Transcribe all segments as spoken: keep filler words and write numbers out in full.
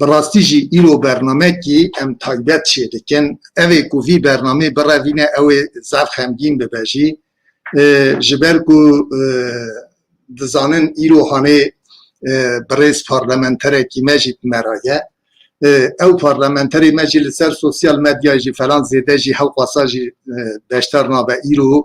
Bi rastî jî îro bernamekî em taybet çêdikin. Ew ê ku vî bernamê birevîne, ew ê zaf xemgîn bibe jî. E, ji ber ku, e, dizanin îro hanê, e, birêz parlamenterekî me jî bi me re ye. E, ew parlamenterê me jî li ser sosyal medyayê jî falan zêde jî hewqasa jî, e, beşdar nabe. Îro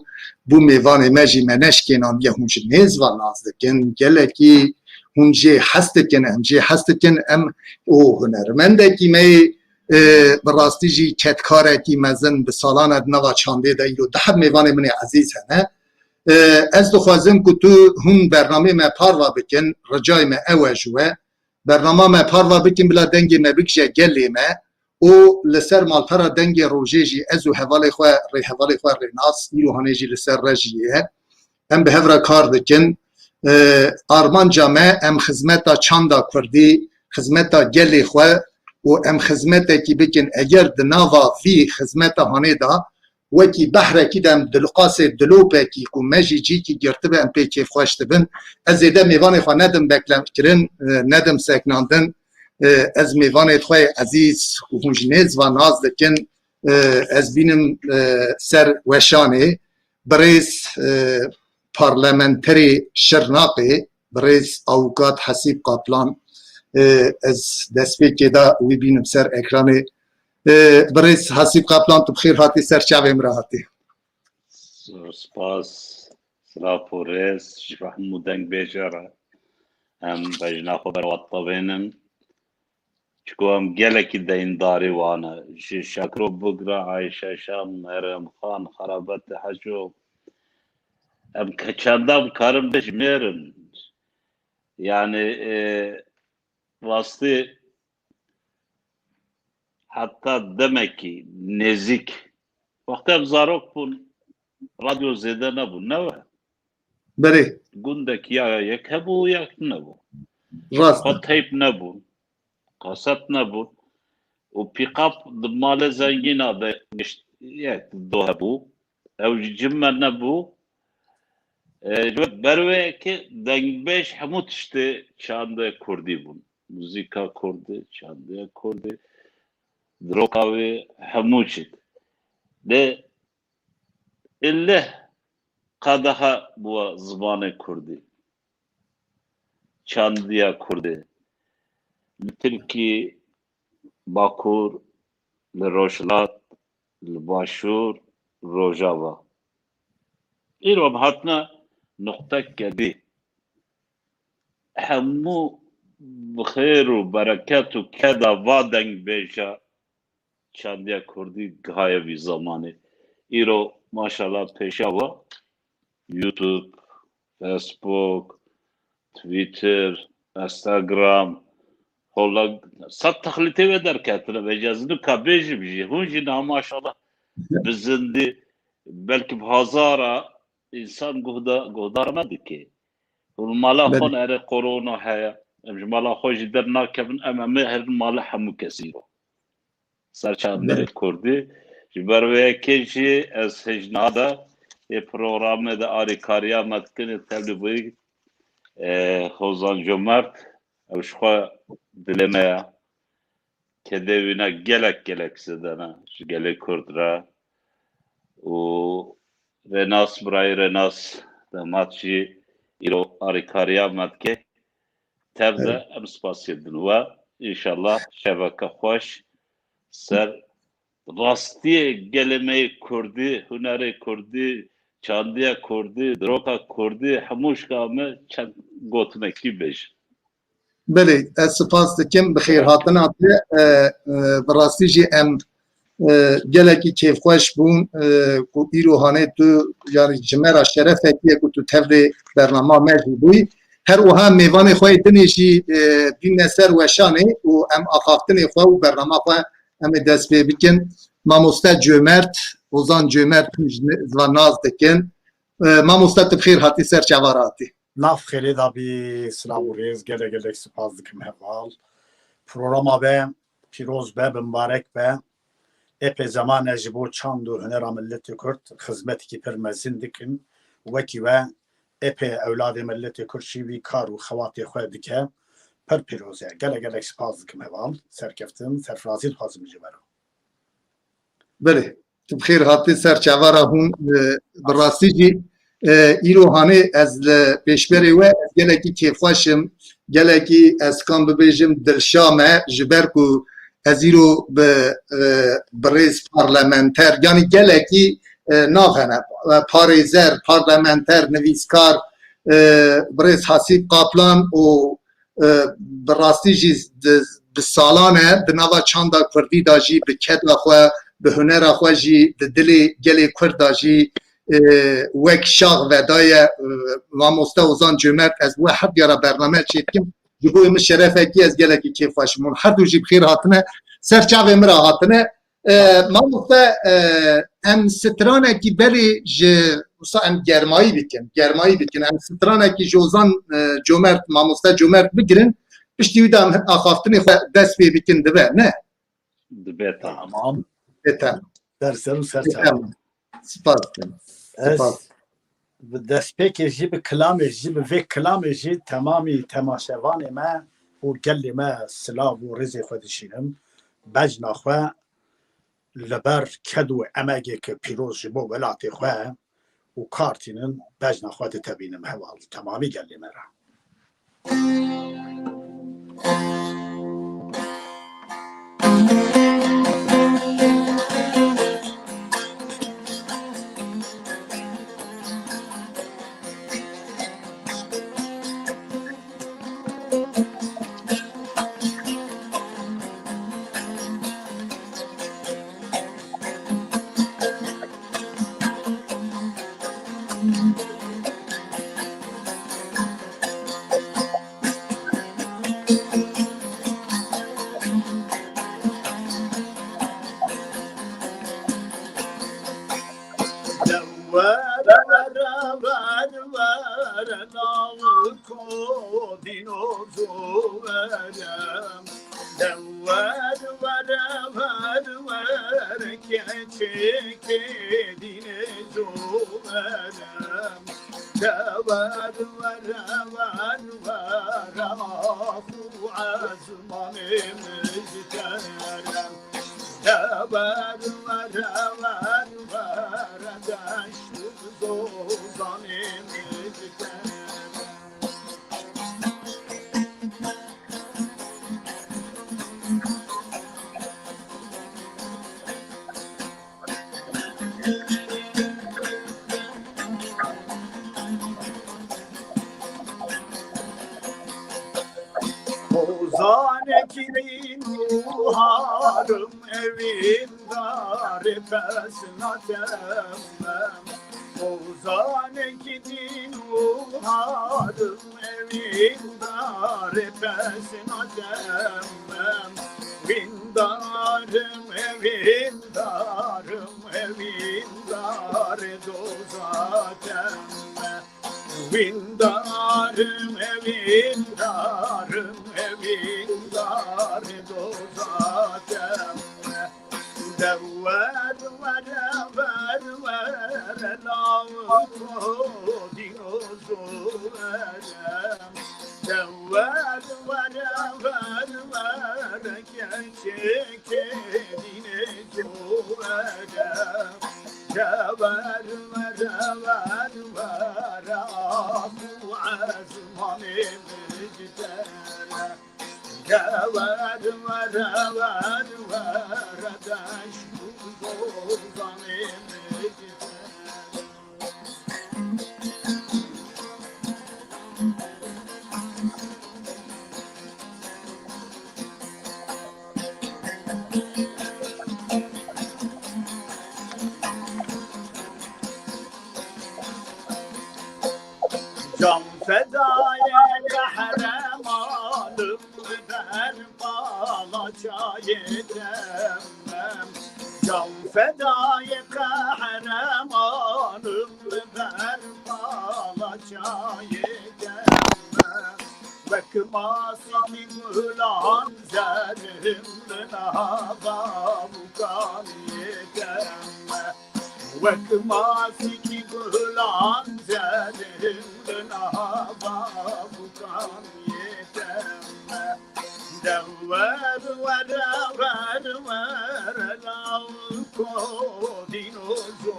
bû mêvanê me jî me neşkênandiye. Hûn ji nêz ve nas dikin. Gelekî hûn jê hez dikin, em jê hez dikin, em û hunermendekî me yê, e, bi rastî jî kedkarekî mezin bi salan e di nava çandê de, îro du heb mêvanê min ê ezîz hene. E, ez dixwazim ku tu hûn bernamê me parva bikin, ricayê me ew e ji we. Bernama me parva bikin, bila dengê me bigije gelê me û li ser malpera Dengê Rojê jî ez û hevalê xwe, rêhevalê xwe Rênas, îro hanê jî li ser rejiyê ye. Em bi hev re kar dikin. E, armanca me, em xizmeta çanda kurdî, xizmeta gelê xwe û em xizmetekî bikin. Eger di nava vî xizmeta hanê de wekî behrekî de em di luqasê dilopekî ku me jî cîkî girtibe, em pê kêfxweş dibin. Ez zêde mêvanê xwe nedim beklemkirin, e, nedim seknandin. E, ez mêvanê xwe yê ezîz ku hûn ji nêz ve nas dikin, e, ez bînim, e, ser weşanê. Birêz, e, parlamenterê Şirnaqê, birêz avukat Hesîb Kaplan, e, ez destpêkê de wî bînim ser ekranê. E, birêz Hesîb Kaplan, tu bi xêr hatî, ser çavê min re hatî. Zor spas, silav û rêz ji hemû dengbêje re. Em bejna xwe berwat tevênin. Çiko em gelekî deyndarî wan e. Ji Şakiro bigre Ayşe Şam, Meryem Xan, Xerabetê Heco. Em ke çanda bikarin bijmêrin. Yani, e, rastî heta demekî nêzîk. Wextê em zarok bûn, radyo zêde nebû, ne we? Belê. Gundek ya yek hebû ya nebû. Rast e. Xwe teyp nebû. Kaset nebû. Û pîqap di malê zengîna de gişt-, yek do hebû. Ew jî cim me nebû. E, ji ber wê yekê dengbêj hemû tiştê çandê kurdî bûn. Muzîka kurdî, çandê kurdî, diroka wê, hemû çît. Lê ileh qedexe bûye zimanê kurdî, çandiya kurdî. Li Tirkî, Bakur, li Rojhilat, li Başûr, Rojava. Îro em hatine nuqteke dî. Hemû bi xêr û bereket û keda va dengbêja çandiya kurdî gihaye vî zemanê. Îro maşallah pêşa we YouTube, Facebook, Twitter, Instagram, hola sed texlîtê wê derketine. Vêca ez nika bêjim jî, hûn jî niha maşallah bi zindî, belkî bi hazara însan guhda-, guhdar me dike. Hûn mala xwe, erê korona heye. Em ji mala xwe jî dernakevin, em, em ê herin mala hemû kesî. Ser çandê kurdî. Ji ber wê yekê jî ez hêj niha de ê programê de arîkariya me dikin, ê tevlî bûyî, e, Hozan Comert, ew ji xwe dilê me ye. Kedê wî ne gelek, gelek zêde ne ji gelê kurd re. Û Rênas, birayê Rênas, demat jî îro arîkariya me dike. Tev de em spasiyê din we. Înşallah şeveke xweş ser rastiyê gelê me yê kurdî, hunerê kurdî, çandiya kurdî, diroka kurdî, hemû şika me çend gotinekî bêjin. Belê, ez spas dikim bi xêrhatina te. E, e, bi rastî jî em, e, gelekî kêfxweş bûn, e, ku îro hanê tu, yani ji me re şerefekî ye ku tu tevlê bernama me jî bûyî. Her wiha mêvanê xwe yê dinê jî, e, bîne ser weşanê û em axaftinê xwe û bernama xwe em ê dest pê bikin. Mamoste Cömert, Ozan Cömert, hûn ji ne-, ziva nas dikin. E, mamoste, tu bi xêr hatî, ser çava re hatî. Nav xêrê de bî, silav û rêz, gelek gelek spas dikim heval. Programa be pîroz be, bi mibarek be. Epê zeman e ji bo çand û hunera miletê Kurd xizmetekî pir mezin dikin. Wekî we epê ewladê miletê Kurd jî vî kar û xewatê xwe dike. pir pîroz e. Gelek gelek spas dikim heval. Serkeftin, serfirazî dixwazim ji we re. Belê. Tu bi xêr hatî ser çavara hûn, e, bi rastî jî, e, îro hanê ez li pêşberê we, ez gelekî kêfxweş im, gelekî ez kam bibêjim dilşa me, ji ber ku ez îro bi, e, birêz parlamenter, yanî gelekî, e, navhene, e, parêzer, parlamenter, nivîskar, e, birêz Hasîb Kaplan û e, bi rastî jî di, bi salan e di nava çanda kurdî de jî, bi keda xwe, bi hunera xwe jî, di dilê gelê kurd de jî, e, wek şax vedaye, e, mamoste Ozan Cömert, ez we her diyara bername çêdikim. Ji bo min şerefekî, ez gelekî kêfxweş im. Hûn her du jî bi xêr hatine. Ser çavê min re hatine. E, mamoste, e, em stranekî berê ji, wisa em germayî bikin, germayî bikin. Em stranekî ji Ozan, e, Comert, mamoste Comert bigirin. Piştî wî de em axaftinê xwe dest pê bikin dibe, ne? Dibe, tamam. Dibe, tamam. Ser ser û ser çav. Spas. Ez bi destpêkê jî, bi kilamê jî, bi vê kilamê jî temamî temaşevanê me û gelê me silav û rêzê xwe dişînim. Bejna xwe li ber ked û emegê ke pîroz ji bo welatê xwe û kar tînin, bejna xwe ditebînim heval temamî gelê me re. Ozanekî din û harim evîn darê pesnatem. Ozanekî din û harim evîn darê pesnatem. Windarim evîn darim evîn darê dozatem. Windarim, windarim, windar dozatem. Dewer, were, wer, were, law, dino, zoverem. Dewer, were, wer, were, keçekê dine zoverem. Dever, dever, dever, ax û ezmanê min ji te re. Dever, dever, dever, deşt û dozanê min ji te re. Can fedaye qehremanım, ber bala çayê demem. Can fedaye qehremanım, ber bala çayê demem. Wek masikî gulan zerim li nava bukaniyê demem. Wek masikî gulan zerim li nava bukaniyê demem. Dewer were wer were law kodîno zû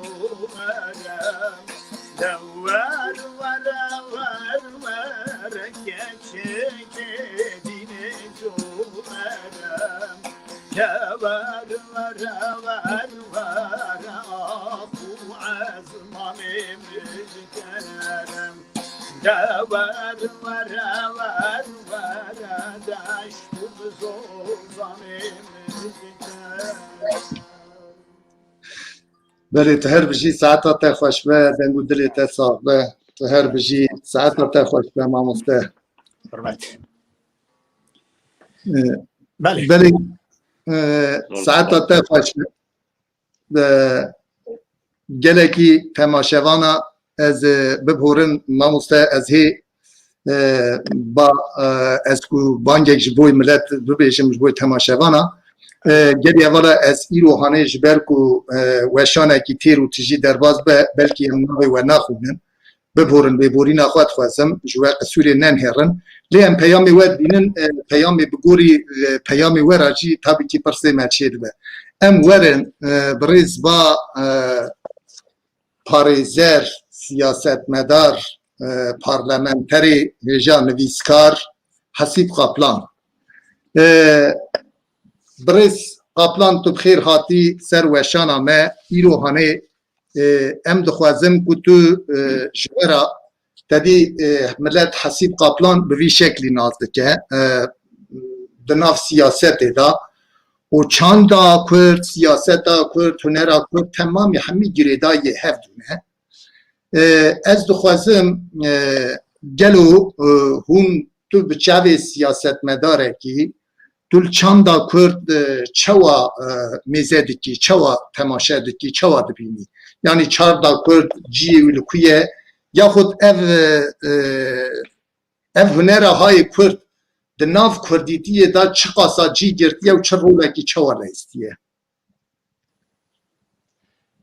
were. Dewer were wer were keçikê dînê zû were. Dewer were wer were axû ezmanê min ji kerem. Belê, tu her bijî, saeta te xweş be, deng û dilê te sax be. Tu her bijî, saeta te xweş be, mamoste. Hürmet. Ee, Belê. Belê, e, saeta te xweş be. E, gelekî temaşevana ez, e, bibhorin, mamoste, ez hê, e, ba, e, ez ku bangek ji bo mîlet bibêjim, ji bo temaşevana, e, gelî hevala ez îro hanê ji ber ku, e, weşanekî têr û tijî derbas be, belkî em navê we naxwînin. Bibûrin, lêborîna xwe dixwazim, ji we qisûrê nenihêrin. Lê em peyamê we dibînin, e, peyamê bi gorî, e, peyamê we re jî tabî kî pirsê me çêdibe. Em werin, e, birêz ba, e, parêzer, siyasetmedar, e, parlamenterê hêja nivîskar Hesîb Qaplan. E, birêz Qaplan, tu bi xêr hatî ser weşana me. Îro hanê, e, em dixwazin ku tu, e, ji we re tedî, e, milet Hesîb Qaplan bi vî şeklî nas dike, e, di nav siyasetê de û çanda Kurd, siyaseta Kurd, hunera Kurd, temamî hemî girêdayî hevdû ne. E, ez dixwazim, e, gelo, e, hûn tu bi çavê siyasetmedarekî, tu li çanda Kurd, e, çawa, e, mêze dikî, çawa temaşe dikî, çawa dibînî? Yanî çanda Kurd cihê wî li ku ye? Yaxud ev, e, e, ev hunera hayê Kurd di nav Kurdîtiyê de çiqasa cî girtiye û çi rolekî çawa leystiye?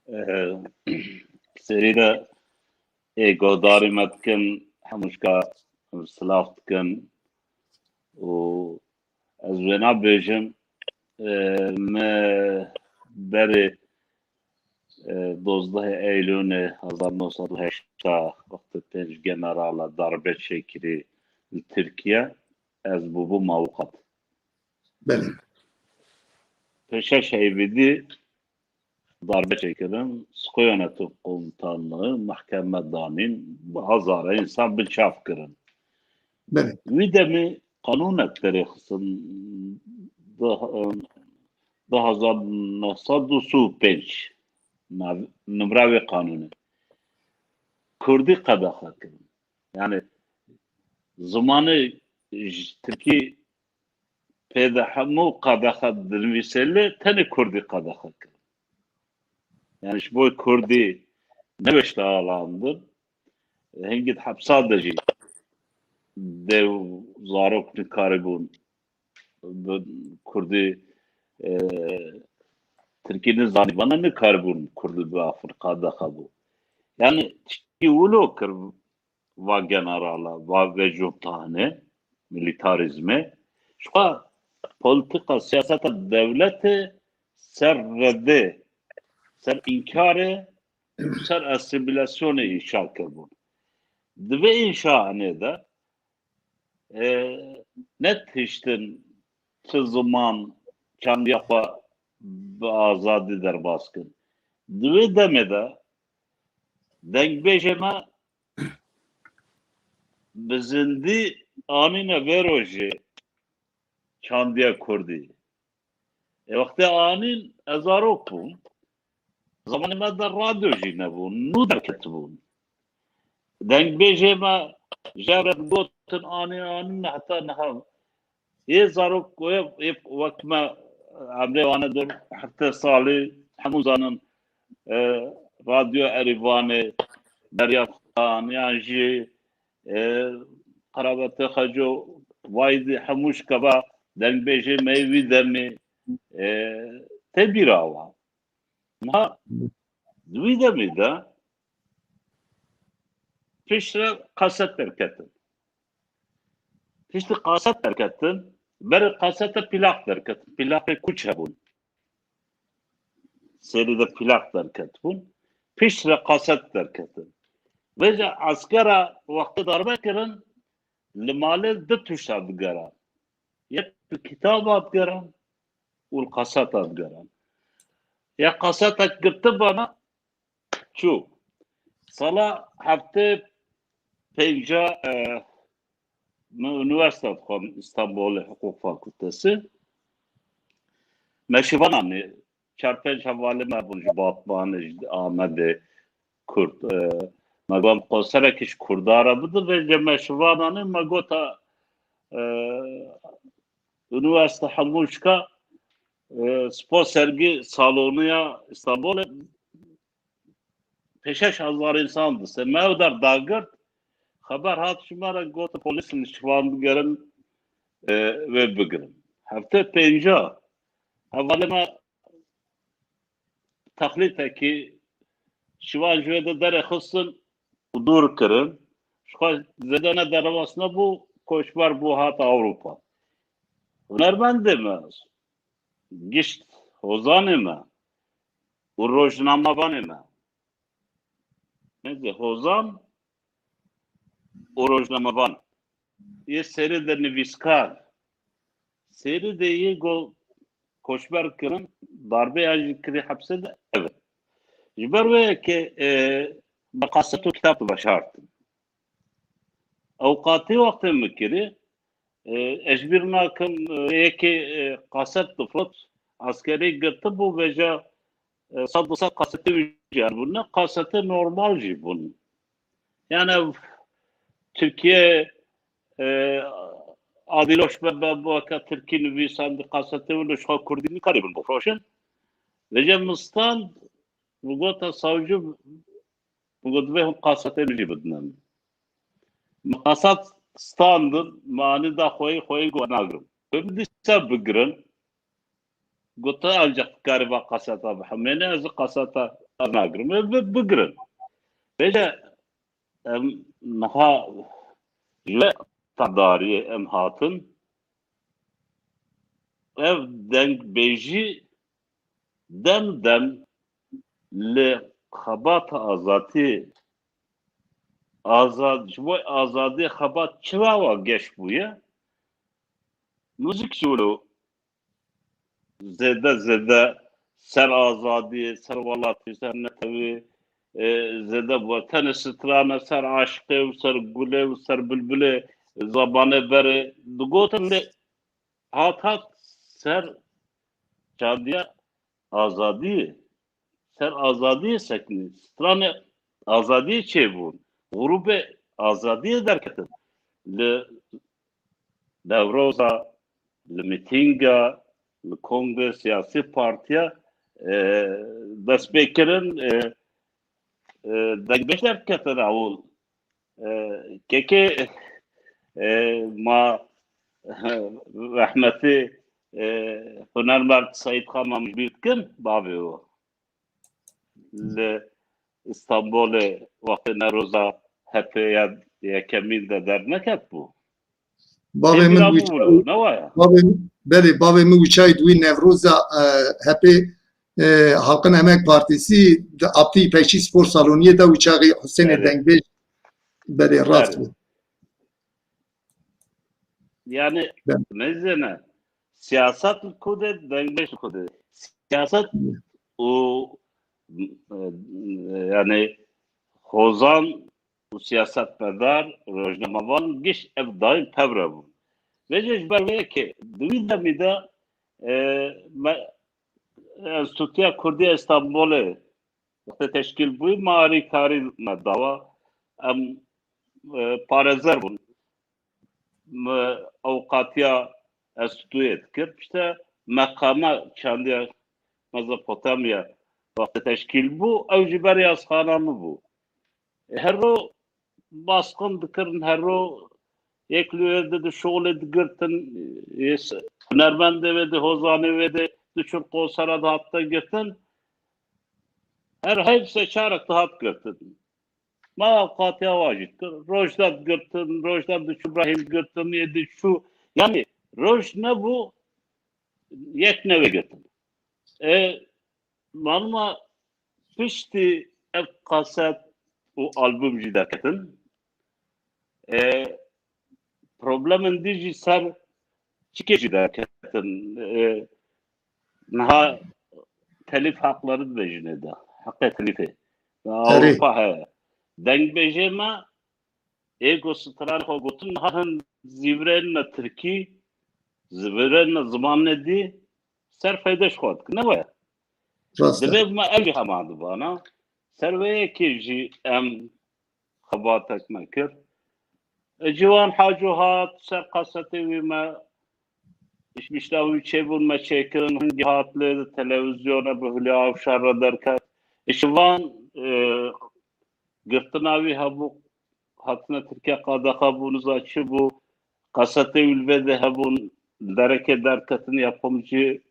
Ee, serî de ê guhdarî me dikin, hemûşka silav dikin û ez wêna bêjim, e, me berê, e, dozdehê Eylûnê hezar neh sed û heştê, wextê pênc generala darbe çêkirî li Tirkiye, ez bûbûm avukat. Belê. Pêşeş heyvîdî darbe çêkirin, Skoyone Top Komutanlığı, mahkeme danîn, bi hezara însan binçav kirin. Belê. Wî demê qanûnek derêxistin, di, di hezar neh sed û sî û pênc nav-, nimra wê qanûnê. Kurdî qedexe kirin. Yani zimanê ji tirkî pê de hemû qedexe dinivîse lê tenê kurdî qedexe kirin. Yani ji bo kurdî nebêşte alandin. Hingî di hepsa de jî dê û zarok nikaribûn bi kurdî, e, tirkî nizanî, vana nikaribûn kurdî biafin, qedexe bû. Yani tiştî wilo kir va generala, va vejûntane, milîtarîzmê. Ji xwe polîtîka, siyaseta dewletê ser redê, ser înkarê, ser asîmîlasyonê înşa kirbûn. Di vê înşanê de, e, netihiştin çi ziman çandiya xwe bi azadî derbas kin. Di wê demê de dengbêjê me bi zindî anîne vê rojê çandiya kurdî. E, wextê anîn ez zarok bûm. Zamanê me de radyo jî nebû, nû derketibûn. Dengbêjê me jê re digotin anîn, anîn heta niha. Ê zarok wê, ê wek me emrê wan e dur heftê salî, hemû zanin, e, Radyo Erîvanê, Derya Xan, yan jî, e, Qerabetê Xeco, vay dî hemû şikeva dengbêjê me yê wî demê, e, tê bîra wan. Niha di wî demê de piştre kaset derketin. Piştî kaset derketin, Berê qasete plak derketin. Plakê kuç hebûn. Serî de plak derketibûn. Piştre qaset derketin. Vêca eskera wextê darbe kirin, li malê du tişta digeran. Yek li kitaba digeran û li qaseta digeran. Ya qasetek girtibana çû. Sala heftê pênca, e, min unîversîte dixwend Stenbolê, hiqûq fakûltesi. Meşivanan, çar pênc hevalê me bûn ji Batmanê, ji Amedê, Kurd. E, me got, konserekî ji Kurda re bidin, vêca meşivananê me gota, e, unîversîte hemû şika, e, spa sergî saloniya Stenbolê pêşeş hezar însan diste. Me ew der dagirt, xeber hat ji me re, got polîs niştiman digerin, e, wê bigirin. Heftê pênca hevalê me texlîtekî şivan ji wê de derê xistin û dûr kirin. Ji xwe zêde ne derbas nebû, koçber bû, hat Ewropa. Hunermendê me, gişt hozanê me û rojnamevanê me. Neyse, hozan û rojnamevan. Yê serê de nivîskar. Serê de yê go koçber kirin, darbeya jî kirî hepsê de ev e. Ji ber wê yekê, e, bi qaset û kitab veşartin. Ewqatî wextê min kirî, e, ez ji bîr nakim, e, yekê, e, qaset difrot, eskerî girtibû, vêca, e, sed bi sed qasetê wî jî bûn. Ne qasetê normal jî bûn. Yani ev Tirkiye, e, Adiloş be, be, weke Tirkî nivîsandî qasetê wilo, ji xwe Kurdî nikarîbin bifroşin. Vêca min stand, min gota savcî, min got, divê hûn qasetê min jî bidinin. Min qaset standin, min anî da xweyî, xweyî got, nagrim. Wê min dîsa bigirin. Got, te ancak dikarî va qaseta bihemêne, ez qaseta ez nagirim. Ê bi-, bigirin. Vêca em niha ji we tedariyê em hatin. Ev dengbêjî dem dem li xebata azadiyê, azad-, ji bo azadiyê xebat çi wa geş bûye? Muzîk jî wilo zêde zêde ser azadiyê, ser welatî, ser netewê, e, zêde bû. Tenê strane ser aşiqê û ser gulê û ser bilbilê, zabanê berê digotin, lê hat hat ser çandiya azadiyê, ser azadiyê sekinî. Stranê azadiyê çêbûn. Grûbê azadiyê derketin. Li Newroza, li mîtînga, li kongre, siyasî partiya, e, dest pê kirin, e, e, dengbêj derketin ewil. E, kekê, e, ma rehmetî, e, hunermend Seîd Xan, ma min ji bîr dikin, bavê û li Îstanbulê wextê Newroza hepê ya yekemîn de derneketbû. Bavê min wî çay, bavê, belê, bavê min wî çay di wî Newroza, e, hepê, e, Halkın Emek Partisi di Abdî Pekçî Spor Saloniyê de wî çaxî Husênê Dengbêj, belê, rast bû. Yani, mezene, siyaset li ku de, dengbêj li ku de. Siyaset û, e, yani, hozan û siyasetmedar, rojnamevan giş ev daîm tevre bûn. Vêce ji ber vê yekê di wî demî de, e, me, Enstitûya Kurdî Stenbolê wextê teşkîl bûyî, me alîkarî me dawa. Em, e, parêzer bûn. Me ewqatiya enstitûyê dikir. Piştre meqama çandiya Mezopotamya wextê teşkîl bû, ew jî ber yazxana min bû. Her ro baskın dikirin, her ro yek li wê de di şolê digirtin, hunermendê wê de, hozanê wê de diçûn konsera dihatine girtin. Her heyv sê çarek dihat girtin. Ma ewqatiya wa jî dikir. Rojda digirtin, rojda diçû Îbrahîm girtin, yê diçû. Yani Roj nebû, yek newê girtin. E, maluma piştî ev kaset û albûm jî derketin. E, problemên dî jî ser çikê jî derketin. E, niha telîf heqleri dibêjinê de. Heqê telîfê. Ewropa heye. Dengbêjê me ê ku stran xwe gotin, niha hin zîvirên me tirkî, zîvirên me zimanê dî ser feyde ji xwe dikin. Ne waya? Rast e. Divê me ev jî hema dibana. Ser vê yekê jî em xebatek me kir. E, Ciwan Haco hat, ser kasetê wî me ji mişta wî çêbûn me çêkirin, hingî hat lê di televîzyona bi Hulya Avşar re derket. Ji van, e, girtina wî hebû, hatine Tirkiye qadaxa bû, niza çi bû, kasetê wî li vê de hebûn, li derekê derketin ya pom jî.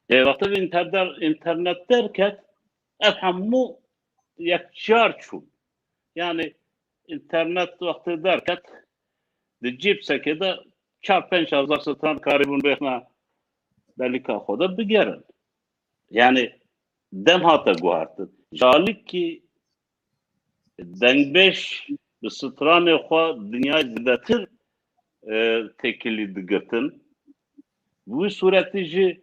E, wextê vê înter-, înternet derket, ev hemû yekcar çûn. Yani înternet wextê derket, di cîpsekê de çar pênc hezar stran karîbûn bêxne belîka xwe de bigerin. Yani dem hate guhertin. Ji alikî dengbêj bi stranê xwe dinyayê zêdetir, e, têkilî digirtin. Bi wî sûretî jî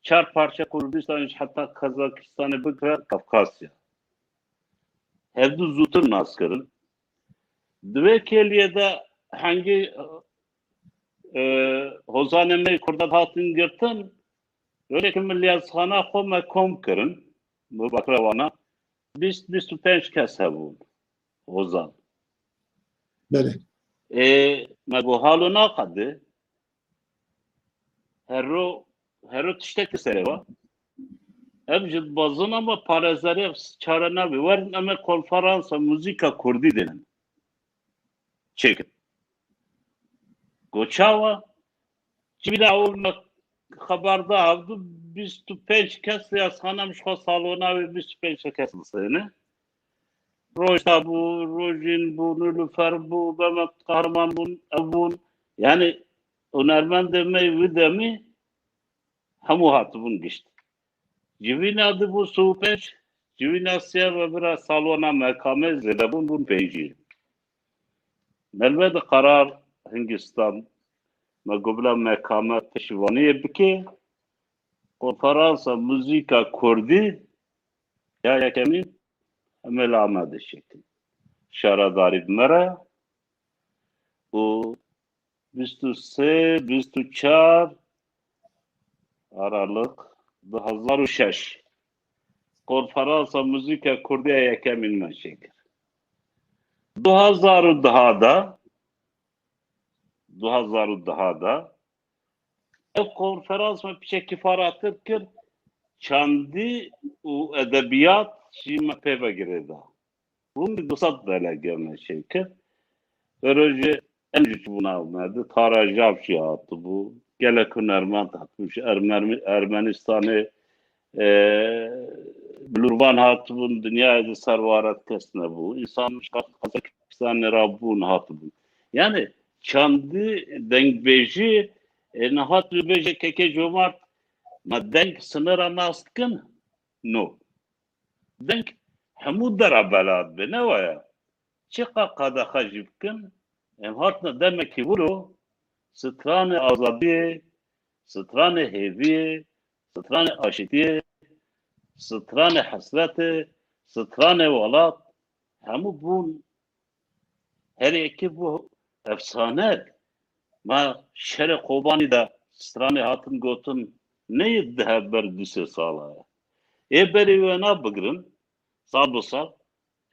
çar parçe Kurdistan ji heta Kazakistanê bigre Kafkasya. Hevdu zûtir nas kirin. Di vê kêliyê de hengî, e, hozanê me Kurda hatin girtin, rojekî min li yazxana xwe me kom kirin, bi bakrewana bîst, bîst û pênc kes hebûn hozan. Belê. Ê, me got halo naqede, hero, hero tiştek li serê wa. Ev ji dibezin ama parêzerê çare nabe. Werin em ê konferansa muzîka kurdî dênin çêkin. Got çawa? Civîna ewil me xeber da, hevdu bîst û pênc kes ya xanem ji xwe salona wê bîst û pênc kes disêne. Rojda bû, Rojîn bû, Nilüfer bû, Mehmet Kahraman bûn, ev bûn. Yani hunermendê me wî demî hemû hatibûn gişt. Civîna du bû sî û pênc, civîna sê ve bira salona mekamê zêde bûn, bûn pêncî. Melbet qerar Hingistan me got bila mekame pişivaniyê bike, konferansa muzîka kurdî ya yekemîn em ê li Amedê çêkin. Şaredarî bi me re û bîst û sê, bîst û çar Aralık du hazar û şeş. Konferansa muzîka kurdî ya yekemîn me çêkir. Du hazar û deh de, du hazar û deh de ev konferans me piçekî faratir kir, çandî û edebiyat jî me pê ve girêda. Hûn du sed delege me çêkir. Vê rojê em jî çûbûn Amedê, Tara Jav jî hatibû. Gelek hunermend hatibû. Ji Ermeni-, Ermenistanê, e, bilûrvan hatibûn, dinyayê de serwaret kes nebû. Însan ji Qazakistanê rabûn hatibûn. Yani çandî dengbêjî, e, nehat li bêje kekê Comart, me deng sinira nas dikin? No. Deng hemû dera bela dibe, ne waya? Çiqa qadaxa jî bikin, em hatine demekî wilo, stranê azadiyê, stranê hêviyê, stranê aşîtiyê, stranê hesretê, stranê welat, hemû bûn her yekê bû efsane. Ma şerê Kobanî de stranê hatin gotin, ne yê dihe ber du sê sala ye. Ê berê wêna bigirin, sal bi sal.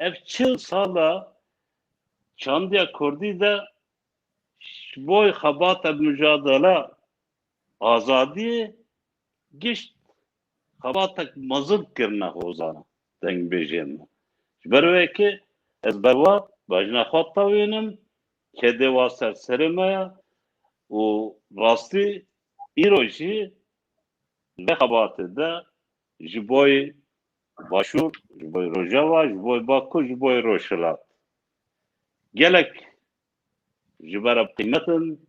Ev çil sala çandiya kurdî de ji bo xebata micadela azadiyê gişt xebatek mezin kirine hozana dengbêjên me. Ji ber wê yekê ez ber wa bejna xwe tewînim, kedê wa ser serê me ye û rastî îro jî vê xebatê de ji boy Başûr, ji boy Rojava, ji boy Bakur, ji boy Rojhilat. Gelek ji me re bi qîmet in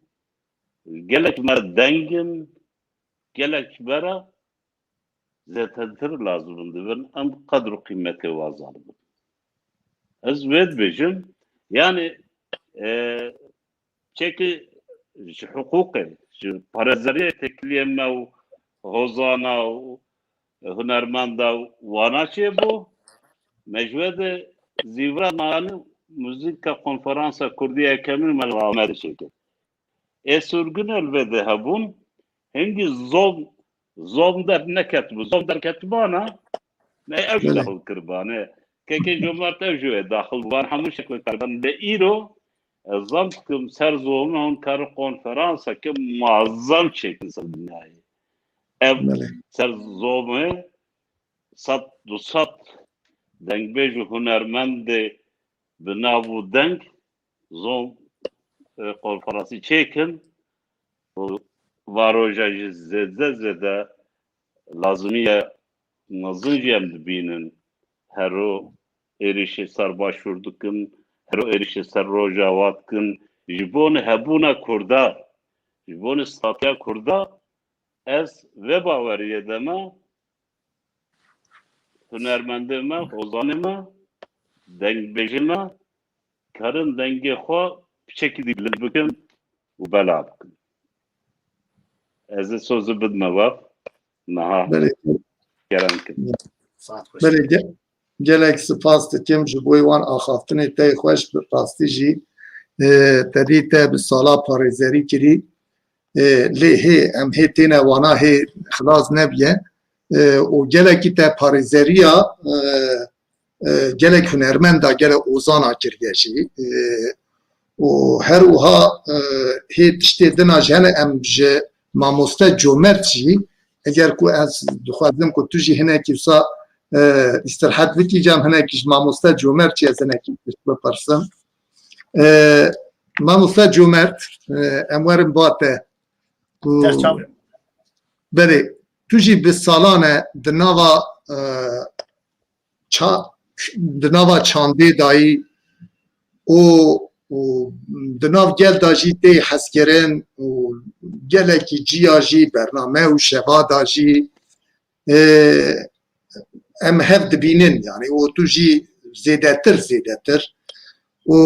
Gelek me re deng in, gelek ji me re zêdetir lazim in, divin em qedr û qîmetê wan zanibin. Ez wê dibêjim, yani, e, çekî ji hiqûqê, ji parêzeriyê têkiliyê me û hozana û hunermenda û wana çêbû, me ji wê de zîvira nayani muzîka konferansa kurdî yekemîn me li Amedê çêkir. Ê sirgûnê li vê de hebûn, hingî zom, zom derneketibû. Zom derketibana, me ew jî Belê. daxil kiribane. Kekê Comert ew jî wê daxil bû. Wan hemû şeklê kariban. Lê îro, ez zan dikim ser zomê hûn karin konferanseke muazzam çêkin ser dinyayê. Ev Belê. ser zomê sed, du sed dengbêj û hunermendê bi nav û deng zon, e, konferansî çêkin û varoja jî zêde zêde lazimiye mezin jî em dibînin. Hero êrişê ser başûr dikin, hero êrişê ser rojava dikin. Ji bo hebûna Kurda, ji bo statiya Kurda ez vê baweriyê de me, hunermendê me, ozanê me, dengbêjê me, karin dengê xwe piçekî dî bilind bikin û bela bikin. Ez ê sozê bidime we. Niha Belê. kerem kim. Saet xweş. Belê, ge-, gelek spas dikim ji bo wan axaftinê te xweş, bi rastî jî, e, te dî te bi sala parêzerî kirî. E, lê hê, em hê têne wana hê xilas nebiye. E, û gelekî te parêzeriya, e, e, gelek hunermenda, gelek ozana kiriye jî. E, û her wiha, e, hê tiştê dina jî hene em ji mamoste Comert jî, eger ku ez dixwazim ku tu jî hinekî wisa, e, îstirhet bikî, cem hinekî ji mamoste Comert jî ez hinekî tişt bipirsim. E, mamoste Comert, e, em werin ba te. Ku Te çav e. Belê, tu jî bi salan e di nava, e, ça-, di nava çandê dayî û, û di nav gel de jî tê hezkirin û gelekî ciya jî bername û şeva de jî, e, em hev dibînin, yani, û tu jî zêdetir, zêdetir. Û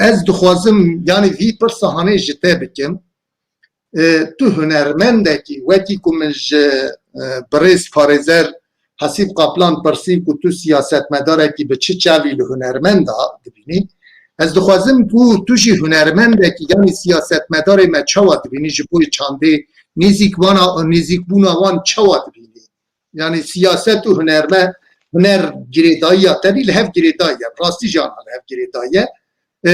ez dixwazim, yani, vî pirsa hanê ji te bikim. E, tu hunermendekî, wekî ku min ji, e, birêz parêzer Hesîb Kaplan pirsî ku tu siyasetmedarekî bi çi çavî li hunermenda dibînî? Ez dixwazim ku tu jî hunermendekî, yanî siyasetmedarê me çawa dibînî, ji bo çandê nêzîk wana, nêzîkbûna wan çawa dibînî? Yani siyaset û hunerme, huner girêdayiya te bî, li hev girêdayiye. Rastî jî ana li hev girêdayiye. E,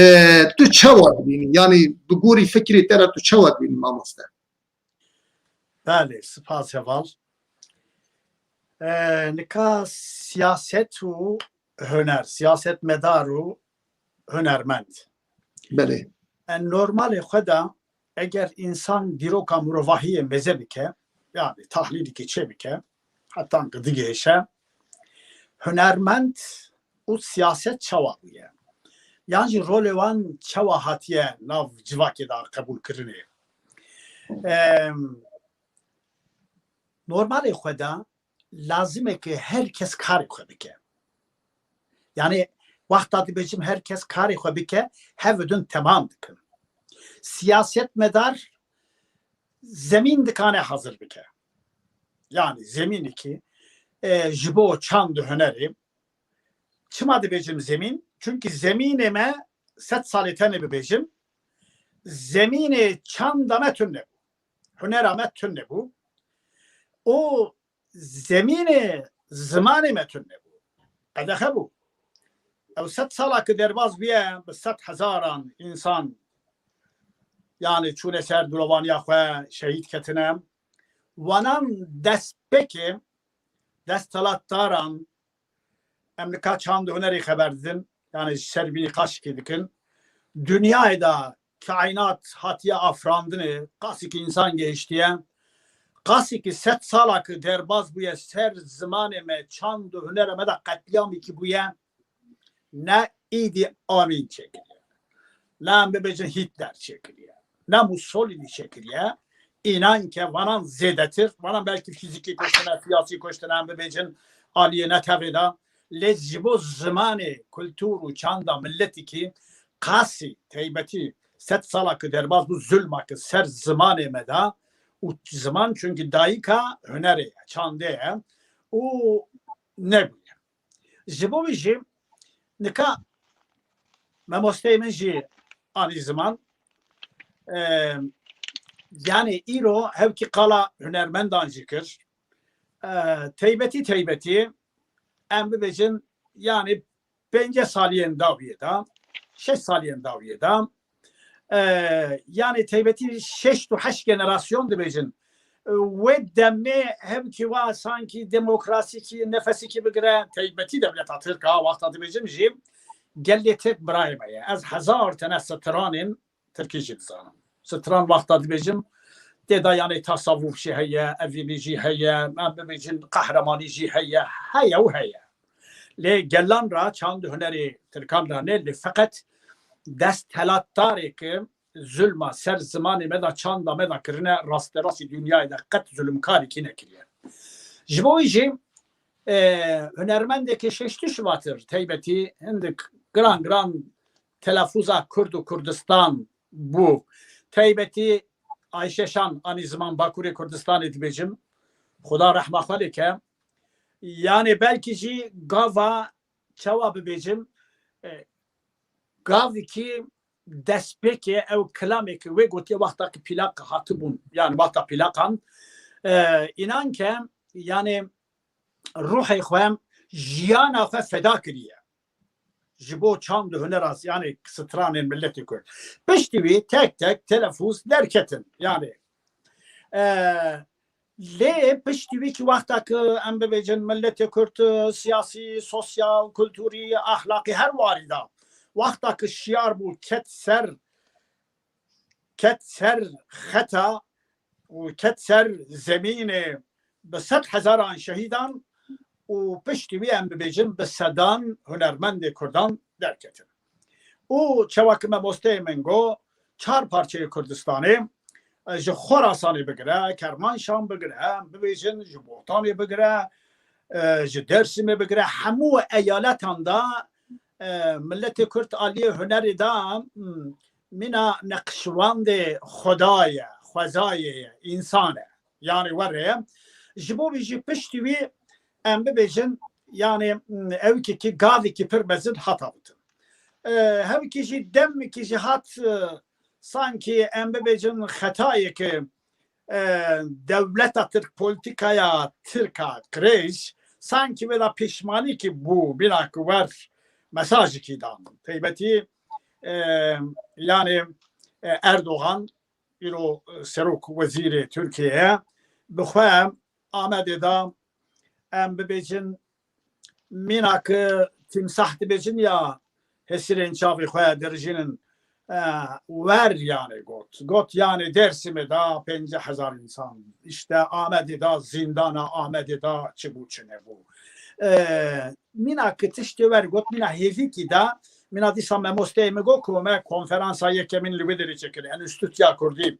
tu çawa dibînî? Yani bi gorî fikrê te re tu çawa dibînî mamoste? Belê, spas heval. E, nika siyaset û huner, siyasetmedar û hunermend. Belê. E, normalê xwe de eger însan dîroka mirovahiyê mêze bike, yani tahlîlîkê çê bike, hetan ki digihêşe, hunermend û siyaset çawa bûye? Yan jî rolê wan çawa hatiye nav civakê de qebûlkirinê? Em, normalê xwe de lazim e ki her kes karê xwe bike. Yani wexta dibêjim her kes karê xwe bike, hev û din temam dikin. Siyasetmedar zemîn dikane hazir bike. Yani zemînekî, e, ji bo çand û hunerê. Çima dibêjim zemîn? Çünkü zemînê me sed salê tenê bibêjim, zemînê çanda me tune bû. Hunera me tune bû. O zemînê zimanê me tune bû. Qedexe bû. Ew sed sala ki derbas bûye, bi sed hezaran însan, yani çûne ser dilovaniya xwe, şehîd ketine. Wanan destpêkê desthilatdaran, em nika çand û hunerê xeber didin, yani ji ser vî nîqaşekê dikin. Dinyayê de kaînat hatiye afirandinê, qasî ki însan gihiştiye, qasî ki sed sala ki derbas bûye ser zimanê me, çand û hunera me de qetlîamekî bûye, ne Îdî Amîn çêkiriye, ne em bibêjin Hîtler çêkiriye, ne Mussolini çêkiriye. Înan ke vanan zêdetir, vanan belkî fîzîkî kuştine, siyasî kuştine, em bibêjin aliyê netewê de. Lê ji bo zimanê, kultur û çanda miletîkî qasî, teybetî sed sala ki derbas bû, zulma ki ser zimanê me de û ziman çünkü dayika hunerê ye, çandê ye û nebûye. Ji bo wî jî nika memosteyê min jî anî ziman. E, yani îro hevkî qala hunermendan jî kir. E, teybetî teybetî em bibêjin yani pêncî saliyên dawiyê de, şeş saliyên dawiyê de, e, yani teybetî şeş û heşt generasyon dibêjin. E, wê demê hevkî wa sankî demokrasîkî, nefesikî bigire, teybetî dewleta Tirk a, wexta dibêjim jî gelê Tirk birayê me ye. Ez hezar tene stranên Tirkî jî dizanim. Stran wexta dibêjim, tê de yani tasavvuf jî heye, evînî jî heye, em bibêjin qehremanî jî heye, heye û heye. Lê gelan ra çand hunerê Tirkan ra ne, lê feqet desthilatdarê ki zulma ser zimanê me de, çanda me de kirine, rasterast dinyayê de qet zulmkarîkî nekiriye. Ji bo wî jî, e, hunermendekî şeştî şivatir teybetî hindik giran giran telafûza Kurd û Kurdistan bû. Teybetî Ayşe Şan, anî ziman Bakurê Kurdistanê dibêjim. Xuda rehma xwe lê ke. Yani belkî jî gava çawa bibêjim, e, gavikî destpêkê ew kilamê ki wê gotiye wexta ki plak hatibûn, yani wexta plakan, e, înan ke yani ruhê xwe, jiyana xwe feda kiriye ji bo çand û hunera, yani stranên miletê Kurd. Piştî wî tek tek telefûz derketin. Yani, e, lê piştî wî ki wexta ki em bibêjin miletê Kurd, e, siyasî, sosyal, kulturî, ahlakî her warî da, wexta ki şiyar bû, ket ser, ket ser xeta û ket ser zemînê bi sed hezaran şehîdan û piştî wî em bibêjin bi sedan hunermendê Kurdan derketin. Û çawa ki memosteyê min got, çar parçeyê Kurdistanê, e, ji Xorasanê bigire, Kermanşan bigire, bibêjin ji Botanê bigire, e, ji Dêrsimê bigire, hemû eyaletan de, e, miletê Kurd aliyê hunerê de, hmm, mîna neqşwandê xweda ye, xwezayê ye, însan e. Yani were ye. Ji bo vî jî piştî wî em bibêjin, yani, hmm, ew ki, ki gavekî pir mezin hat avêtin. E, hevkî jî demekî jî hat, e, sankî em bibêjin xetayê ki, e, dewleta Tirk, polîtîkaya Tirk a kirêj, sankî wê de pişmanîkî bû, bîna ku wer mesajekî dan. Teybetî, e, yani, e, Erdogan, îro, e, serok wezîrê Tirkiyê ye, bi xwe Amedê de, em bibêjin, mîna ki timsah dibêjin ya hesirên çavê xwe dirijînin, e, wer yani got. Got yani Dêrsimê de pêncî hezar însan, işte Amedê de, zîndana Amedê de çi bû çi nebû. E, mîna ki tiştê wer got, mîna hêvîkî de, mîna dîsa memosteyê min got ku me konferansa yekemîn li wê derê çêkir, Enstîtuya Kurdî.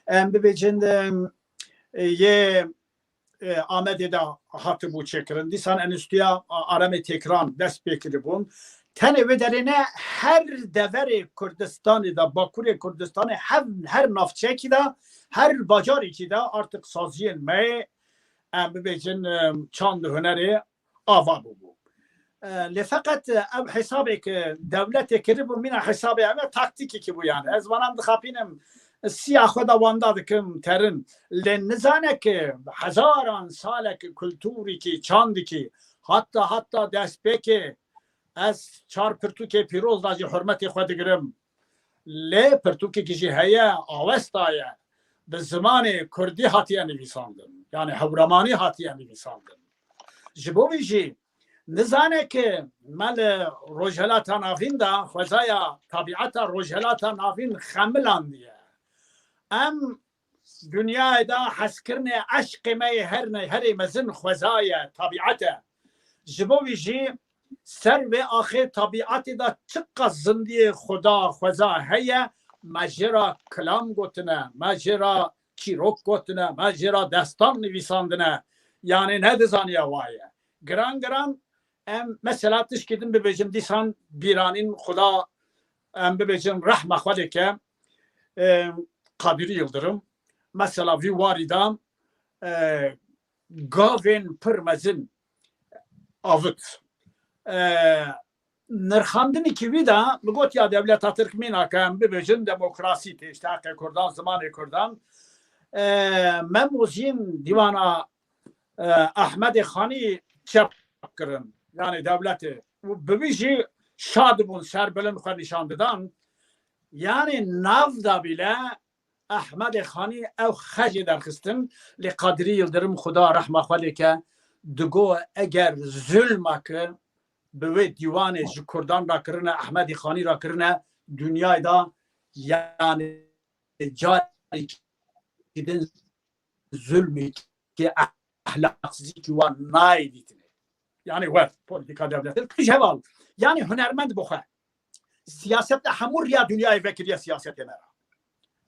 Em bibêjin, e, yê, e, Amedê de hatibû çêkirin. Dîsan Enstîtuya Aremê Têkran dest pê kiribûn. Tenê wê derê ne, her deverê Kurdistanê de, Bakurê Kurdistanê, her, her navçeyekî de, her bacarekî de artık saziyên me, em bibêjin, e, çand û hunerê ava bûbû. E, lê feqet, e, ev hesabê ki dewletê kiribû, mîna hesabê ev e, taktîkekî bû yani. Ez vanan dixapînim, siya xwe de wanda dikim terin. Lê nizane ki hezaran salek kulturîkî, çandikî, hatta, hatta destpêkê ez çar pirtûkê pîroz da jî hurmetê xwe digirim. Lê pirtûkekî jî heye, Awesta ye. Bi zimanê kurdî hatiye nivîsandin. Yani hewramanî hatiye nivîsandin. Ji bo vî jî nizane ki me li Rojhilata Navîn de xwezaya tabiata Rojhilata Navîn xemilandiye. Em dinyayê de hezkirinê eşqê me yê her ne-, herê mezin xweza ye, tabiat e. Ji bo vî jî ser vê axê tabiatê de çiqas zindiyê xweda, xweza heye, me jê re kilam gotine, me jê re çîrok gotine, me jê re destan nivîsandine. Yanî nedizaniye wa ye. Giran giran em mesela tişkî din bibêjin, dîsan bîranîn Xuda, em bibêjin rehma Xwedê ke, e, Kadirî Yildirim. Mesela vî warî de, e, gavên pir mezin avit. E, nirxandinekî wî de min got ya dewleta Tirk mîna ke em bibêjin demokrasî tê, işte heqê Kurdan, zimanê Kurdan. E, me mozîn dîwana, e, Ehmedê Xanî çep kirin. Yanî dewletê. Û bi wî jî şa dibûn, serbilind xwe nîşan didan. Yanî nav da bîle Ehmedê Xanî ew xecê derxistin, lê Kadirî Yildirim Xuda rehma xwe lê ke digo eger zulma ki bi wê dîwanê ji Kurdan re kirine, Ehmedî Xanî re kirine, dinyayê de yanî carekî din zulmekî, ehlaqsizîkî wan nayê dîtinê. Yanî wer polîtîka dewletê. Qij heval. Yanî hunermend bi xwe. Siyaset de hemû riya dinyayê vekiriye siyasetê me re.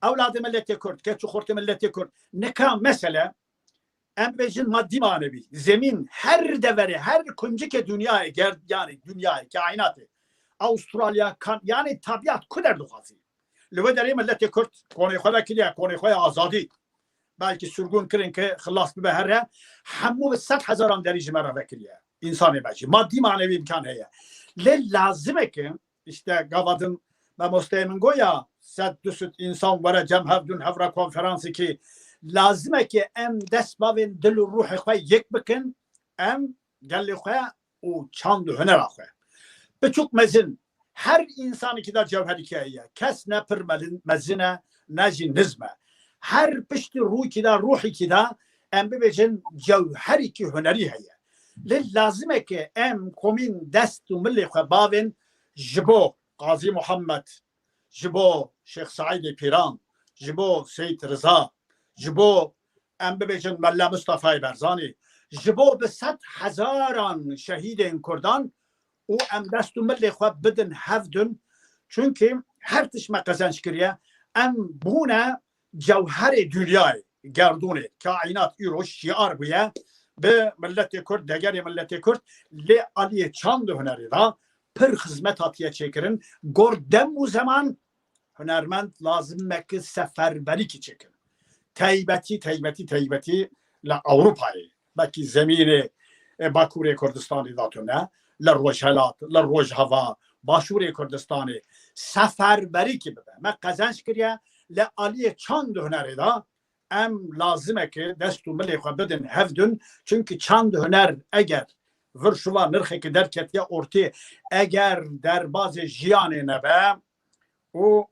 Ewladê miletê Kurd, keç û xortê miletê Kurd. Nika mesele, em bêjin madî manevî. Zemîn her deverê, her kuncikê dinyayê, ger-, yanî dinyayê, kaînatê. Avustralya, kan-, yanî tabiat ku derdixwazî. Li wê derê miletê Kurd konê xwe vekiriye, konê xwe ya azadî. Belkî sirgûn kirin ki xilas bibe here, hemû bi sed hezaran derî ji me re vekiriye. Însanê me jî. Madî manevî îmkan heye. Lê lazim e ki, işte gava din mamosteyê min goya, sed du sed însan were cem hev dun hev re konferansê ki, lazim e ki em dest bavên dil û ruhê xwe yek bikin, em gelê xwe û çand û hunera xwe. Biçûk mezin, her însanekî de cewherîkî heye. Kes ne pir melin-, mezin e, ne jî nizm e. Her piştî rûkî de, ruhîkî de, em bibêjin cewherîkî hunerî heye. Lê lazim e ke em komîn dest û milê xwe bavên ji bo Qazî Muhammed, ji bo Şêx Seîdê Pîran, ji bo Seyîd Riza, ji bo em bibêjin Mela Mustafayê Berzanî, ji bo bi sed hezaran şehîdên Kurdan û em dest û milê xwe bidin hevdun. Çunkî her tişt me qezenc kiriye. Em bûne cewherê dinyayê, gerdûnê, kaînat îro şiar bûye bi miletê Kurd, degerê miletê Kurd, lê aliyê çand û hunerê de pir xizmet hatiye çêkirin. Gor dem û zeman hunermend lazim me ki seferberîkî çêkin. Teybetî, teybetî, teybetî li Ewropayê. Belkî zemînê, e, Bakurê Kurdistanê de tune, li Rojhelat, li Rojheva, Başûrê Kurdistanê seferberîkî bibe. Me qezenc kiriye li aliyê çand û hunerê de em lazim e ki dest û milê xwe bidin hevdun. Çunkî çand û huner eger vir şuva nirxekî derketiye ortê, eger derbazê jiyanê nebe û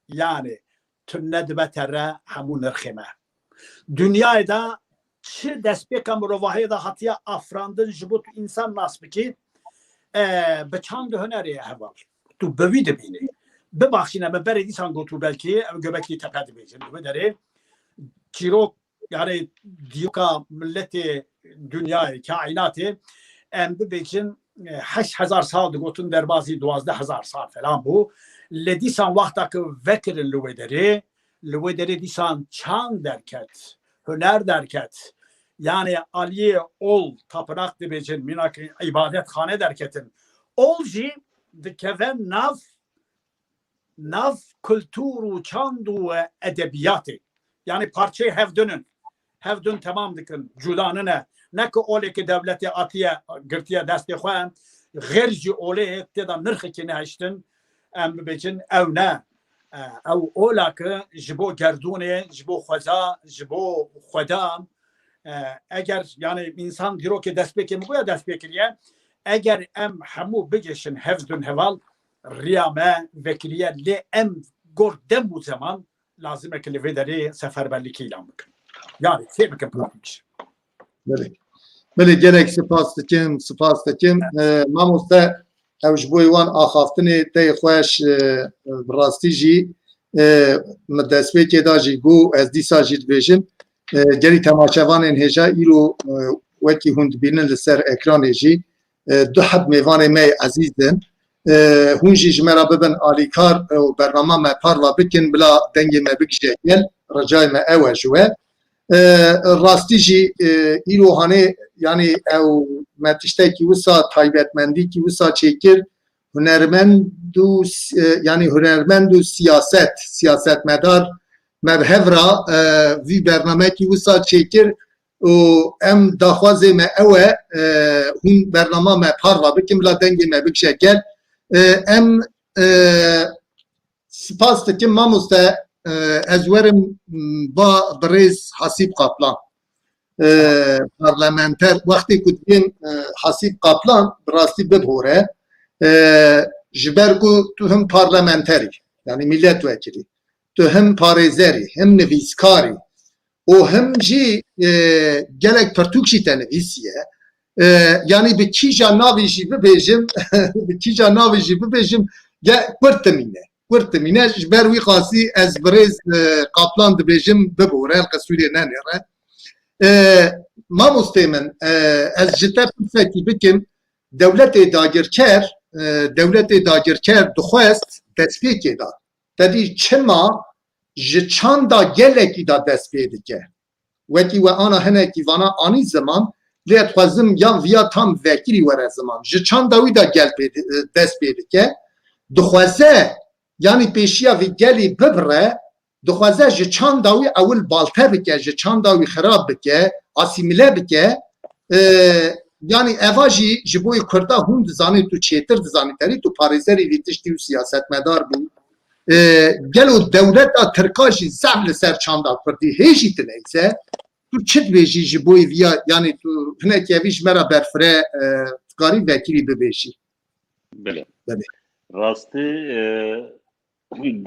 yanî tu nedibe te re hemû nirxê me. Dinyayê de çi destpêka mirovahiyê de hatiye afirandin ji bo tu însan nas bikî, e, bi çand û hunerê heval. Tu bi wî dibînî. Bibaxşîne min berê dîsan gotû belkî, ew Göbekli Tepe dibêjin. Li wê derê çîrok, yanî dîroka miletê dinyayê, kaînatê, em bibêjin, e, heşt hezar sal digotin, derbazî duwazdeh hezar sal falan bû. Lê dîsan wexta ku vekirin li wê derê, li wê derê dîsan çand derket, huner derket. Yanî aliyê ol, tapınak dibêjin, mînak îbadetxane derketin. Ol jî dikeve nav, nav kultur û çand û edebiyatê. Yanî parçeyê hevdun in. Hevdun temam dikin, cuda nine. Ne ku olê ki dewletê atiye, girtiye destê xwe, xêr jî olê tê de nirxekî nehiştin, em bibêjin ew ne. E, ew ola ki ji bo gerdûnê, ji bo xweza, ji bo xweda, e, eger, yanî însan dîrokê destpêkê min goya destpêkiriye, eger em hemû bigêşin hevdun heval, riya me vekiriye, lê em gor dem û zeman lazim e ki li vê derê seferberlikî îlan bikin. Yanî tê bikin pratîk. Belê. Belê, gelek spas dikim, spas dikim. E, mamoste, ew ji bo wan axaftinê te yê xweş, e, bi rastî jî, e, min destpêkê de jî got, ez dîsa jî dibêjim, e, gelî temaşevanên hêja îro, e, wekî hûn dibînin li ser ekranê jî, e, du heb mêvanê me yê ezîz in. E, hûn jî ji me re bibin alîkar û bernama me parva bikin, bila dengê me bigije gel, ricayê me ew e ji we. E, rastî jî, e, îro hanê, yanî ew me tiştekî wisa taybetmendîkî wisa çêkir, hunermend û s-, e, yanî hunermend û siyaset, siyasetmedar me bi hev re, e, vî bernamekî wisa çêkir û em daxwazê me ew e, e, hûn bernama me parva bikin, bila dengê me bigije gel. E, em, e, spas dikim mamoste, e, ez werim, m, ba birêz Hasîb Kaplan. E, parlamenter, wextê ku dibên, e, Hasîb Kaplan bi rastî bibhore, e, ji ber ku tu him parlamenter î, yanî milletvekilî, tu him parêzer î, him nivîskar î û him jî, e, gelek pirtûk jî te nivîsiye. E, yanî bi kîja navê jî bibêjim, bi kîja navê jî bibêjim, ge-, kurt dimîne. Kurt dimîne. Ji ber wî qasî ez birêz, e, Kaplan dibêjim, bibore, li qisûrê nenêre. E, mamostê min, e, ez ji te pirsekî bikim, dewletê dagirker, e, dewletê dagirker dixwest destpêkê da. Te dî çima ji çanda gelekî da dest pê dike? Wekî we ana hinekî vana anî ziman, lê ez dixwazim yan viya tam vekirî were ziman. Ji çanda wî da gel pê di-, dest pê dike, dixwaze, yanî pêşiya vî gelî bibire, dixwaze ji çanda wî ewil balte bike, ji çanda wî xirab bike, asîmile bike. E, yanî eva jî ji bo yê Kurda hûn dizanî, tu çêtir dizanî, terî tu parêzerî vî tiştî û siyasetmedar bû. E, gelo dewleta Tirka jî zehf li ser çanda Kurdî hê jî tine ise, tu çi dibêjî ji bo yê viya, yanî tu hinekî evî ji me re berfire, e, dikarî vekirî bibêjî? Belê. Belê. Rastî, e,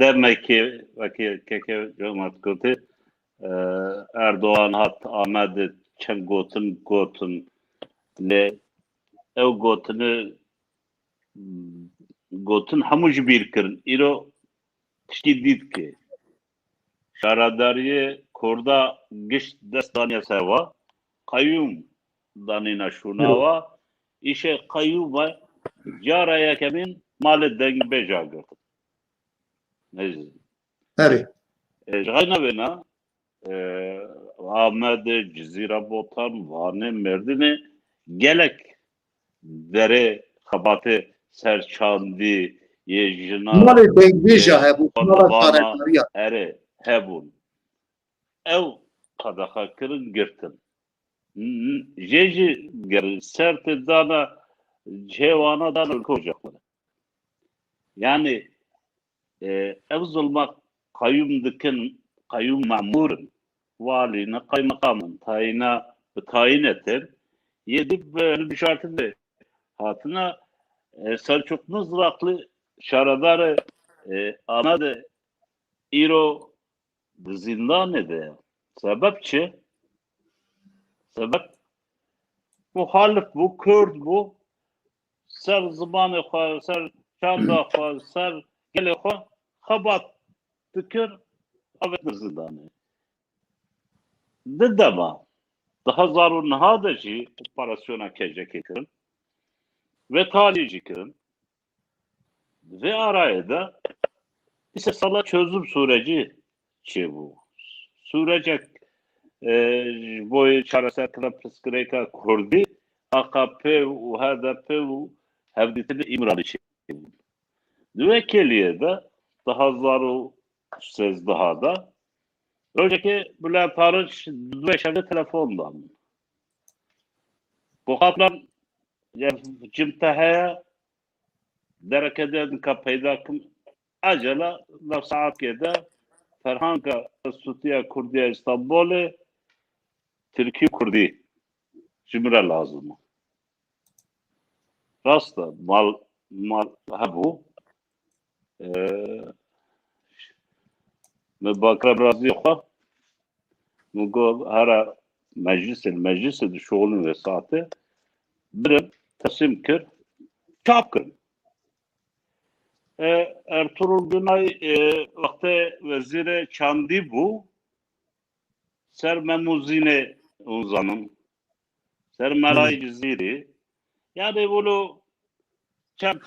demekê wekî keke Cemat gote, e, Erdogan hat Amedê çend gotin gotin. Lê ew gotini, gotin hemû ji bîr kirin. Îro tiştî dît ki şaredariyê Kurda gişt dest daniye ser wa, qeyûm danîne şûna wa, îşê qeyûm e, cara yekemîn malê dengbêja girtin. Neyse. Erê. E, ji xeyna vêna, e, Amedê, Cizîra, Botan, Vanê, Mêrdînê gelek derê xebatê serçandî yê jina, malê dengbêja e, hebû, mala vana, şaredariya. Erê, hebûn. Ew qedexe kirin, girtin. N-, n-, jê jî ger ser tê dana, cihê wana dana li koca xwe. Yanî, e, ev zilma qeyûm dikin, qeyûm memûr in, walî ne, qeymeqam in, tayîna bi tayîn e tên, yê dî bi hilbijartinê hatine, e, Selçuk Mizrakli şaredarê, e, Amedê îro di zîndanê de ye. Sebeb çi? Sebeb muxalif bû, Kurd bû, ser zimanê xwe, ser çanda xwe, ser gelê xwe xebat dikir, avêtin zîndanê. Di dema du hezar û neh de jî operasyona K C K kirin, vê talî jî kirin. Di vê arayê de îse sala çözüm süreci çêbû. Sürecek, e, ji bo çareserkirina pirsgirêka Kurdî A K P û H D P û hevdîtinê Îmralî çêbû. Di wê kêliyê de du hezar û sêzdeh de rojekê Bülent Arınç di wê şevê telefon da min. Bo Kaplan, ya cim te heye, dereke de nika peyda kim, acele nav saetkê de ferhanka Enstitûya Kurdî ya Îstanbulê, Tirkî û Kurdî ji min re lazim e. Rast e, mal, mal hebû. Ee, min bakire birazî xwe. Min got, here meclisê, meclisê dişuxulin vê saetê. Birin, teslîm kir, çap kirin. E, Ertuğrul Günay, e, wextê wezîrê çandî bû, ser Memûzînê hûn zanin, ser Melayê Cizîrî. Yanî wilo çend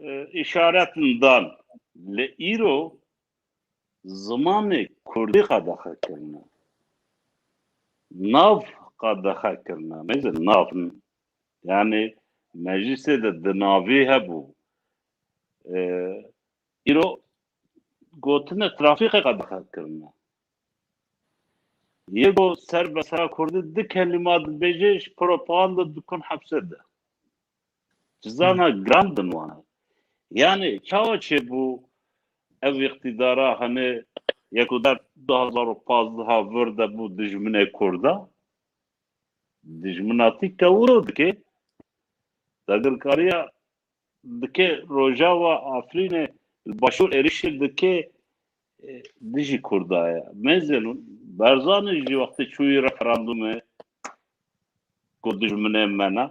e, îşaretin dan. Li îro zimanê kurdî qedexe kirine. Nav qedexe kirine. Mêze nav. Yani meclisê de di navî hebû. E, îro gotine trafîkê qedexe kirine. Yê go ser be sera kurdî du kelîma dibêje, ji propaganda dikin hepse de. Cizana giran din wana. Yani çawa çêbû ev îqtîdara hene yek û der du hazar û pazdeh vir de bû dijminê kurda? Dijminatî kewiro dike. Dagirkariya dike Rojava, Afrînê, li Başûr êrişê dike, e, dijî kurda ye. Mêzên Barzanî jî wextê çûyî referandumê got dijminê me ne.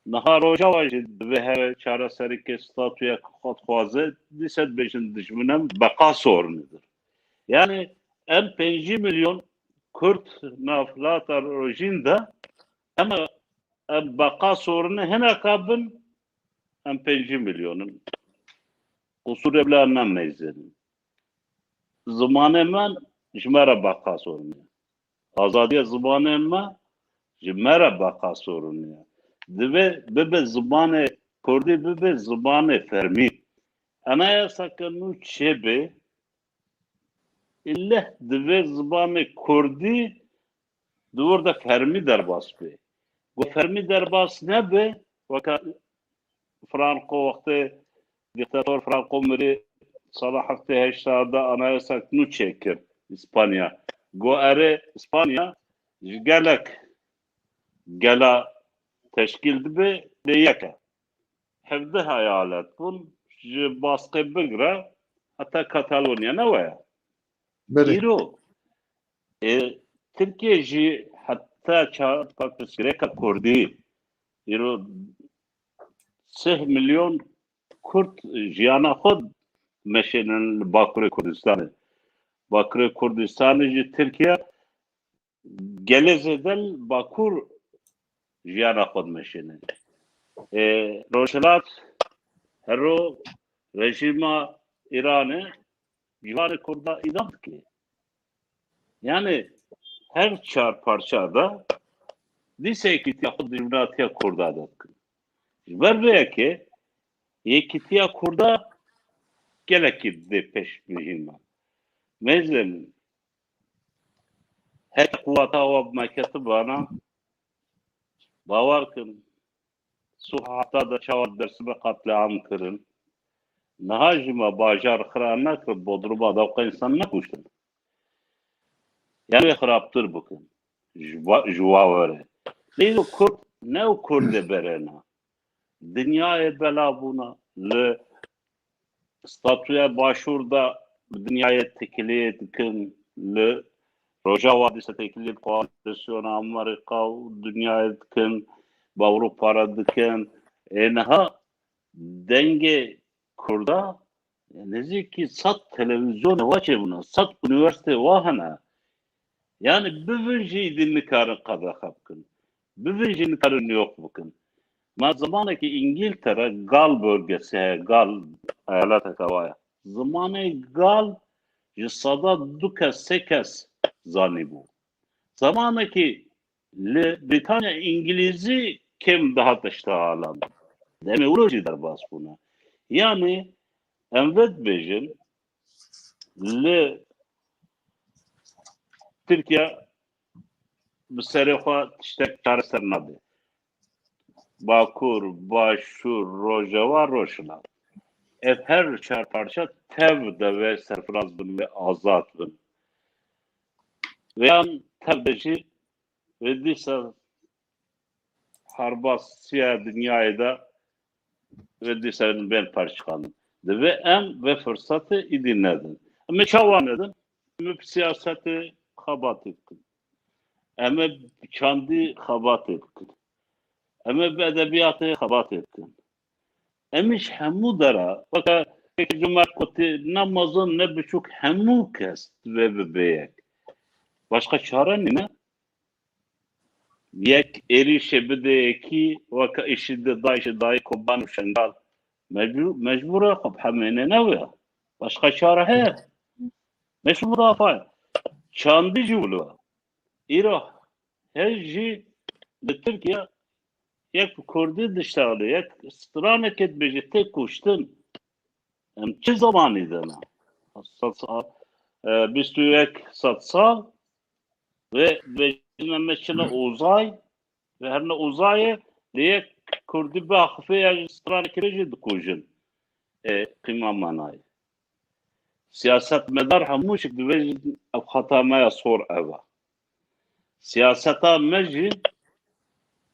Niha Rojava jî divê here çareserîkê statuyek xwe dixwaze, dîse dibêjin dijminê me beqa sorinidir. Yani em pêncî milyon Kurd nav hilata rojîn de em, em beqa sorine hineka bin, em pêncî milyon in. Qusûrê bila nemeyzênin. Zimanê me ji me re beqa sorine. Azadiya zimanê me ji me re beqa sorine. Divê bibe zimanê kurdî, bibe zimanê fermî. Anayaseke nû çêbe, îlleh divê zimanê kurdî di wir de fermî derbas be. Ku fermî derbas nebe, weke Franco wextê dîktator Franco mirî sala heftê heşt de anayasek nû çêkir Îspanya. Got erê Îspanya ji gelek gela teşkîl dibe, lê yek e. Hevdeh eyalet bûn, ji Baskê bigre heta Katalonya, ne waya? Belê. Îro, e, Tirkiye jî heta çar pirsgirêka kurdî, îro sih milyon Kurd jiyana xwe meşênin li Bakurê Kurdistanê. Bakurê Kurdistanê jî Tirkiye gelê zêde li Bakur jiyana xwe dimeşêne. E, Rojhilat hero rejîma Îranê ciwanê Kurda îdam dike. Yani her çar parça de dîse yekîtiya xwe dijminatiya Kurda de dikin. Ji ber vê yekê yekîtiya Kurda gelekî dê pêş muhîm e. Mêzin her quwata wa bi me ketibana, bawer kin, Sûha heta de çawa Dêrsimê qetleam kirin. Niha jî me bajar xira nekir, Bodruma de weke însan nekuştin. Yani wê xirabtir bikin. Ji wa-, ji wa were. Lê Kurd ne ew Kurdê berê ne. Dinyayê bela bûne. Li statûya Başûr de bi dinyayê têkiliyê dikin, li Rojava dîsa têkiliyê bi koalîsyona Amerîka û dinyayê dikin, bi Ewropa re dikin. Ê niha dengê Kurda nêzîkî sed televîzyonê wa çêbûne, sed unîversîteyê wa hene. Yani bivin jî îdî nikarin qedexe bikin. Bivin jî nikarin yok bikin. Ma zimanekî Îngîltere Gal bölgesi heye, Gal eyaleteke wa ye. Zimanê Gal ji seda du kes, sê kes zanîbû. Zimanekî li Brîtanya Îngilîzî kêm dihate ji te alan. Demê wilo jî derbas bûne. Yani em vê dibêjin, li Tirkiye bi serê xwe tiştek çareser nabe. Bakur, Başûr, Rojava, Rojhilat. Ev her çar parça tev de wê serfiraz bin, wê azad bin. Vêyan tev de jî wê dîsa herbasiya dinyayê de wê dîsa bên perçiqandin. Divê em vê firsete îdî nedin. Em ê çawa nedin? Em ê bi siyasetê xebatê bikin. Em ê bi çandî xebatê bikin. Em ê bi edebiyatê xebatê bikin. Em ê ji hemû dera, weke Kekê Cumhur Kotî, ne mezin ne biçûk, hemû kes divê bibe yek. Başqa çare nîne. Yek êrîşê bide yekî, weke IŞİD, DAIŞ, dayê Koban û Şengal. Mecbûr, mecbûr e, xwe bihemêne, ne wê. Başqa çare heye? Mecbûr e, xwe çandî jî wilo. Îro her jî li Tirkiye yek bi kurdî diştexile, yek stranekê dibêje tê kuştin. Em çi zemanî de ne? Sed sal, e, bîst û yek sed sal ve bêjin em çine uzay ve herine uzayê, lê yek kurdî biaxifê ya ji stranekê jî dikujin. E, qîma manayê. Siyasetmedar hemû şik dibêjin ev xeta me ya sor ev e. Siyaseta me jî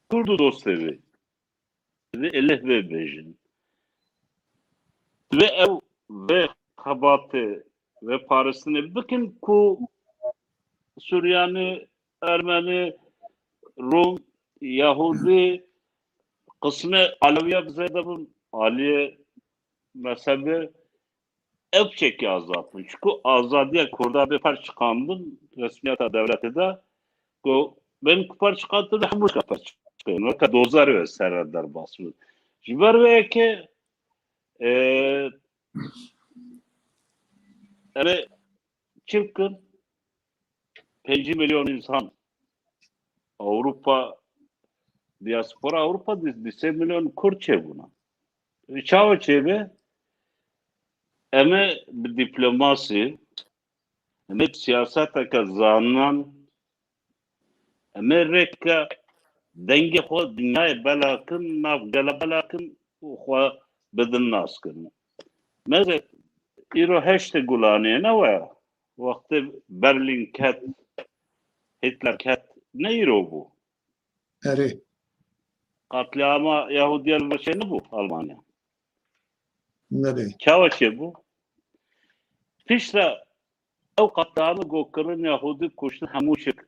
kurd û dostê wê. Divê êlih vê bêjin. Divê ew vê xebatê, vê paristinê bikin ku Suryanî, Ermenî, Rum, Yahudî, qismê Alewiya bi zêde bin, aliyê mezhebê, ev çekî azad bin. Çiku azadiya Kurda bê per çiqandin resmiyeta dewletê de, ku bên ku per çiqandin hemû şika per çiqên. Weke dozerê wê ser re derbas bin. Ji ber wê yekê, e, em ê çi bikin? Pêncî milyon însan Ewropa, diaspora Ewropa di, di sê milyon Kurd çêbûne. Çawa çêbe? Em ê bi dîplomasî, em ê bi siyaseteke zanan, em ê rêke dengê xwe dinyayê belakin, nav gele belakin û xwe bidin naskirin. Meze îro heştê Gulanê ne we, wextê Berlin ket, Hitler ket, ne îro bû. Erê. Katliama Yahudiyan ve şey nebû Almanya. Nerê? Çawa çêbû? Piştre ew katliamê ku kirin, Yahudî kuştin, hemû şik.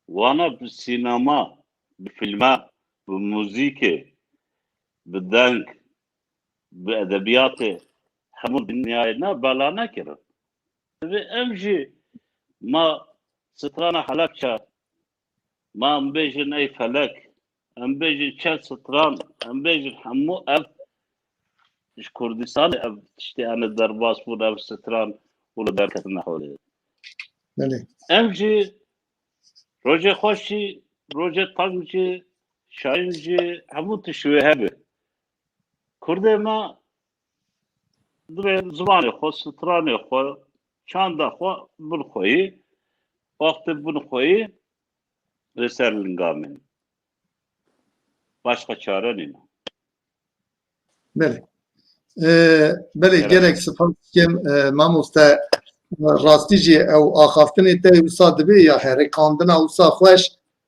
Wana bi sînema, bi filme, bi muzîkê, bi deng, bi edebiyatê hemû dinyayê ne bela nekirin. Divê em jî ma strana Helebçe, ma em bêjin ey felek, em bêjin çel stran, em bêjin hemû ev ji Kurdistanê ev tiştê hene derbas bûn, ev stran û li derketine holê. Belê. Em jî rojê xweş jî, rojê teng jî, şayîn jî, hemû tişt wê hebe. Kurdê me divê zimanê xwe, stranê xwe, çanda xwe bin xweyî, wextê bin xweyî li ser linga min. Başqa çare nîne. Belê. Ee, belê, Gerek. Gelek spas dikim, e, mamoste, rastî jî ew axaftinê te wisa dibe ya herikandina wisa xweş,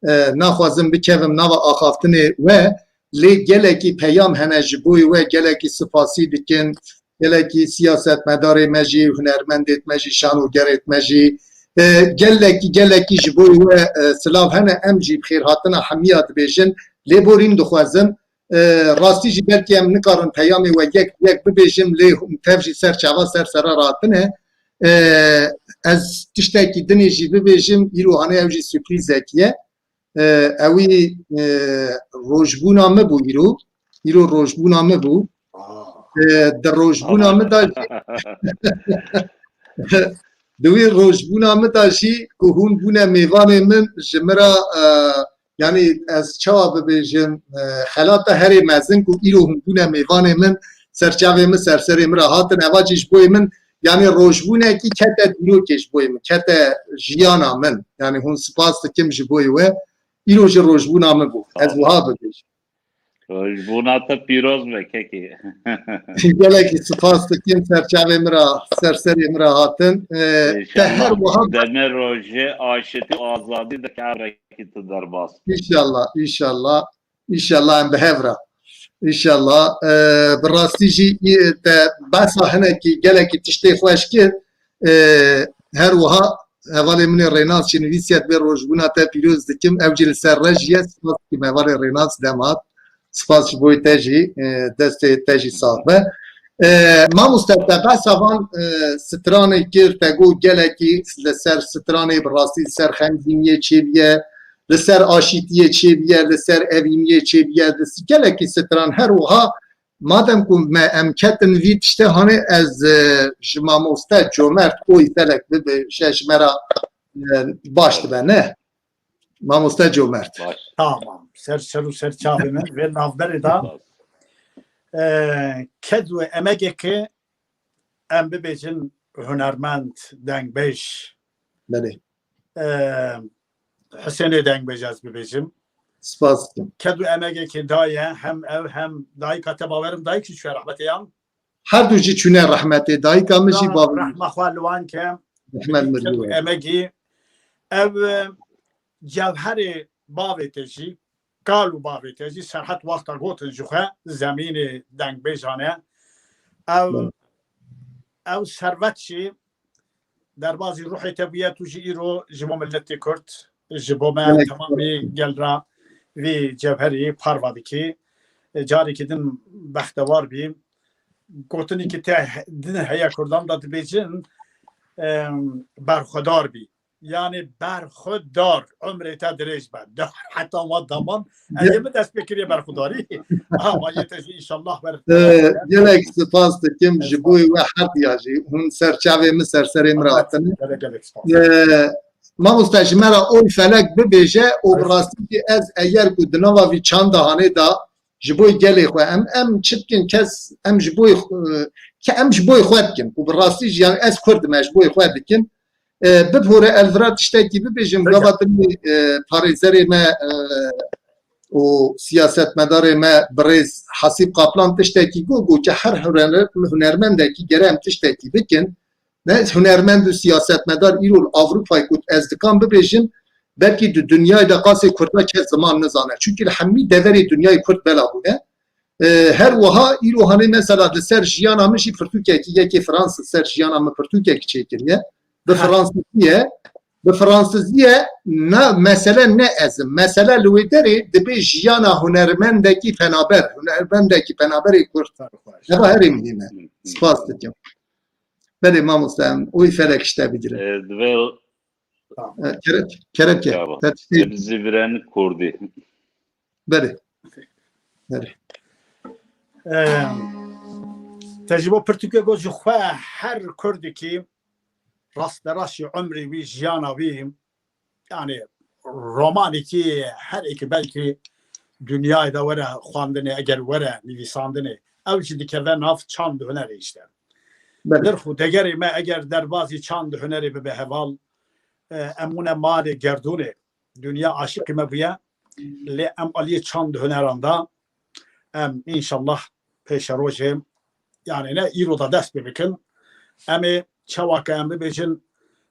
e, naxwazim bikevim nava axaftinê we, lê gelekî peyam hene ji bo we, gelekî sipasî dikin, gelekî siyasetmedarê me jî, hunermendê me jî, şanogerê me jî, e, gelekî, gelekî ji bo we, e, silav hene, em jî bi xêrhatina hemiya dibêjin, lêborîn dixwazim. E, rastî jî belkî em nikarin peyamê we yek yek bibêjim, lê hûn tev jî ser çava ser sera ratine. E, ez tiştekî dinê jî bibêjim, îro hanê ew jî sürprîzekî ye. E, ewî, e, rojbûna min bû îro. Îro rojbûna min bû. E, di rojbûna min de jî di wî rojbûna min de jî ku hûn bûne mêvanê min, ji min re, e, yanî ez çawa bibêjim, e, xelata herê mezin ku îro hûn bûne mêvanê min, ser çavê min, ser serê min re hatin, eva jî ji bo min, yanî rojbûnekî kete dîrokê ji bo min, kete jiyana min. Yanî hûn spas dikim ji bo we. Îro jî rojbûna min bû. Ez wiha bibêjim. Rojbûna te pîroz be kekê. Gelekî spas dikim, ser çavê min re, ser serê min re hatin. E, te her wiha demê rojê aşitî û azadî de kevrekî tu derbas. Înşallah, înşallah. Înşallah em bi hev re. Înşallah. E, bi rastî jî, e, te behsa hinekî gelekî tiştê xweş kir. E, her wiha hevalê min ê Rênas jî nivîsiye, divê rojbûna te pîroz dikim. Ew jî li ser re jî ye. Spas dikim hevalê Rênas, dem hat. Spas ji bo te jî, e, destê te jî sax be. E, mamoste, te behsa van, e, stranê kir, te got gelekî li ser stranê bi rastî li ser xemgîniyê çêbûye, li ser aşîtiyê çêbûye, li ser evîniyê çêbûye, li s-, gelekî stran her wiha Madem ku me em ketin vî tiştê hanê, ez, e, ji mamoste Comert Oyfelek bibêje ji me re, e, baş dibe, ne? Mamoste Comert. Baş. Tamam. Ser ser û ser çavê min vê navberê de, e, ked û emegekê em bibêjin hunermend, dengbêj. Belê. E, Husênê dengbêj ez bibêjim. Spas dikim. Ked û emegekê daye hem ew hem dayika te, bawerim dayik jî çûye rehmetê yan. Her du jî çûne rehmetê. Dayika min jî, bawer, rehma xwe li wan ke. Rehmet ked û emegî. Ev, e, cevherê bavê te jî, kal û bavê te jî Serhet wexta gotin ji xwe zemînê dengbêjan e. Ew, ew servet jî derbazî ruhê te bûye, tu jî îro ji bo miletê Kurd, ji bo me, gelek, temamî gel re vî cevherî parva dikî. E, carekî din bextewar bî. Gotinekî te he-, din heye Kurdan da dibêjin, em, berxwedar bî. Yani berxwedar, umrê te dirêj be. De-, heta ma daman, ez ê min dest pê kiriye berxwedarî. Ha, ma yê te jî inşallah ber-, e, gelek spas dikim ji bo we herdiya jî. Hûn ser çavê min, ser serê min re hatine. Gelek, gelek spas. E, mamoste, ji me re Oyfelek bibêje û bi rastî jî ez eger ku di nava vî çanda hanê de ji bo gelê xwe em, em çi dikin, kes em ji bo, e, ke em ji bo xwe dikin. Û bi rastî jî, yani ez Kurd im, ez ji bo xwe dikim. E, bibhore ez vira tiştekî bibêjim, gava din, e, parêzerê me, e, û siyasetmedarê me birêz Hasîb Kaplan tiştekî got, got ki her huner-, hunermendekî gere em tiştekî bikin. Ne hunermend û siyasetmedar îro li Avrupayê ku ez dikan bibêjim, belkî di dinyayê de qasê Kurda kes ziman nizane. Çunkî li hemî deverê dinyayê Kurd bela bûne. E, her wiha îro hanê mesela li ser jiyana min jî pirtûkekî, yekê Fransız ser jiyana min pirtûkekî çêkiriye. Bi Fransızî ye. Bi Fransızî ye, na mesele ne ez im. Mesele li wê derê dibê jiyana hunermendekî penaber, hunermendekî penaberê Kurd. Eva herî muhîm e. Spas dikim. Belê mamoste, em Oyfelek ji te bigire. E, divê Tamam. E, kerem, kerem ke. Bravo. Te tiştê Em ziviren Kurdî. Belê. Belê. Em, te ji bo pirtûkê got, ji xwe her Kurdekî rasterast jî umrê wî, jiyana wî, yani romanekî her êkî belkî dinyayê de were xwendinê, eger were nivîsandinê, ew jî dikeve nav çand û hunerê işte. Belê. Nirx û degerê me eger derbazî çand û hunerê bibe heval, e, em wine malê gerdûnê. Dinya aşiqî me bûye. Lê em aliyê çand û huneran de em înşallah pêşerojê, yani ne îro de dest pê bikin. Em ê çawa ke em bibêjin,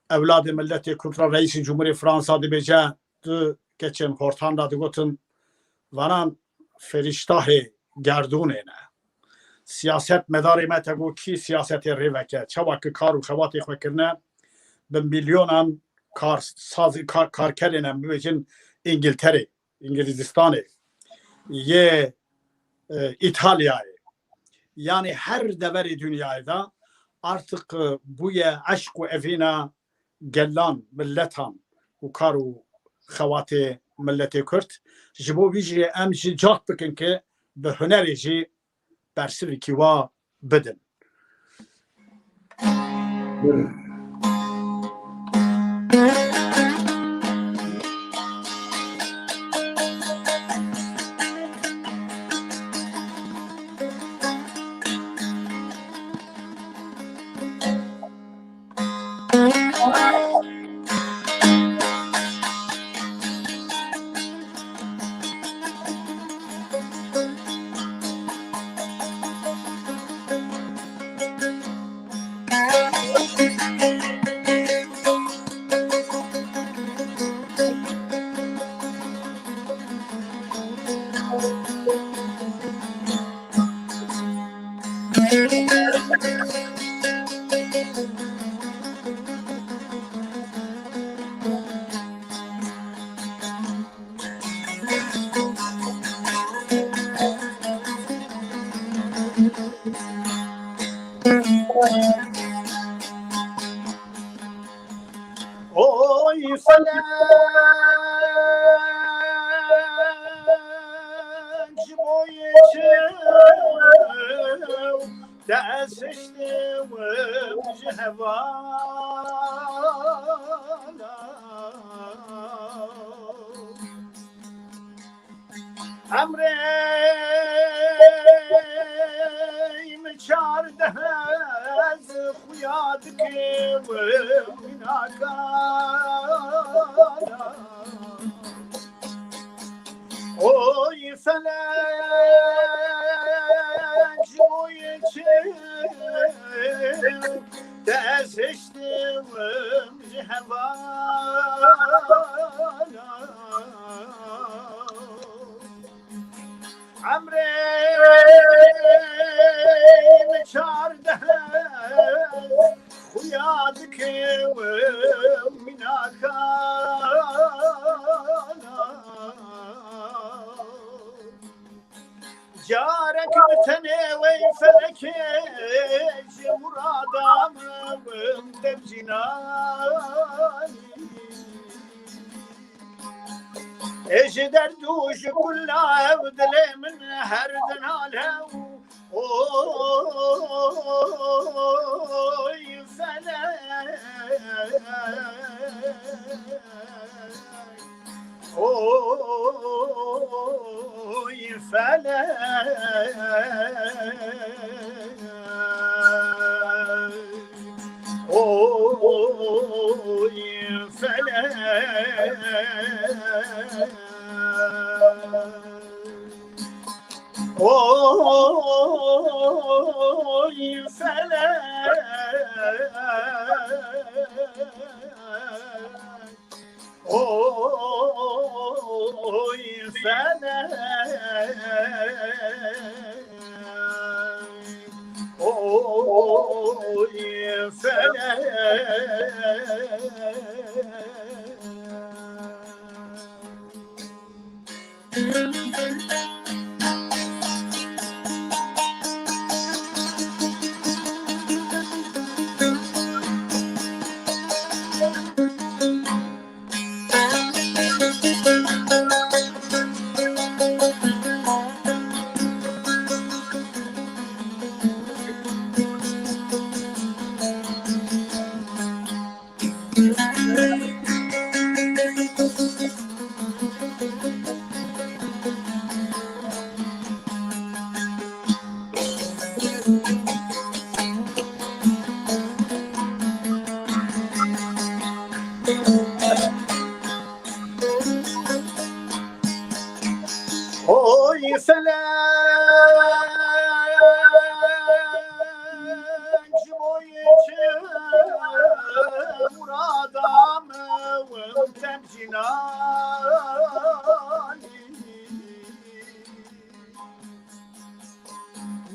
ewladê miletê Kurd re Reîsê Cumhurê Fransa dibêje, tu keçên xortan de digotin, vanan ferîştahê gerdûnê ne. Siyasetmedarê me te got kî siyasetê rê veke, çawa ki kar û xebatê xwe kirine, bi milyonan kar, saz, kar, karkerên em bibêjin Îngilterê, Îngilîzistanê, yê, e, Îtalyayê. Yani her deverê dinyayê de artık, e, bûye eşq û evîna gelan, miletan û kar û xewatê miletê Kurd. Ji bo vî jî em jî cehd bikin ki bi hunerê jî bersivekî wa bidin. Oy felek, ji bo yê çi Te ez hiştim ji hevala. Emrê min çardeh ez xuya dikim minaka. Oy felek, oy çi, te ez hiştim ji hevala. Emrê min çardeh xuya dikim minaka. Carek bi tenê wey felekê ji murada min demjînanî. Ê ji derd û ji kula ew dilê min her dinale û oy felek. Oy felek, oy felek, oy felek. Oy felek, oy felek. Oy felek, ji bo yê çi murada min wim temcînanî.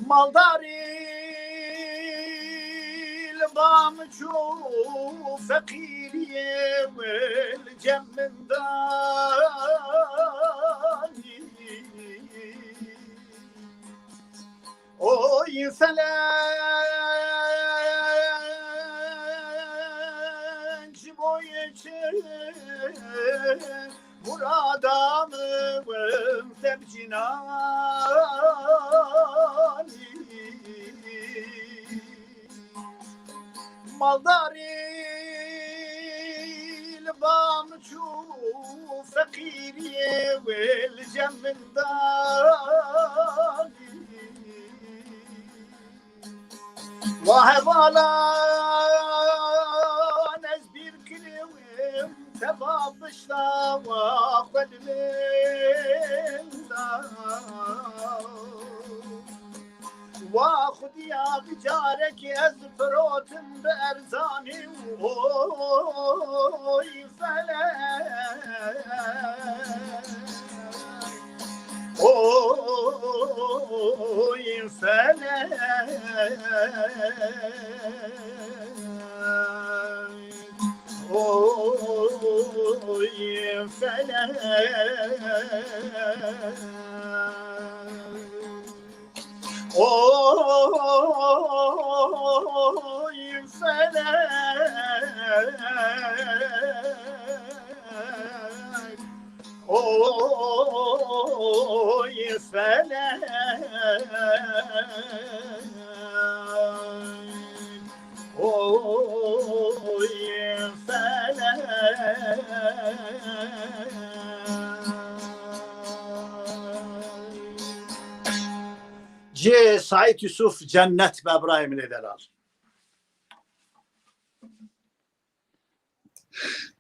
Maldarî li ba min çû, feqîriyê wê li cem min danî. Oy felek, ji bo yê çi murada min wim temcînanî. Maldarî li ba min çû, feqîriyê wê li cem min danî. Wa hevalan ez bîr kirewim, teva pişta wa xwe dilinda. Wa xudiya bi carekî ez firotim bi erzanî û oy felek. Oy felek, oy felek, oy felek. Oy felek, Cê Saîd Yusuf cennet be birayê min ê delal.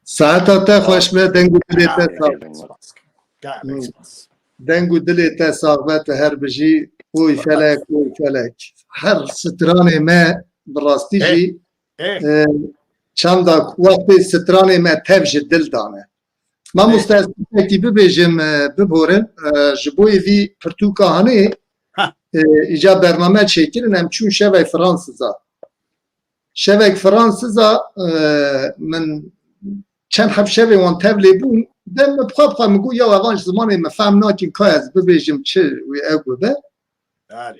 Saeta te xweş be, deng û dilê te sax. Deng û dilê te sax be, tu her bijî. Oy felek, oy felek. Her stranê me bi rastî jî, e, çanda wextê stranê me tev ji dil dane. Mamoste, ez tiştekî bibêjim, e, biborin, e, ji bo vî pirtûka hanê, e, îca bername çêkirin, em çûn şevek Fransiza. Şevek Fransiza, e, min çend heb şevê wan tevlê bûn, dem min bixwe bixwe min got, ya evan ji zimanê min fehm nakin, ka ez bibêjim çi wê ew bibe.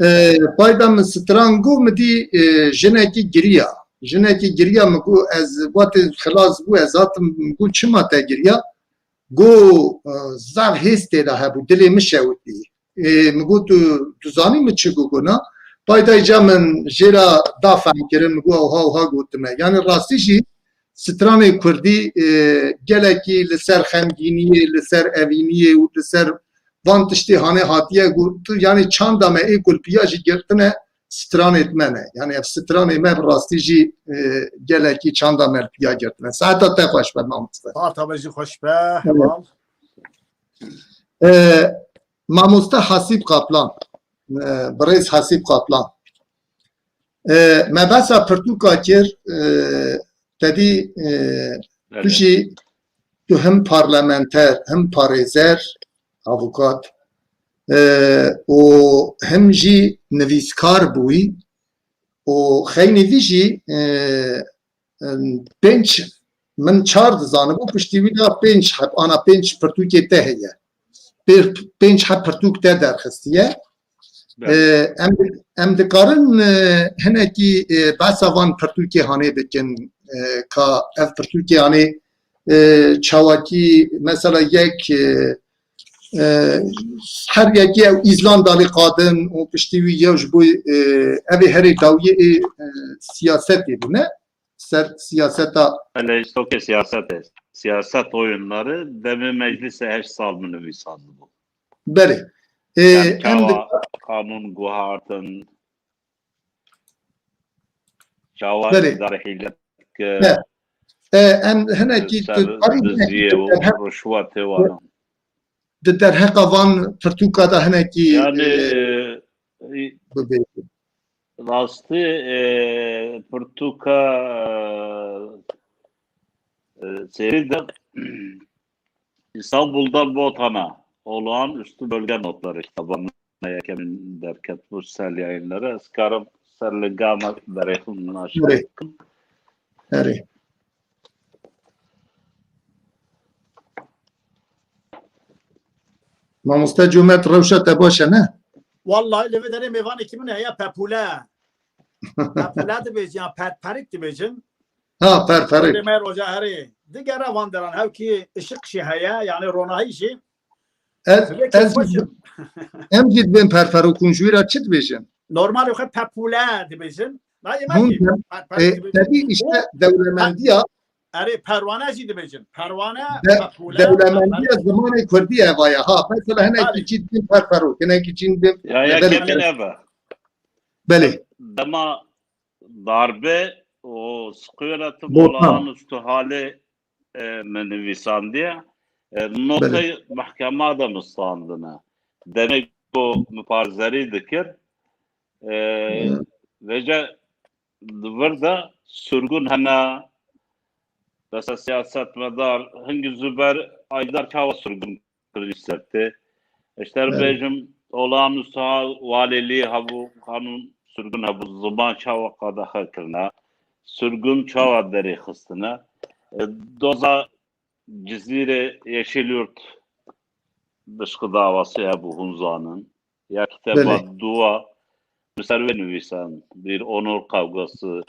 E, payda min stran got, min dî, e, jinekî giriya. Jinekî giriya, min got, ez wextê xilas bû, ez hatim, min got, çima te giriya? Got, e, zaf hêz tê de hebû, dilê min şewitî. E, min got, tu, tu zanî min çi got, got na? Payda îca min jê re da fehm kirin, min got, ew ha, ew ha gotime. Yanî rastî jî stranê kurdî, e, gelekî li ser xemgîniyê, li ser evîniyê û li ser van tiştê hanê hatiye got, tu, yanî çanda me ê ku li piya jî girtine stranê me ne. Yanî ev stranê me bi rastî jî, e, gelekî çanda me li piya girtine. Saeta te xweş be mamoste. Saeta me jî xweş be, heval. E, mamoste Hasîb Kaplan, e, birêz Hasîb Kaplan. E, me behsa pirtûka kir, e, te dî, e, tu jî, tu him parlamenter, him parêzer, avukat, e, û him jî nivîskar bûyî û xeynî vî jî, e, e, pênc, min çar dizanibû, piştî wî de pênc heb, ana pênc pirtûkê te heye. Pê-, pênc heb pirtûk te derxistiye. E, em, em dikarin, e, hinekî, e, behsa van pirtûkê hanê bikin, e, ka ev pirtûkê hanê, e, çawakî, mesela yek, e, e, her yekî ew Îzlanda lê qadin û piştî wî yew ji bo, e, ev ê herê dawiyê ê, e, siyasetê bûne. Ser siyaseta. Hele işte okey, siyaset. Siyaset oyunları demê meclise heşt sal min nivîsandibû. Belê. E, yani em çawa kanun guhartin, çawa idare hîlet ke. E, em hinekî ser diziyê û ruşwetê wan. Di derheqa van pirtûka de hinekî, yani, e, e, bibêjin. Rastî, e, pirtûka, e, serî de İstanbul'dan Botan'a olağanüstü bölge notları kitabı. Yekemin derket bu sel yayınları. Ez karim ser li gama berê xwe naşe bikim. Erê. Mamoste Comet, rewşa te baş e, ne? Wallahî li vê derê mêvanekî min heye, Pepûle. Pepûle dibêjin ya perperik dibêjin. Ha, perperik. Dê me roja herê. Digere van deran, hewkî ışık jî heye, yani ronahî jî. Ez, ez, em jî dibên perperok hûn ji wî re çi dibêjin? Normal xwe Pepûle dibêjin. Nayê me jî perperik, e, dibêjin. Tevî işte dewlemendiya. Erê, perwane jî dibêjin. Perwane, de, Pepûle, dewlemendiya zimanê kurdî eva ye. Ha, mesela hinekî çî dibên perperok, hinekî çî dibên. Ya, ya, belê. Kemîn eve. Belê. Dema darbe û siqûreta olağanüstü halê, e, min nivîsandiye. E, notey mehkema de min standine. Demê ku min parêzerî dikir, e, vêce di vir de sirgûn hene, mesela siyasetmedar, hingî Zuber Aydar çawa sirgûn kirin ser tê. Ji te re bêjim, olağanüstü hal, valîlî hebû, kanun sirgûn hebû, ziman çawa qadaxe kirine, sirgûn çawa derê xistine. E, doza Cizîrê Yeşilyurt bişkî davası hebû, hûn zanin. Ya kiteba dua bi ser wê nivîsan, bir onur kavgası,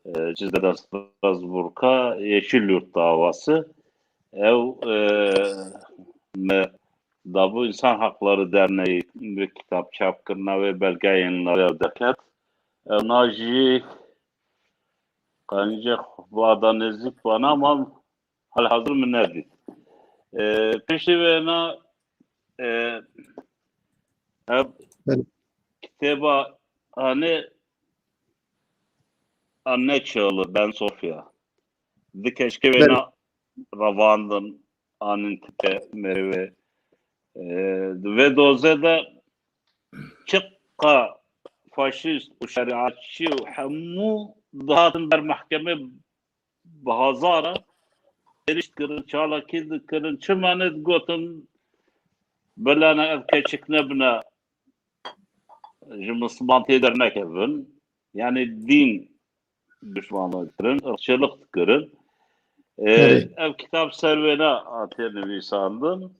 e, Cizre Strasbourg'a Yeşilyurt davası. Ew, e, me dabû Însan Hakları Derneği bi kitap çap kirina wê belge yayınları derket. Ew na jî qencê xwe bada nêzîk bana, ama halhazir min nedît. E, piştî wêna, e, ev Belê. Kitêba Anne, Anne Çığlığı, Ben Sofya. Di keşkê Belê. Wêna revandin, anîn tike merê wê. E, di vê dozê de çiqa faşîst û şerîatçî û hemû dihatin ber mehkemê bi hezara êrîş dikirin, çalakî dikirin. Çima ne digotin, bilane ev keçik nebine, ji Misliman tê dernekevin. Yani dîn düşmanlığı dikirin, ırkçılık dikirin. E, Belê. Ev kitap ser wêne hatiye nivîsandin.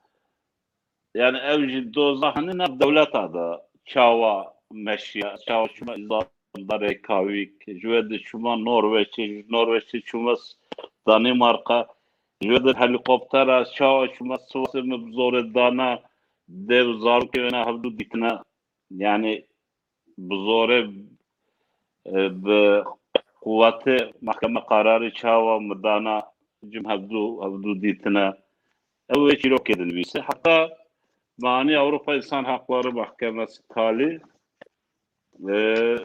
Yani ev jî doza hene nav dewleta de çawa meşiya, çawa çûma îzamdarê kawîk, ji wê de çûma Norveçê, ji Norveçê çûma Danimarka, ji wê de helîkoptera çawa çûma Sivasê, min bi zorê dana, dev zarokê wêna hevdu dîtine. Yani bi zorê, e, bi quwetê mehkeme kararê çawa min dana, cim hevdu, hevdu dîtine. Ew ê çîrokê dinivîse. Heta me anî Avrupa İnsan Hakları Mahkemesi kalî, e,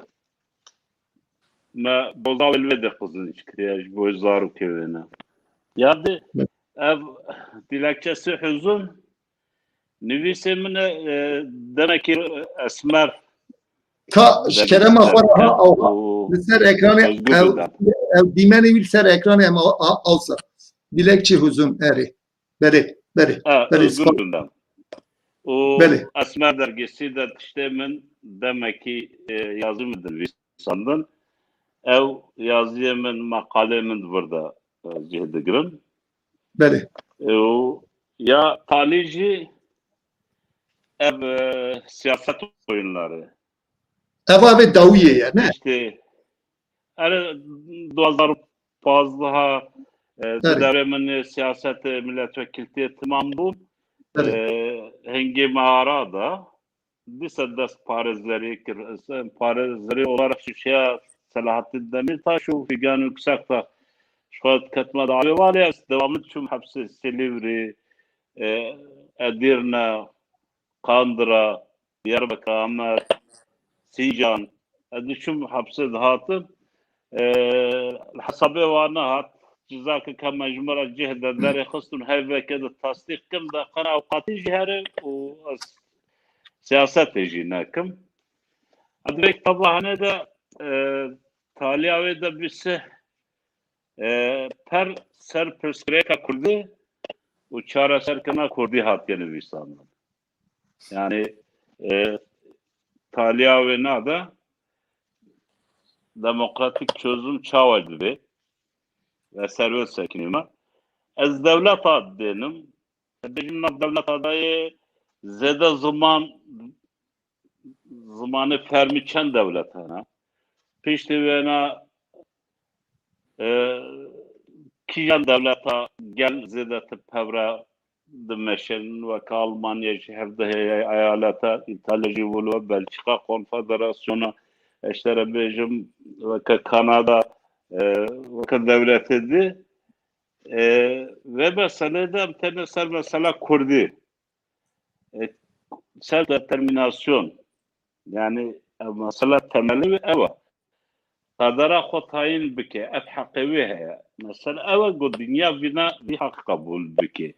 me boza wê li vê de qizinc kiriye ji bo zarokê wêne. Ya di ev dilekçesi huzun nivîsê min e, e, demekî Esmer. Ka ji kerema xwe re ha, ew ha. Li ser ekranê ew, ew dîmenê wî li ser ekranê em a-, a-, awsa. Dilekçî huzun erê. Belê, belê, belê, Özgür spas. Gündem. Û Belê. Esmer dergîsî de tiştê min demekî, e, yazî min dinivîsandin. Ew yaziyê min, meqalê min di vir de, e, cih digirin. Belê. E, û ya talî jî ev, e, siyaset oyunları. Eva vê dawiyê ye, ne? İşte, yani, du hezar û pazdeh, e, Belê. Devrê min siyaset milletvekiltiyê tamam bû. Belê. E, hingê me ara da, dîsa dest parêzerî kir. Parêzerî olarak şişeya Selahattin Demirtaş û Figan Yüksektaş. Ji xwe ketme dawê valê, ez devamlı çûm hepsê Silivri, e, Edirne, Qandira, Diyarbekir, Amed, Sincan. Ez diçûm hepsê dihatim. E, li hesabê wan nehat. Cizakek hema ji min re cih de derê xist û heveke de tasdîq kim de qena ewqatî jî here û ez siyasetê jî nekim. Ez di vê kitaba hene de, e, taliya wê de bîse, e, per ser pirsgirêka Kurdî û çareserkirina Kurdî hatiye nivîsandin. Yani, e, taliya wê nade demokratik çözüm çawa dibe ve servet sekinîme. Ez dewleta dênim, bêjim nav dewleta de yê zêde ziman, zimanê fermî çend dewlet hene. Piştî wêna, e, kîjan dewleta gel zêdetir pevre dimeşin, weke Almanya jî hevdeh eyaleta, Îtalya jî wilo, Belçika konfederasyona, eştere bêjim, weke Kanada, e, weke dewletê di, e, ve meselê de em têne ser mesela Kurdî. E, self determinasyon, yani, e, mesela temelî wê ew e. Qedera xwe tayîn bike, ev heqê wê heye. Mesela ew e ku dinya vîna, vî heq qebûl bike.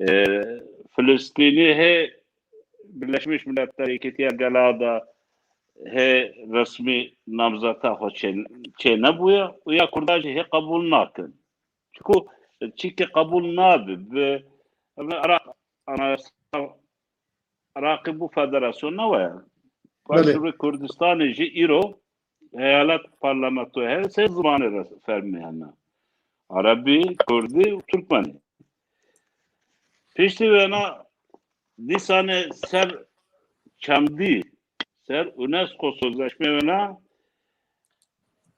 E, Filistînî hê Birleşmiş Milletler Yekîtiya Gela de hê resmî namzeta xwe çê, çê nebûye û ya Kurda jî hê qebûl nakin. Çiku çîkê qebûl nabe. Bi, bi Iraq, Anayasa Iraqê bû federasyon newe. Belê. Başûrê Kurdistanê jî îro eyalet parlamentoyê heye, sê zimanê re fermî hene. Erebî, Kurdî û Tirkmenî. Piştî wêna dîsanê ser çandî, ser UNESCO sözleşmê wêna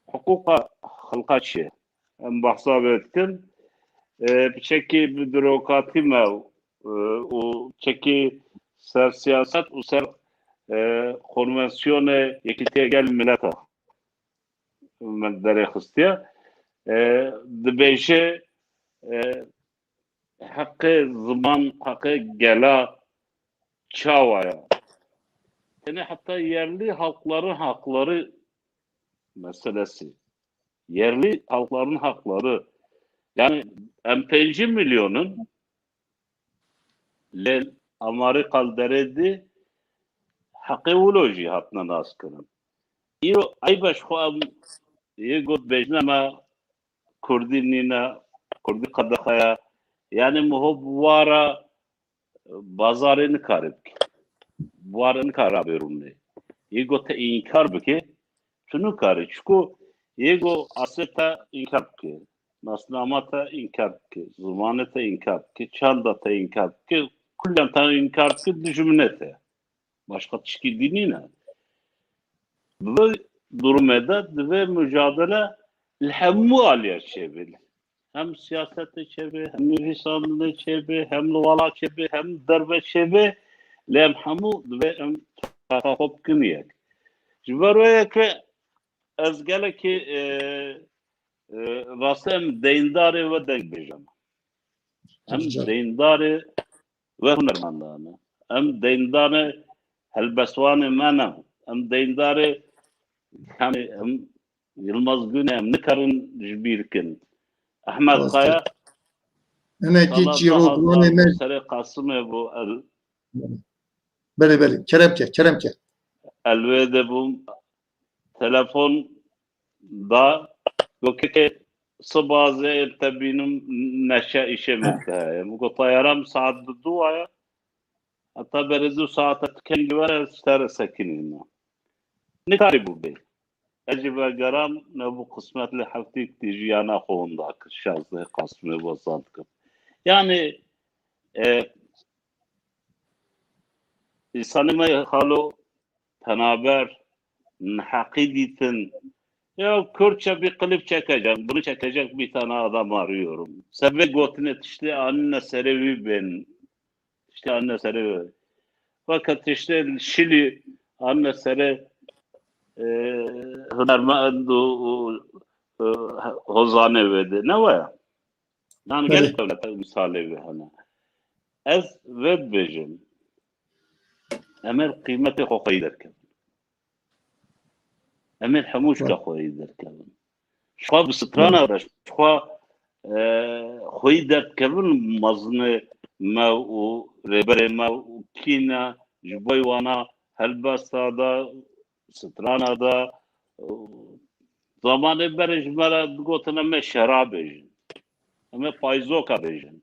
hiqûqa xilqa çi ye? Em behsa vê dikin. E, piçekî bi bürokratî me, e, û çekî ser siyaset û ser, e, konvansiyonê Yekîtiya Gel Mileta me derê xistiye. E, dibêje, e, heqê ziman, heqê gela çawa ya? Tenê heta yerli halkların hakları meselesi. Yerli halkların hakları. Yani em pêncî milyonun lê amarê qal derê di heqê wilo jî hatine naskirin. Îro eyb e ji xwe em yê got bêjine me Kurdî nîne, Kurdî qedexe ye. Yani miho bi wara bazarê nikare bike. Bi wara nikare bêrûnê. Yê got te înkar bike, tu nikarî. Çiku yê got asê te înkar bike. Nasnama te înkar bike. Zimanê te înkar bike. Çanda te înkar bike. Kullen te înkar bike, dijminê te. Başka tişkî dî nîne. Bi vê durumê de divê mücadele li hemû aliya çêbe. Hem siyasetê çêbe, hem nivîsandinê çêbe, hem li welat çêbe, hem derve çêbe. Lê em hemû divê em çaxa xwe bikin yek. Ji ber wê yekê ez gelekî, e, e, rastî em deyndarê we deng bêjin. Em Güzel. deyndarê we hunermendan e. Em deyndarê helbestvanê me ne. Em deyndarê, yani em Yilmaz Gune em nikarin ji bîr kin. Ehmed Rast e. Kaya, Hinekî çîrok ronê me. Serê Qasimê bû. El, Belê, belê. Kerem ke, kerem ke. Elwê de bûm. Telefon da. Gokeke siba zê te bînim neşe işe min te heye. Min got, "Tayaram saat du aya. Hatta berê du saate tu kengî were, ez ji te re sekinîme." Nikarî bû bê. Ez jî vegeram, nebû qismet lê heftîk tî jiyana xwe winda kir. Şazdeh Qasimê wezan kir. Yani, e, insanê me xalo penaber, neheqî dîtin. Ya Kürtçe bir klip çekeceğim, bunu çekecek bir tane adam arıyorum. Sebe gotine tiştê anine serê wî bên. Tiştê anine serê wî. Fakat tiştê Şilî anine serê, e, hunermend û, û, e, hozanê wê de. Ne waya? Yani Belê. Gelek dewlete misalê wê hene. Ez vê dibêjim. Em ê qîmetê xwe xweyî derkevin. Em ê hemû şika xweyî derkevin. Ji xwe bi strana de, ji xwe, e, xweyî derdikevin mezinê me û rêberê me û kî ne, ji bo wana helbesta de, strana de, e, zamanê berê ji me re digotin em ê şera bêjin. Em ê payzoka bêjin.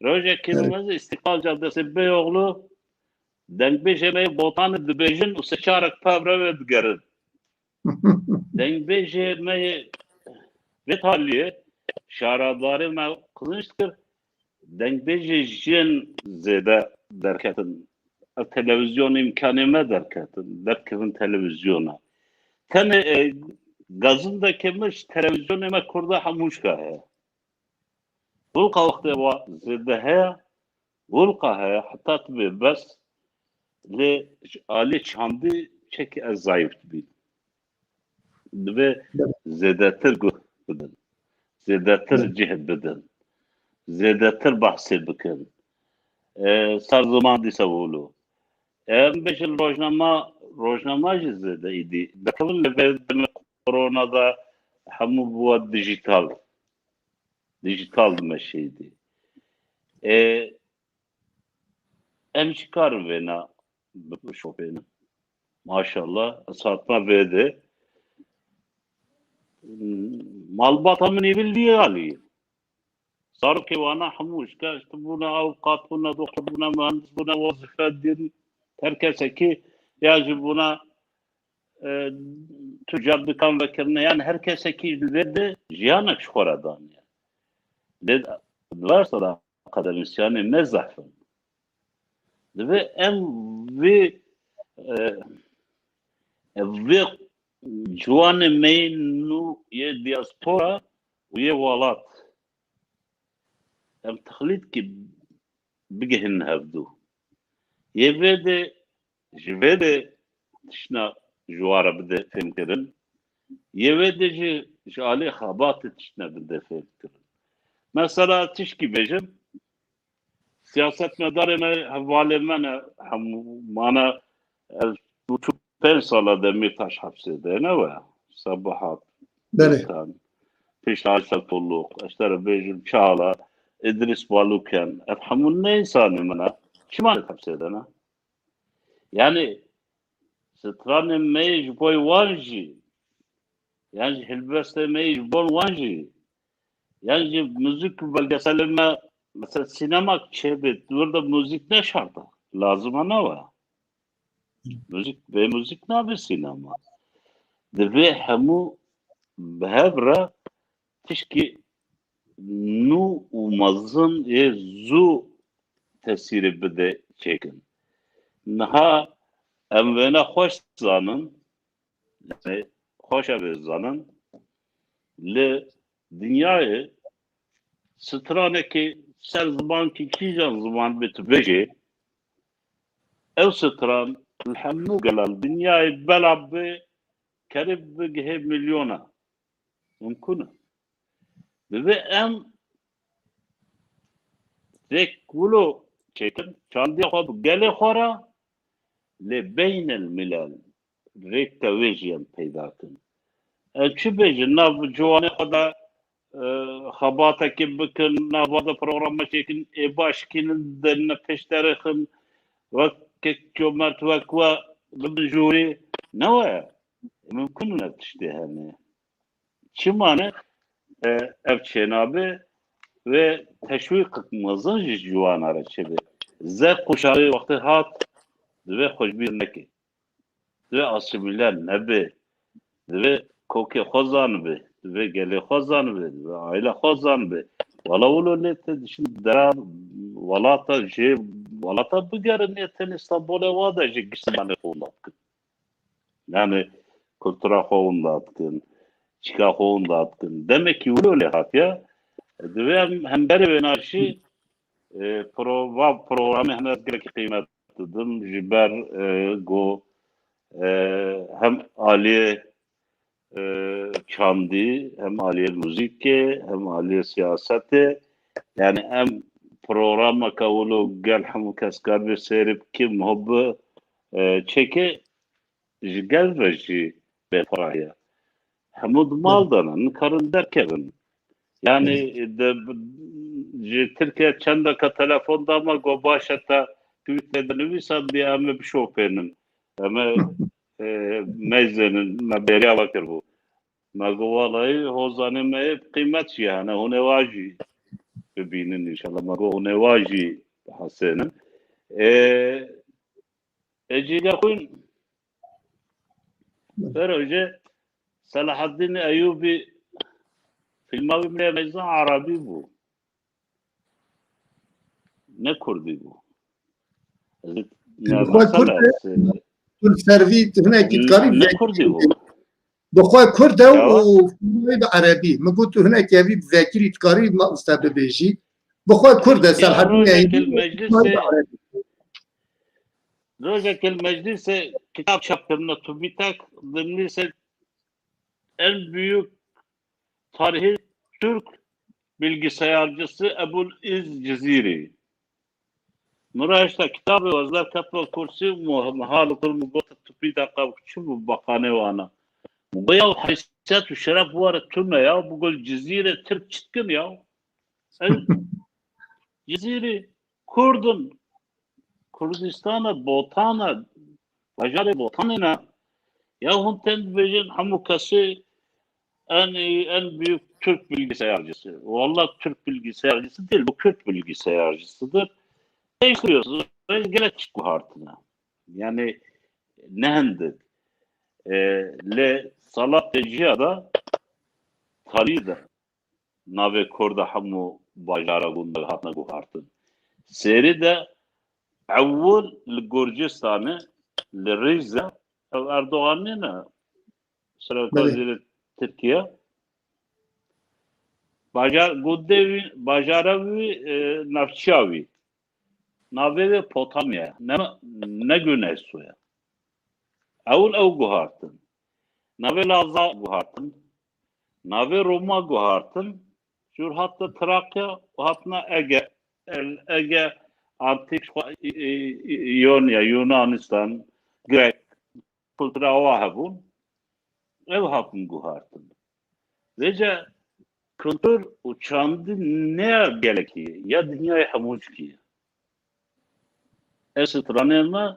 Rojekê Evet. me zî Îstiklal Caddesi Beyoğlu, dengbêjê me yê Botanê dibêjin û sê çarek pevre wê digerin. Dengbêjê me yê vê taliyê şaradarê me qizînc dikir, dengbêjê jin zêde derketin. Ev televîzyon îmkanê me derketin, derkevin televîzyona. Tenê, e, gazindekê me ji televîzyonê me kurda hemû şika heye. Bulqa wextê wa zêde heye, bulqa heye, heta tu bê bes, lê ji alî çandî çekî ez zayîf dibînim. Divê zêdetir guh bidin. Zêdetir Evet. cih bidin. Zêdetir behsê bikin. E, ser ziman dîse wilo. Em bêjin rojnama, rojnama jî zêde îdî. Dikevin li vê demê korona de hemû bûwa dijital. Dijital dimeşeyî dî. E, em jî karin vêna bişopênin. Maşallah, ez hatime vê de. Malbata min ê vî lî alî. Zarokê wana hemû ji ke, ji bûne avûkat, bûne doktor, bûne muhendis, bûne wezîfe din. Her kesekî ya jî bûne, e, tucar dikan vekirine. Yani her kesekî li vê de jiyanek ji xwe re daniye. Lê üniversitede akademisyenê me zehf in. Divê em vê, e, em vê ciwanê me yê nû yê diaspora û yê welat em texlît ki bigihînin hevdû. Yê vê de, ji vê de tiştna ji wa re bide fêmkirin. Yê vê de jî ji alê xebatê tiştne bide fêmkirin. Mesela tişkî bêjim, Siyasetmedarê me, hevalê me ne hemû mane, ez û çû pênc sala Demîrtaş hepsê de ne we. Sebahat, Belê. Gülkan, Pişt Aysel Toluk, ez te re bêjim Çağla, İdris Baluken, ev hemû ne însanê min e. Çima ne hepsê de ne? Yani stranê me yê ji bo wan jî, yan jî helbestê me yê ji bo wan jî, yan jî muzîk û belgeselê me, mesela sînema çêbê, wir de muzîk ne şert e. Lazim e ne we. Muzîk, bê muzîk nabe sînema. Divê hemû bi hev re tişkî nû û mezin ê zû tesîrê bide çêkin. Niha em wêna xweş zanin, yani xweş e vê zanin, li dinyayê stranekê ser zimankî kîjan ziman bê tu bêjê, ew stran li hemû gelan dinyayê bela bê kerê bigihê milyona. Mumkun e. Divê em rêk wilo çêkin, çandiya xwe bi gelê xwe re lê beynel milel rêk te wê jî em peyda kin. Em çi bêjin, nav ciwanê xwe de, e, xebatekê bikin, nava de programa çêkin, ê başkînin derine pêşderêxin, wek kek comert wek we bibin jûrî, ne we? Mumkun ne tiştê hene. Çima ne? E, ev çênabe ve teşwîqek mezin ji ciwana re çêbe. Zef quşarê wextê hat, divê xwe ji bîr neke. Divê asîmîle nebe. Divê kokê xwe zanibe. Divê gelê xwe zanibe. Divê aîle xwe zanibe. Wala wilo lê te dişin dera welata jê welata bigerin, yê tenê Stenbolê wa de jê giş zimanê xwe wenda bikin. Yani kultura xwe winda dikin, çika xwe winda dikin. Demekî wilo lê hatiye, divê em hemberê wê naşî, e, pro-, va programê heme ez gelekî qîmet didim ji ber, e, go, e, hem aliyê, e, çandî, hem aliyê muzîkê, hem aliyê siyasetê. Yani em programeke wilo gel hemû kes kar bê sêrê bike, muhibbi, e, çêke ji gel ve jî bêparah ye. Hemû di mal de ne, nikarin derkevin. Yani de, ji Tirkiye çendeke telefon da me, got baş e te tweet de dinivîsan diye em ê bişopênin. Em ê, e, meyzênin, me bêriya we kiribû. Me got, "Welahî hozanê me yê bi qîmet jî hene, hûn ê wa jî bibînin înşallah." Me got, "Hûn ê wa jî bihesênin." Ê, ê cîgexwîn, vero jê Selahaddîn Eyûbî fîlma wî min ê meyzan erebî bû. Ne kurdî bû. Ez ê Bi xwe kurd e, tu li ser vî tu hinekî dikarî ne vekirî kurdî bû. Bi xwe kurd e Ya. û fîlmê bi erebî. Min got tu hinekî evî bi vekirî dikarî ma usta bibêjî. Bi xwe kurd e, Ya, Selahaddîn rojek Eyûbî li meclisê, fîlmê bi erebî. Rojek li meclisê kitap çap kirine, TÜBİTAK dinivîse en büyük tarihi Türk bilgisayarcısı Ebul İz Ciziri. Min re hişta kitabê, ez ler ketime kursî, min hal kir, min got, TÜBİTAK çi bû, beqanê wana? Min got, ya heysiyet û şeref were tune ya, min got, Cizîrê Tirk çi dikin ya? Ez Cizîrî Kurd in. Kurdistan e, Botan e, bajarê Botanê ne. Ya hûn tên dibêjin hemû kesê en iyi, en büyük Türk bilgisayarcısı. Vallahi Türk bilgisayarcısı değil, bu Kürt bilgisayarcısıdır. Değiştiriyorsunuz. Gelek çi guhartine. Yani ne hindik. E, lê sala pênciya de tarî de navê Kurda hemû bajara gund de hatine guhartin. Sêrî de ewil li Gurcistanê, li Rîze, ev Erdogan nîne, Belê. Serokvezîrê Tirkiye. Bajar, gundê wî, bajara wî, e, navçiya wî. Navê wê Potamya ye, ne, ne Güneysu ye. Ewil ew guhartin. Navê Laza guhartin. Navê Roma guhartin. Jûr hatte Trakya û hatina Ege, el, Ege, antik xwe, e, e, e, Yonya, Yunanistan, Grek, kultura wa hebûn, ew hatin guhartin. Vêce kultur û çandî ne ya gelekî ye, ya dinyayê hemûcikî ye. Ev stranê me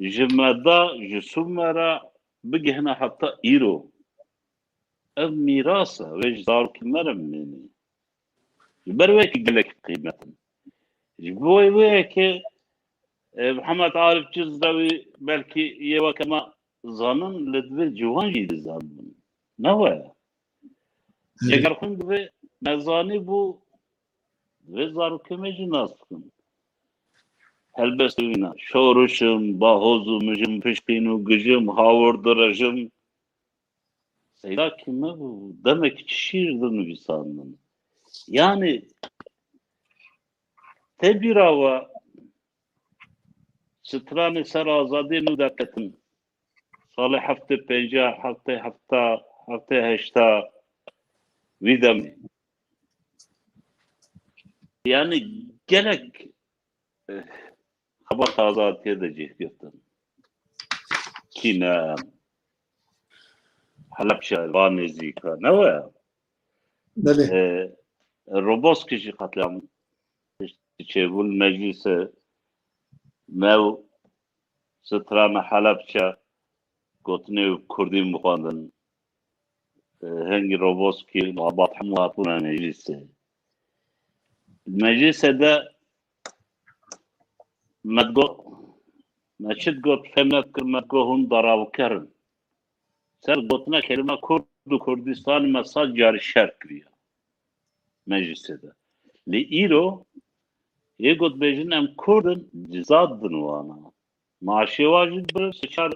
ji me da, ji Sumera bigihine heta îro. Ev mîras e, wê ji zarokên me re bimîne. Ji ber wê yekê gelek qîmet in. Ji bo wê yekê, e, Mihemed Arif Cizrewî belkî yê weke me zanin, lê divê ciwan jî dizanibin. Ne we ye? Eger xwîn divê me zanîbû, divê zarokê me jî nas bikin. Helbestê wîna, şorişim, bahoz û mijim, pişkîn û gijim, hawir direjim. Seydakî me bû, demek çi şîr dinivîsandin. Yanî, tê bîra we stranê ser azadiyê nû derketin. Salê heftê pêncî, heftê hefta, heftê heşta vî demê. Yanî gelek, eh, xebat azadiyê de cih girtin. Kîne, Helebçe, va nêzîka, ne we? Belê. Eh, Roboskî jî qetlîam çêbûn meclîsê me û strana Helebçe gotinê û kurdî min xwendin. E, hingî Roboskî, Abat hemû hatibûne meclîsê. Meclîsê de me digot, me çi digot, fêm nedikir, me digot hûn darawker in. Ser gotina kelîma Kurd û Kurdistanê me sed carî şer kiriye meclîsê de. Lê îro yê got bêjin em Kurd in, ciza didin wana. Maaşê wan jî dibirin, sê çar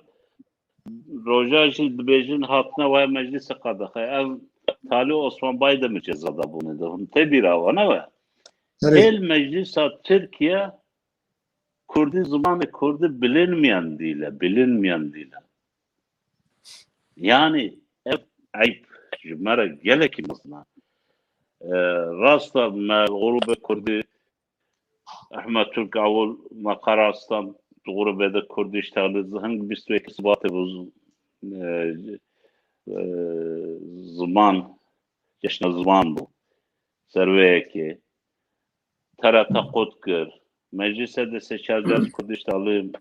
roja jî dibêjin hatine waya meclîsê qedexe. Ev talî Osman Baydemir ceza dabûnê de. Hûn tê bîra we ne we? Erê. Hêl meclîsa Tirkiye Kurdî, zimanê Kurdî bilinmeyen dil e, bilinmeyen dil e. Yanî ev eyb ji me re gelekî mezin e. E, rast e, me grûbê Kurdî, Ehmed Turk Awul, me qerar stan, di grûbê de Kurdî iştexlî, hing bîst û yek Sibatê bû, e, e, ziman, ceşna ziman bû. Ser wê yekê. T R T qut kir. Meclîsê de sê çar car Kurdî iştexlî,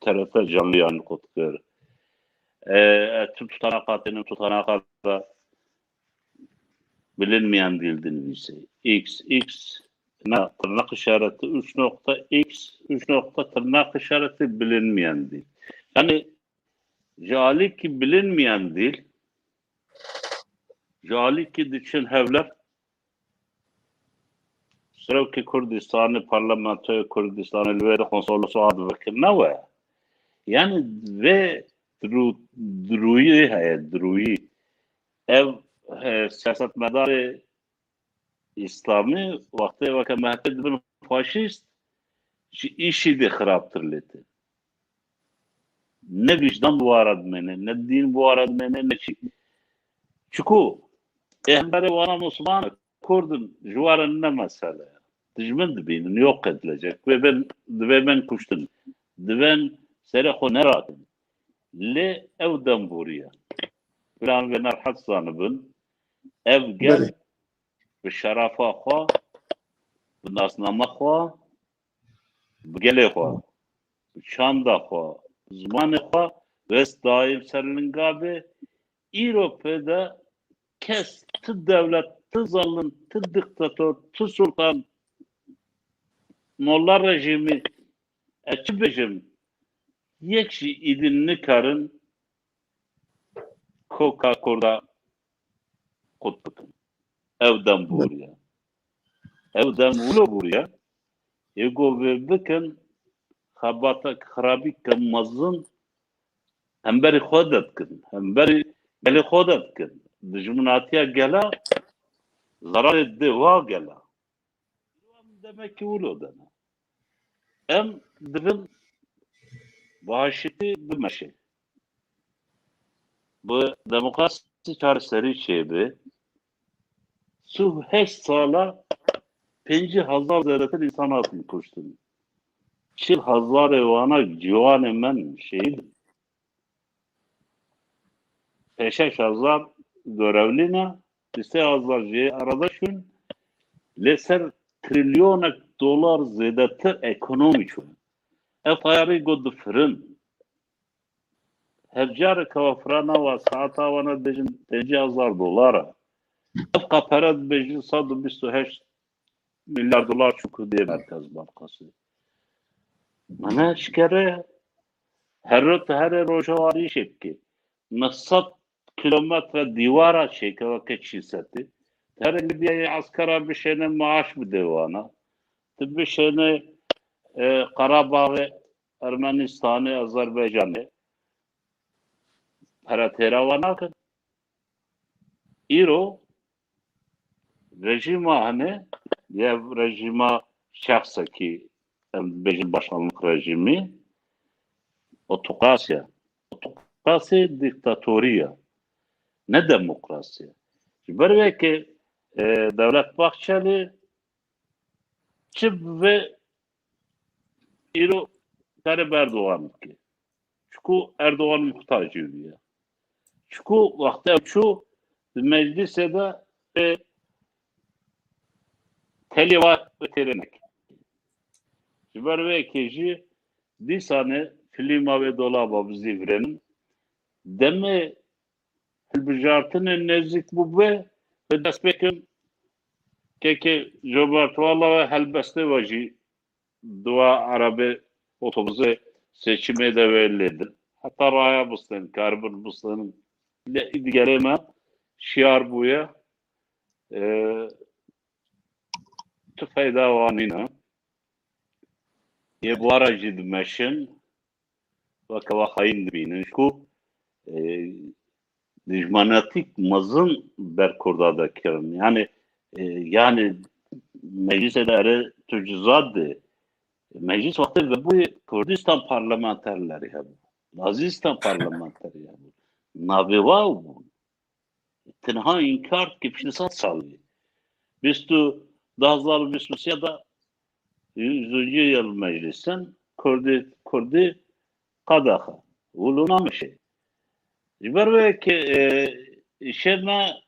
T R T canliyan qut kir. E, e, tu tutanaqa têne, tutanaqa da bilinmeyen dil dinivîse. X, X, na, tırnak işareti, üç nokta X, üç nokta tırnak işareti bilinmeyen dil. Yani, ji alîkî bilinmeyen dil, ji alîkî diçin hevler, Serokê Kurdistanê, Parlamentoya Kurdistanê li wê de konsolosa dibikin, ne we? Yani vê dirû-, dirûyî heye, dirûyî. Ev, e, siyasetmedarê îslamî wextê weke M H P dibin faşîst, ji îşî dê xirabtir lê tê. Ne vicdan bi wara dimêne, ne dîn bi wara dimêne, ne çi. Çiku ê hemberê wana Musliman e, Kurd in, ji wan re ne mesele ye. Dijmin dibînin, yok edilecek. Divê bên, divê bên kuştin. Divên serê xwe nerakin. Lê ew dem bûriye. Filan vê nerhet zanibin. Ev gel Belê. bi şerefa xwe, bi nasnama xwe, bi gelê xwe, bi çanda xwe, bi zimanê xwe, west daîm ser linga bê. Îro pê de kes, ti dewlet, ti zalim, ti diktator, ti sultan, molla rejîmî, ez çi bêjim, yek jî îdî nikarin koka Kurda qut bikin. Ev dem bûriye. Ev dem wilo bûriye. Ê ku vê bikin, xebatek xirabî ke mezin hemberî xwe de dikin, hemberî gelê xwe de dikin. Dijminatiya gela zararê dê wa gela. Em demekî wilo de ne. Em divin bi aşitî bimeşê. Bi demokrasî çareserî çêbe. Sih û heşt sala pêncî hezar zêdetir însan hatin kuştin. Çil hezarê wana ciwanê me şehîd in. Pêşeş hezar görevlî ne, bîst hezar jî arada çûn. Lê ser trilyonek dolar zêdetir ekonomî çûn. Ev tayarî got difirin. Her careke wa firana wa saeta wana dibêjin pêncî hezar dolar e. Ev qapere dibêjin sed û bîst û heşt milyar dolar çû ku dê Merkez Bankası. Mane şikere her ro-, herê roja warî şekki. Neh sed kilometre dîwara çêke weke çîsetî. Herê Libyayê eskera bişêne maaş bide wana. Tu bişêne, e, Qarabaxê, Ermenistanê, Azerbaycanê. Pere têra wan nakin. Îro rejîma hene, yev rejîma şexsekî, em bêjin başkanlık rejîmî, otokrasiya. Otokrasiya dîktatoriya, ne demokrasiya. Ji ber wê ke, e, Dewlet Bahçeli çi bibe îro kare bi Erdogan bike. Çiku Erdogan muhtacê wî ye. Çiku wextê ew çû di meclisê de, e, telê wa têrê neke. Ji ber wê yekê jî dîsane filîma wê dolaba bizîvirênin. Demê hilbijartinê nêzîk bûbe, bi dest pê kin kekê Jobertwala ve helbestê ve jî dua erebê otobusê seçimê de wê lê din. Heta raya bistên, karibin bistên. Lê îdigerê me şiyar bûye. E, tu feyda wan nîne. Yê buhara jî dimeşin. Weke wa xayîn dibînin. Ji ku, e, dijmanatîk mezin ber Kurda de kirin. Yani, e, yani meclisê de ere tu cizad de. Meclis wextê vebûyê Kurdistan parlamenterleri hebû. Lazistan parlamenterî hebû. Navê wa bûn. Tenha înkar dike piştî sed salî. Bîst û, du hezar û bîst û sê de yüzüncü yıl meclisin Kurdî, Kurdî qadaxa. Wilo nameşe. Ji ber wê ke, e, îşê me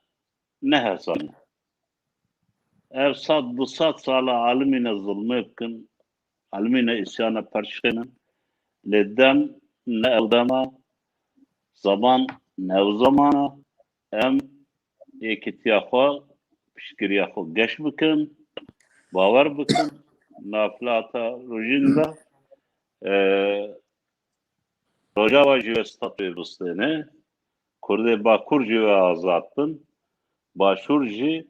ne hesan e. Ev sed, du sed sala alimîne zulmê bikin, alimîne îsyana perçxênin, lê dem ne ew dem e, zeman ne ew zeman e. Em yekîtiya xwe, piştgiriya xwe geş bikin, bawer bikin, naflata rojîn de, e, Rojava jî wê statuyê bistêne, Kurdê Bakur jî wê azad bin, Başûr jî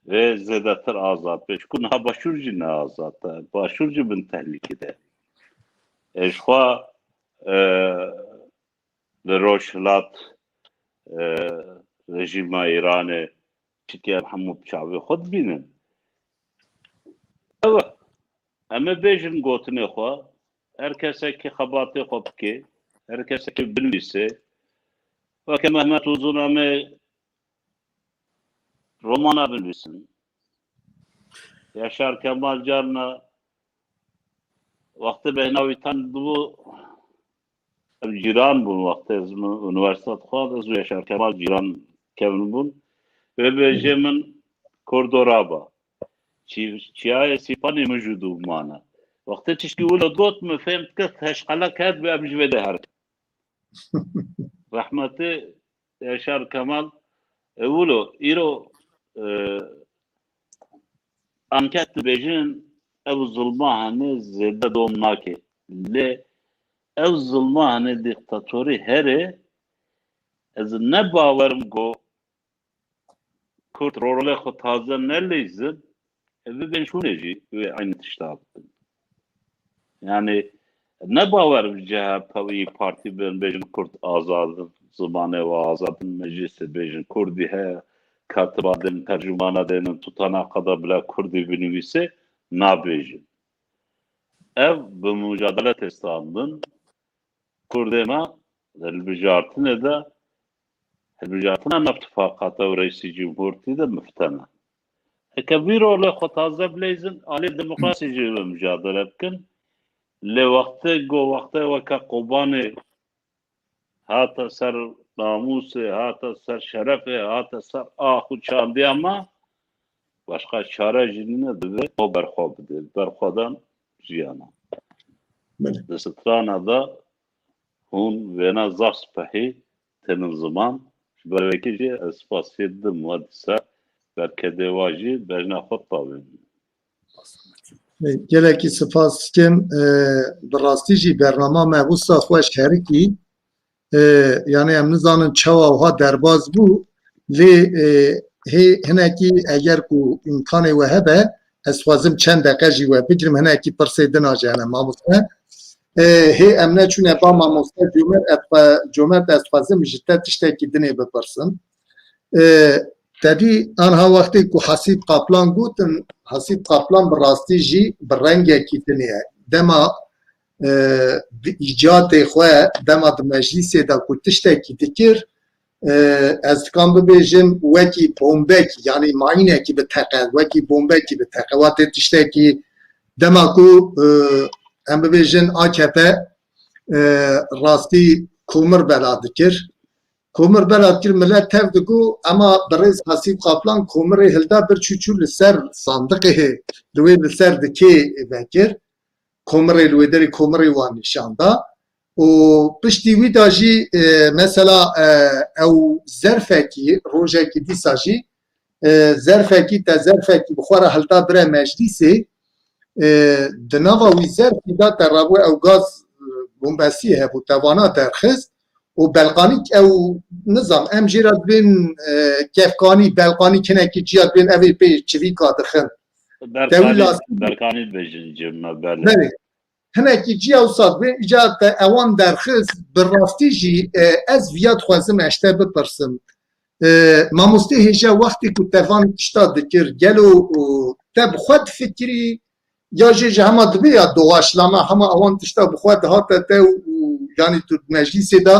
wê zêdetir azad be. Çiku niha Başûr jî ne azad e. Başûr jî bin tehlîkê de. E, ji xwe, e, li Rojhilat, e, rejîma Îranê çi dike em hemû bi çavê xwe dibînin. Ew e. Em ê bêjin gotinê xwe, her kesekî xebatê xwe bike, her kesekî binivîse. Weke Mehmet Uzun em ê romana binivîsin. Yaşar Kemal carna wextê bêhna wî tend bû, em cîran bûn wextê ez min unîversîte dixwend, ez û Yaşar Kemal cîran kevin bûn. Wê bêjê min Kordoraba. Çi-, çiyayê Sîpanê min jû dû mane. Wextê tişkî wilo got, min fêm dikir heşqelek ket bi em ji vê de her. Rehmetê Yaşar Kemal, e, wilo, îro, e, anket dibêjin, ev zilma hene zêde dom nake. Lê ev zilma hene dîktatorî here, ez ne bawerim ku Kurd rolê xwe taze neleyzin, ev bibên şûnê jî wê eynî tişta bikin. Yani ne bawer bi C H P û İYİ Partî bin bêjin Kurd azad in, zimanê we azad in, meclisê bêjin Kurdî heye, katiba dênin, tercumana dênin, tutanaqa de bila Kurdî binivîse, nabêjin. Ev bi mucadele tê standin. Kurdê me di hilbijartinê de, hilbijartina navtifaqata û reîsî cumhurtî de miftene. Heke vî rolê xwe taze bileyzin, alê demokrasî jî ve mücadele bikin. Lê wextê go wextê weke Kobanê hate ser namûsê, hate ser şerefê, hate ser ax û çandiya me, başqa çare jî nîne, divê xwe berxwe bidê, berxwedan jiyana. Belê. Di strana de hûn wêna zaf spehî tênin ziman, ji ber wekî jî ez spasiyê didim we dîsa, berkedê wa jî bejna xwe tavê. Gelekî spas dikim. E, bi rastî jî bernama me wisa xweş herikî. E, yani em nizanin çawa wiha derbas bû, lê, e, hê hinekî eger ku îmkanê we hebe, ez xwazim çend deqe jî we bigirim, hinekî pirsê din a ji hene mamoste. E, hê em neçûne ba mamoste Comert, ez xwe-, Comert, ez xwazim ji te tiştekî dinê bipirsim. E, te dî anha wextê ku Hasîb Kaplan gotin, Hasîb Kaplan bi rastî jî bi rengekî din e. Dema, e, di îcatê xwe, dema di meclîsê de ku tiştekî dikir, e, ez dikan bibêjim wekî bombekî, yanî mayînekî bi teqe, wekî bombekî bi teqe. Wa tê tiştekî dema ku, e, em bibêjin A K P, e, rastî komir bela dikir. Komir bela dikir, milet tev digo, ema birêz Hasîb Kaplan komirê hilda bir çû çû li ser sandiqê, li wê li ser dikê vekir. Komirê li wê derê komirê wan nîşan da. Û piştî wî da jî, e, mesela, e, ew zerfekî, rojekî dîsa jî, e, zerfekî, te zerfekî bi xwe re hilda bire meclîsê, e, di nava wî zerfî de te rabû ew gaz, e, bombesî hebû, te vana derxist û belqanî ew, nizam, em jê re dibên, e, kefkanî, belqanî kinekî ciya dibên, ev ê pê çivîka dixin. Te wî Berkanî, lastik Berkanî dibêjin cem me, belê. Belê. Hinekî ciya wisa dibê, îca te ewan derxist, bi rastî jî, e, ez viya dixwazim ez te bipirsim. E, mamostê hêja wextê ku te van tişta dikir, gelo, o, te bi xwe difikirî, ya jê ji hema dibê ya doğaçlama, hema ewan tişta bi xwe dihate te û, û, yanî tu di meclîsê de,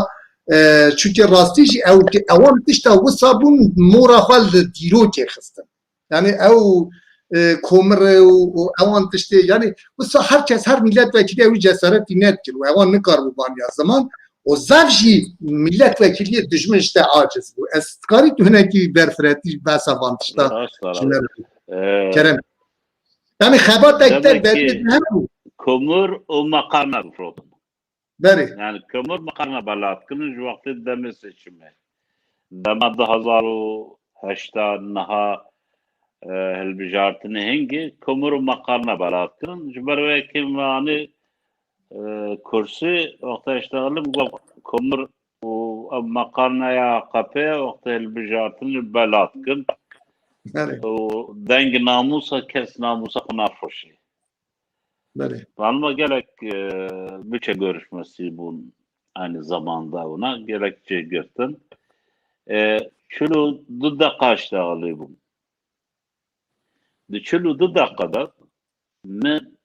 e, çunke rastî jî ew, ewan tişta wisa bûn, mora xwe li dîrokê xistin. Yani ew, e, komire û, û ewan tiştê, yani wisa her kes, her milletvekilî ew cesaretî nedikir û ewan nikaribû baniya ziman. O zaf jî milletvekiliyê dijmin ji te aciz bû. Ez dikarî tu hinekî berfiretî behsa van tişta ji me re. Kerem. Yani xebatek te derdê hebû. Komir û meqarna bifrotin. Berê. Yani kömür makarna belat kirin ji wextê demê seçimê. Dema du hezar û heşta niha, e, hilbijartinê hingê kömür û makarna belat kirin. Ji ber wê yekê me anî, e, kursî, wexta işte elim got kömür û ev makarna ya A K P wextê hilbijartinê belat kin. Berê. Û deng namûsa kes namûsa xwe nafoşê. Belê. Ranma gelek, e, biçe görüşmesi bûn aynı zamanda ona. Gelek çêgirtin. E, çil û du deqa işte alî bûn. Di çil û du deqa de min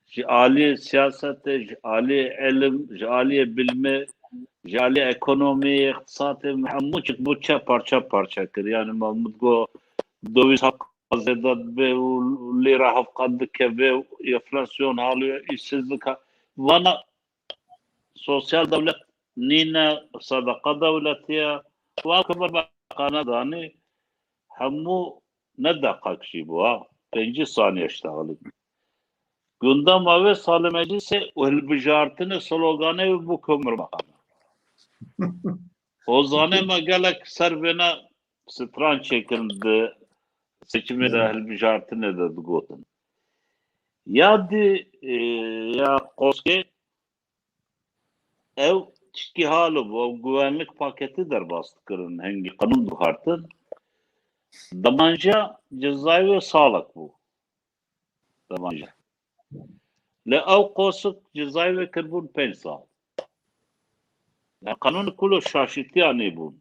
ji aliyê siyasetê, ji aliyê ilim, ji aliyê bilmê, ji aliyê ekonomiyê, îqtisadê, min hemû çik bû çe parça parça kir. Yani Mahmut got, döviz hevqa zêde dibe û lîra hevqa dikeve û enflasyon haliye, îşsizlik ha-, vana sosyal dewlet nîne, sadaka dewletiye. Wa kibar beqane danî, hemû ne deqak jî bû, ha. Pêncî saniye işte alî. Gündema wê salê meclîsê û hilbijartinê sloganê wî bû kömür makarna. O zanê me gelek ser vêne stran çêkirin di seçimê de, hilbijartinê de digotin. Ya di, e, ya qoskê ew tiştkî halo bû, ew güvenlik paketî derbas dikirin, hingî qanûn dixartin. Demanja cezayê wê salek bû. Demanja. Lê ew qosik cezayê wê kirbûn pênc sal. Ya qanûn kulo şaşîtiya nêbûn.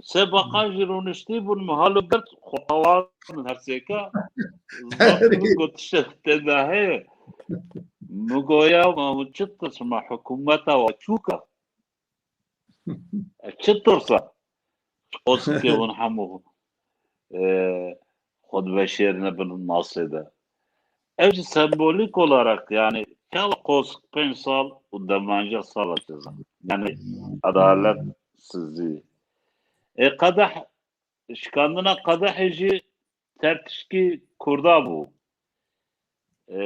Sê bakan jî rûniştî bûn, min halo girt, xwetawan her sêka. Zaf min got, tiştek tê de heye. Min got, ya ma min çi tirs, ma hikûmeta wa çûka. E, çi tirsa? Qosikê hûn hemû, e, xwe diveşêrine bin masê de. Ev jî sembolîk olarak, yani, Çawa qos pênc sal û demanca sala ceza. Yani adalet sizî. E, qedeh, şikandina qedehê jî tertişkî Kurda bû. E,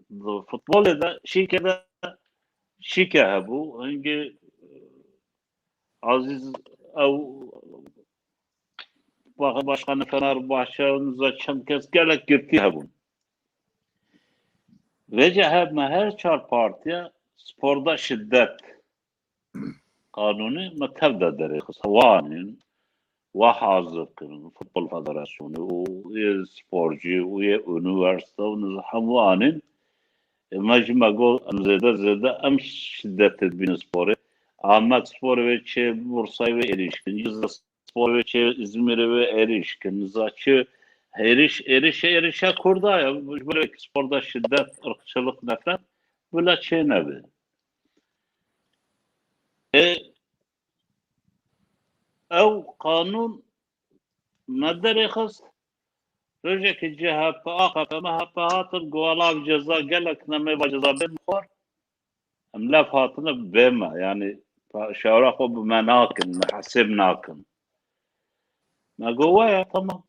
di futbolê de şîke de şîke hebû. Hingê Aziz ew Baş-, Başkanê Fenerbahçe, niza çend kes gelek girtî hebûn. Vêce heme her çar partiya sporda şiddet qanûnê me tev de derêxist. Wa anîn, wa hazir kirin, Futbol Federasyonê û yê sporcî û yê unîversîte û niza hemû anîn. E, me jî me got, em zêde zêde em şiddet dibînin sporê. Amed sporê wê çê, Bursayê wê êrîş kin. Cizre sporê wê çê, Îzmîrê wê êrîş kin. Niza çi êrîş, êrîşe, êrîşe Kurda ye. Ji ber wê sporda şiddet, ırkçılık, nefret bila çê nebe. E, ew qanûn me derêxist. Rojekê C H P, A K P, M H P hatin, got, "Wala ev ceza gelek ne, me va ceza bê xwar." Em lef hatine bê me, yani şewra xwe bi me nakin, me hesêb nakin. Me got, "Waya, tamam,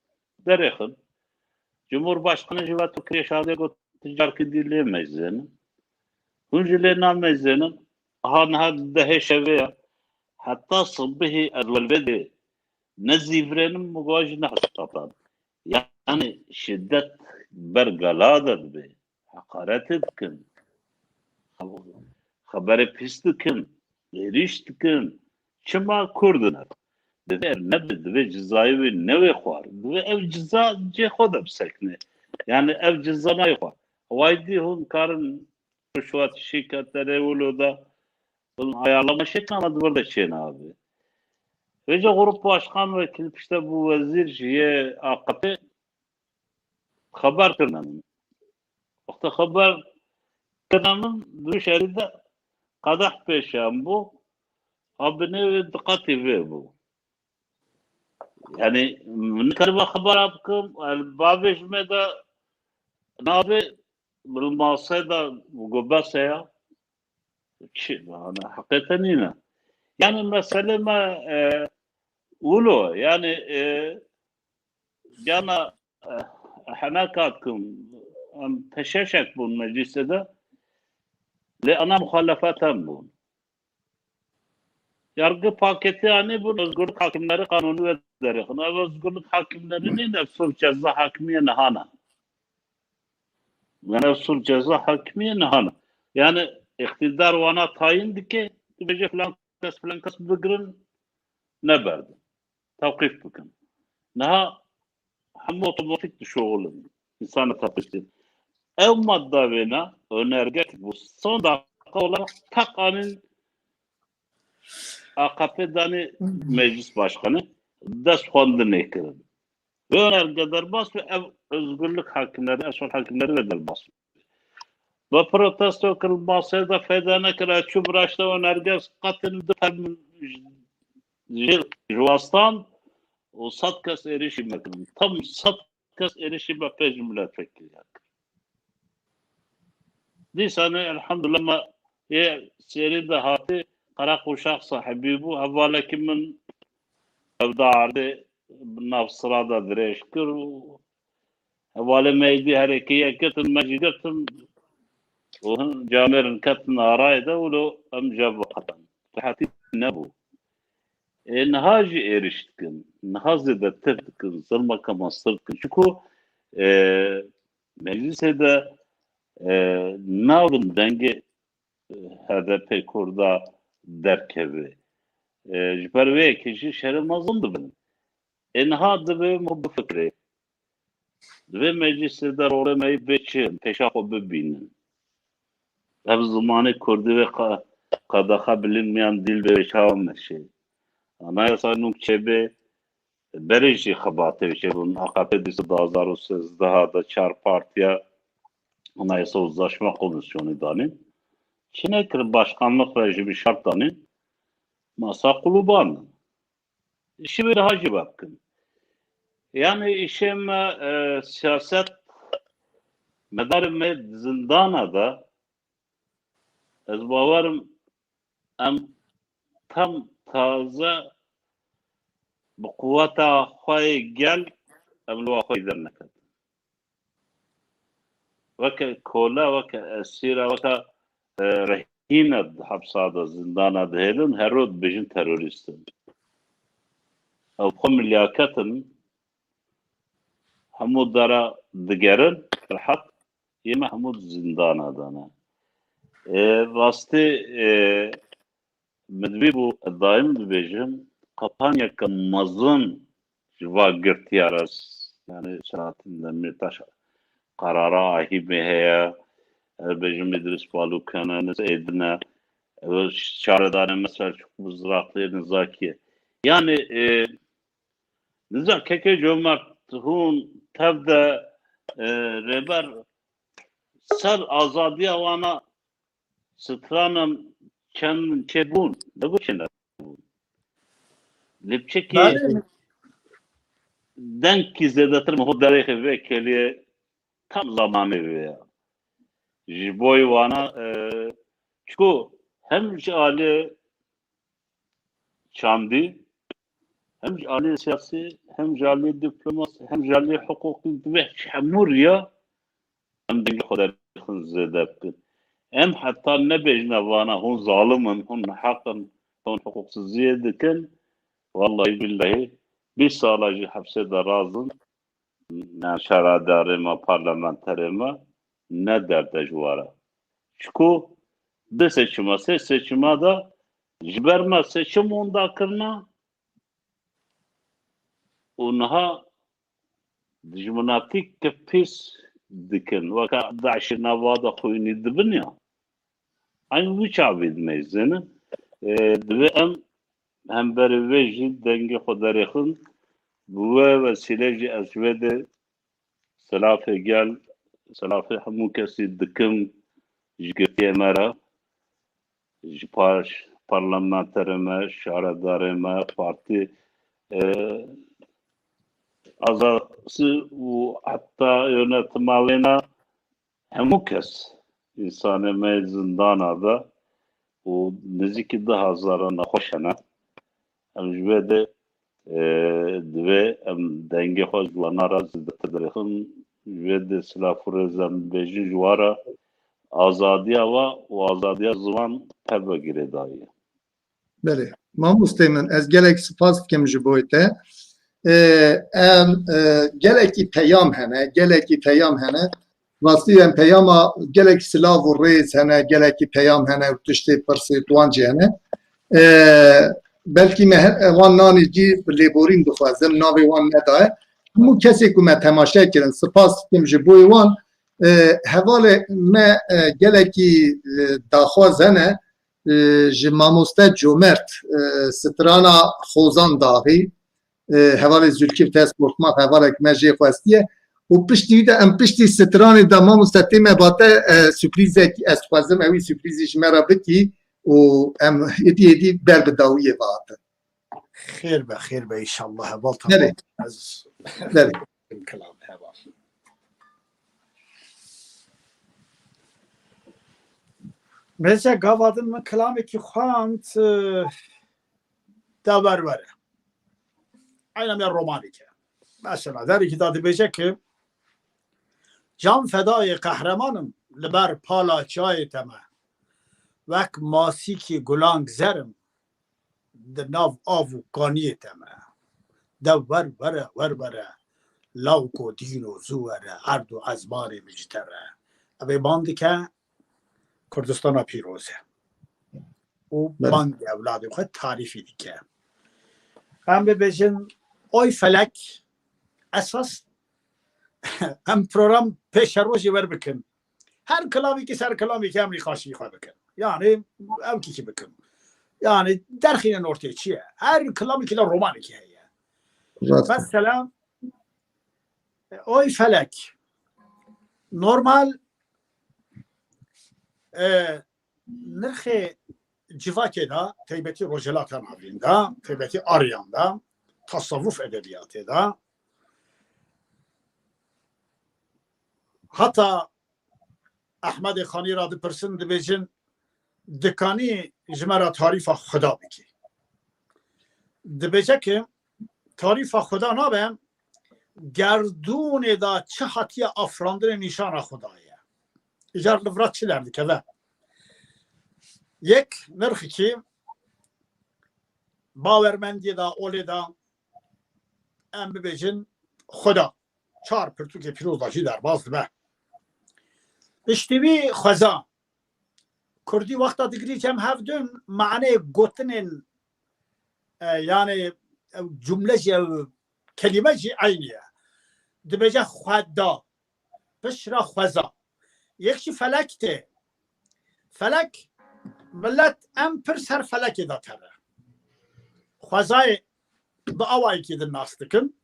derêxin." Cumhurbaşkanı jî veto kiriye şadê got, "Ti carkî dî lê meyzênin." Hûn jî lê nameyzênin. Aha niha dehê şevê ya. Heta sibihî ez welvedê ne zîvirênim, min got jî ne hesqatan. Yani şiddet ber gala de dibe. Heqaretê dikin. Xeberê pîs dikin. Êrîş dikin. Çima Kurd in ev? Divê ev nebe, divê cizayê wê newê xwar. Divê ev ciza cê xwe de bisekine. Yani ev ciza nayê xwar. Waydî hûn karin rişwet, şîke, terê wilo de hûn ayarlama şekil ama di vir de çênabe. Vêca grup başkan, wekîl pişte bû wezîr ji yê A K P xeber kirine min. Wexta xeber kirine min, di wî şerî de qedeh pêşiyan bû, a binê wê diqetî vê bû. Yani, min nikariba xebera bikim, el bavê ji me de navê, bil masê de got bes e ya. Çi, yani, heqê te nîne. Yani, mesele me, e, wilo, yani, e, gana, e, hene kat kim, em teşeşek bûn meclise de, lê ana muxalefet hem bûn. Yargı paketi anî bûn, özgürlük hakimleri kanunu ve derêxin. Ev özgürlük hakimleri nîn, ev sulh ceza hakimiye nihana. Yani ev sulh ceza hakimiye nihana. Yani iktidar wana tayin dike, dibêje filan kes, filan kes bigirin, neberdin. Tewqîf bikin. Niha hemû otomatik dişoxulin. Însan tepiştin. Ew madda vêna, önerge bu son dakika olarak tak anîn A K P danî meclis başkanı, dest xwendinê kirin. Vê önerge derbas ve ev özgürlük hakimleri, ev sol hakimleri ve derbas ve. Ve protesto kir, masê de feyde nekir, çû biraşte önerge qatin di per ji, ji wastan û sed kes êrişî me kirin. Tam sed kes êrişî me pê ji milletvekiliyan kir. Dîsanê elhamdulillah me yê sêrî de hatî Qereq Uşax sahibî bû. Hevalekî min ev da erdê bi nav sira de dirêj kir û hevalê me êdî herêkê yek girtin, me jî girtin û hin camêrin ketin arayê de û lo em cev biqetin. Rehetî nebû. Ê niha jî êrîş dikin, niha zêdetir dikin, zilmeke mestir dikin. Çiku, e, meclisê de, e, nabin dengê, e, H D P Kurda derkeve. E, ji ber wê yekê jî şerê mezin dibin. Ê niha divê me bifikirê. Divê meclisê de rolê me yê bê çi, pêşa xwe bibînin. Ev zimanê kurdî wê qe-, qedexe bilin miyan dîl bê çawa meşê. Anayasa nû çêbê, berê jî xebatê çêbûn. A K P dîsa di hezar û sêzdeh de çar partiya Anayasa Uzlaşma Komisyonu danîn. Çi nekirin, başkanlık ve jî bi şart danîn. Masa quluban. Îşê wê daha jî bikin. Yani îşê me, e, siyaset, medarê me zindana de Ez bawerim em tam taze bi quweta xwe yê gel em li wa xwe yê derneketin. Weke kole, weke esîre, weke, e, rehîne di hepsa de, zindana dihêlin, her roj dibêjin terorîst in. Ew xwe milyaket in, hemû dera digerin, rehet, yê me hemû di zindana de ne. E, rastî, e, Min divî bû, ez daîm dibêjim, qepanyeke mezin ji va girtiya re, yani Selahattin Demirtaş, qerara ahîmê heye, ez bêjim Îdris Balûk hene, niz êdine, ev şaredarê me Selçuk Mizrakli, nizakî ye. Yani, e, niza kekê Cömert hûn tev de, e, rêber ser azadiya wana stranan çend çêbûn, ne got çênebûn. Lê piçekî Belê. Dengkî zêdetir min xwe derêxê vê keliyê tam zamanê vê ya. Ji bo wana, e, çiku hem ji alî çandî, hem ji alî siyasî, hem ji alî diplomasî, hem ji alî hiqûqî, divê ji hemû riya em dengê xwe derêxin zêde bikin. Em heta nebêjine vana hûn zalim in, hûn neheq in, hûn hiqûqsiziyê dikin, wellahî billahî bîst sala jî hepsê de razin, ne şaredarê me, parlamenterê me, ne derde ji we re. Çiku di seçima, sê seçima de ji ber me seçim winda kirine û niha dijminatî kif pîs dikin. Weke DAIŞê nava de xwînî dibin ya. Eyn wî çavî dimeyzînin. E, divê em hemberî vê jî dengê xwe derêxin. Bi wê wesîlê jî ez ji vê de selafê gel, selafê hemû kesî dikim ji girtiyê me re, ji paş parlamenterê me, şaredarê me, partî, e, azasî û heta yönetima wêna hemû kes, însanê me yê zindana de û nêzîkî du hezara nexweş hene. Em ji vê de, e, divê em dengê xwe ji wana re zêdetir dirêxin. Ji vê de silav û rêz em dibêjin ji wan re, azadiya we û azadiya ziwan tev ve girêdayî ye. Belê. Mamostê min, ez gelek spas dikim ji bo te. Ee, em, e, gelekî peyam hene, gelekî peyam hene. Rastî em peyama gelek silav û rêz hene, gelekî peyam hene û tiştê pirsê tuwan jî hene. Ee, belkî me he-, wan nanê cî bi lêborîn dixwazim, navê wan nedaye. Hemû kesê ku me temaşe kirin, spas dikim ji bo wan. Ee, hevalê me, e, gelekî, e, daxwaz hene. E, ji mamoste Comert, e, strana Xozan Daxî, e, hevalê Zülkif Tez Korkmaz, hevalek me jê xwestiye. Û piştî wî de em piştî stranê de mamoste tê me bate, e, sürprizekî ez dixwazim, ewî sürprizî ji me re bikî û em êdî êdî ber bi dawiyê bihatin. Xêr be, xêr be, înşallah, heval. Belê. Tamam. Ez Belê. Kilam heval. Mêze gava din min kilamekî xwend, e, de wer were. Eyna me romanîk e. Mesela, derekî da dibêje ki, can fedayê qehreman im, li ber pala çiyayê te me. Wek masîkî gulang zer im, di nav av û kaniyê te me. De wer were, wer were, lawko dîno zû were, erd û ezmanê min ji te re. Ev ê ban dike Kurdistana pîroz e. Û Belê. Bang ewladê xwe tarîfî dike. Em bibêjin, oy felek, esas em program pêşerojê wer bikin. Her kilamekî ser kilamekî em nîqaşî xwe bikin. Yani ew kîkî bikin. Yani derxînin ortê çi ye? Her kilamekî de romanekî heye. Rast. Mesela, oy felek. Normal, e, nirxê civakê de, taybetî Rojhilata Navîn de, taybetî Aryan de, tasavvuf edebiyatê de, heta Ehmedê Xanî ra dipirsin, dibêjin, dikanî ji me re tarîfa Xweda bikî. Dibêje ki tarîfa Xweda nabe, gerdûnê de çi hatiye afirandinê nîşana Xwedayê ye. Îcar li vira çi derdikeve? Yek nirxikî bawermendiyê de, olê de, em bibêjin Xweda. Çar pirtûkê pîroz de jî derbas dibe. Piştî wî xweza. Kurdî wexta digirî cem hevdun manê gotinên, e, yani ew cumle jî, ew kelîme jî eynî ye. Dibêje xweda, piştre xweza. Yek jî felek tê. Felek, millet em pir ser felekê de teve. Xwezayê bi awayekî din nas dikin.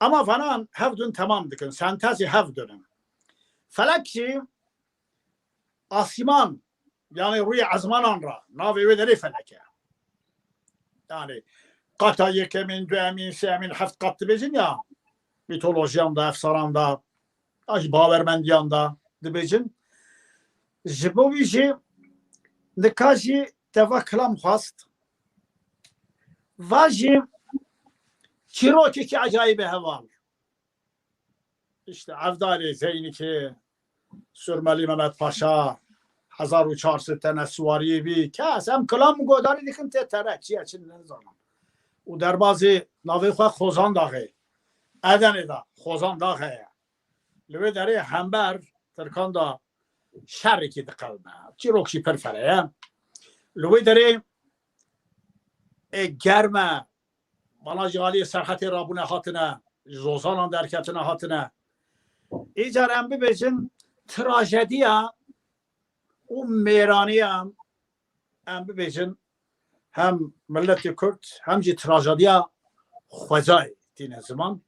Ama vanan hevdun temam dikin. Sentezê hevdun in. Felek jî asîman, yani rûyê ezmanan re, navê wê derê felek e. Yani qata yekemîn, duemîn, sêyemîn, heft qat dibêjin ya, mîtolojiyan da, efsanan da, ya jî bawermendiyan da dibêjin. Ji bo wî jî nika jî te va kilam xwest. Va jî çîrokekî ecayîb e heval. İşte Evdarê Zeynikê, Surmelî Mehmet Paşa, hezar û çar sed tene siwariyê bî. Kes, em kilam û godarî dikin tê tere, çi ye, çi ne, nizanim. Û derbazî navê xwe Xozan Daxê. Edenê de Xozan Daxê ye. Li wê derê hember Tirkan de şerekî diqewime. Çîrok jî pir fere ye. Li wê derê ê germ e. Bana ji aliyê Serhetê rabûne hatine, ji Zozanan derketine hatine. Îcar em bibêjin trajediya û mêraniya, em bibêjin hem miletê Kurd hem jî trajediya xwezayê tîne ziman.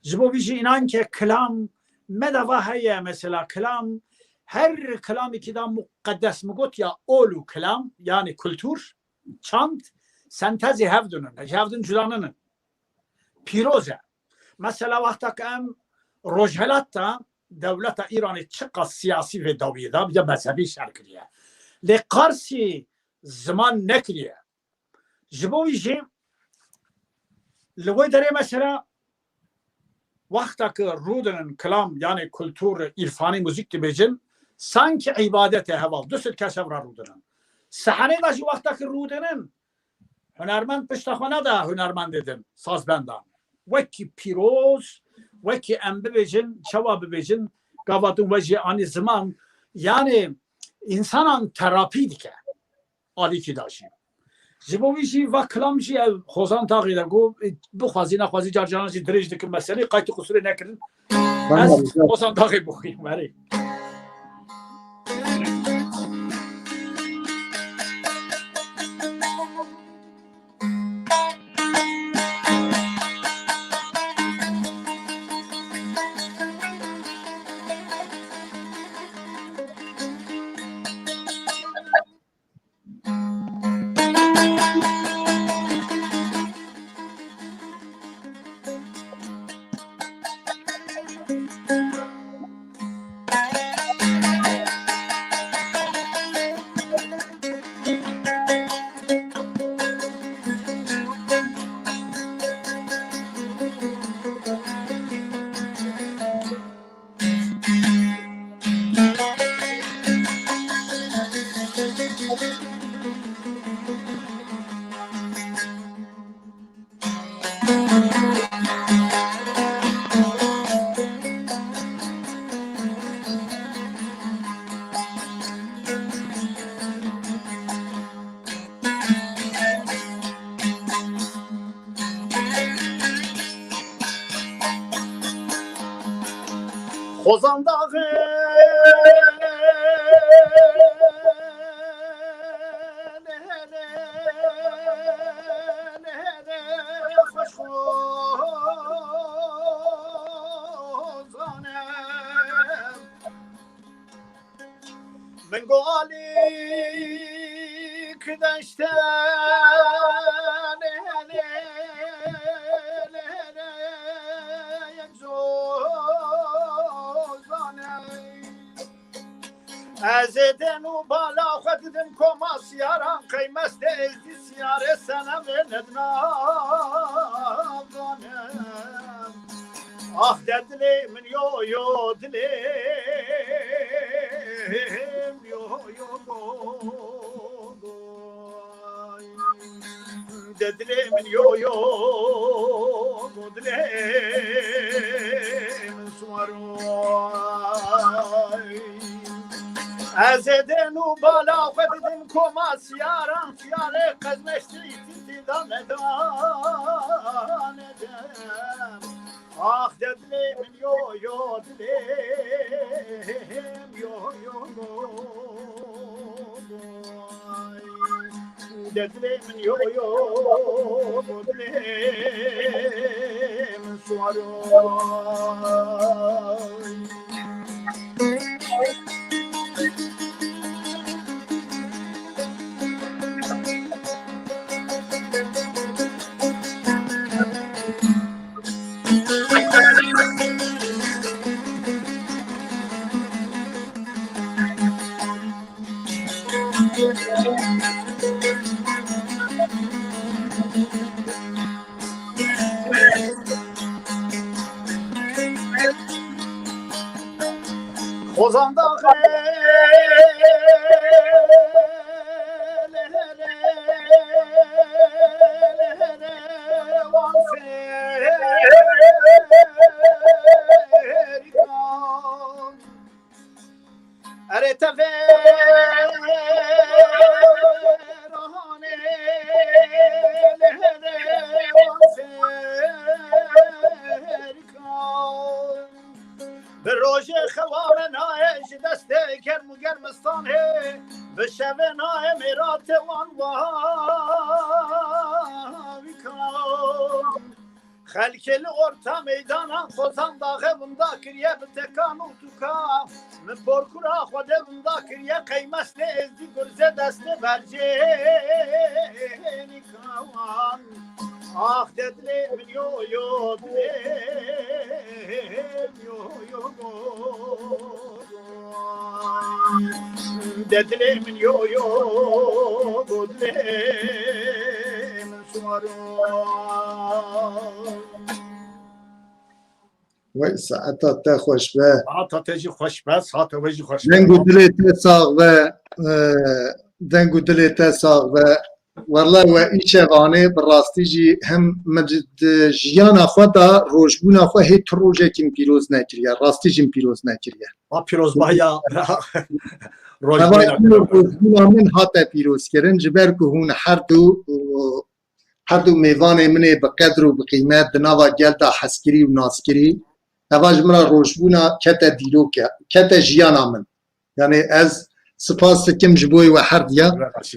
Ji bo vî jî înan ke kilam me de va heye, mesela kilam, her kilamekî da muqeddes, mi got ya ol û kilam, yani kultur, çand, sentezê hevdun in, ji hevdun cuda ninin. Pîroz e. Mesela wexta ke em Rojhelat de dewleta Îranê çiqas siyasî vê dawiyê de, bir de mezhebî şer kiriye. Lê Qarsî ziman nekiriye. Ji bo wî jî li wê derê mesela wexta ku rûdinin kilam, yani kultur, îrfanî, muzîk dibêjin, sanki îbadet e heval. Du sed kes hev re rûdinin. Sehenê de jî wexta ku rûdinin, hunermend pişta xwe neda hunermendê din, sazbendan. Wekî pîroz, wekî em bibêjin, çawa bibêjin, gava din we jî anî ziman, yani însanan terapî dike. Alîkî da jî. Ji bo wî jî va kilam jî ev Xozan Taxî de got, bixwazî nexwazî car caran jî dirêj dikin meselê, qaytî qusûrê nekirin. Ez Xozan Taxî bixwînim, erê. Xozan Daxê xweş Xozan e. Min got alî ki deşte yek zozane. Ez ê den û bala xwe Didim koma siyaran qeymestê êzdî siyarê senemê nednavane. Ah de dilê min yo yo dilê min yo yo go go. De dilê min yo yo go dilê min suwar oy. Ez ê dên û bala xwe didim koma siyaran xiyalê qezmeştî tîtî da nedane dem. Ax de dilê min yo yo dilê min yo yo go go. De dilê min yo yo go dilê min suwar oy. Xozan daxê wan fêrîkan. Erê tevêranê lê wan fêrîkan. Bi rojê xewa me nayê ji destê germ û germistanê, bi şevê nayê mêratê wan wawîkan. Xelkê li orta meydanan Xozan daxê winda kiriye bi tekan û tûka. Min porkura Xwedê winda kiriye qeymestê êzdî gurzê destê bercê nîkawan. Ax de dilê min yo yo dilê min yo yo go. De dilê min yo yo go dilê min suwar o. Wey saeta te xweş be. Saeta te jî xweş be, saeta we jî xweş be. Deng û dilê te sax be. Ee, deng û dilê te sax be. Wele we îşev anê bi rastî jî hem min di jiyana xwe de rojbûna xwe hê tu rojekî min pîroz nekiriye. Rastî jî min pîroz nekiriye. Ma pîrozbahiya rojbûna. Heva îro rojbûna min hate pîrozkirin, ji ber ku hûn her du, her du mêvanê min ê bi qedr û bi qîmet di nava gel de hezkirî û naskirî. Heva ji min re rojbûna kete dîroke, kete jiyana min. Yani ez spas dikim ji bo we herdiya.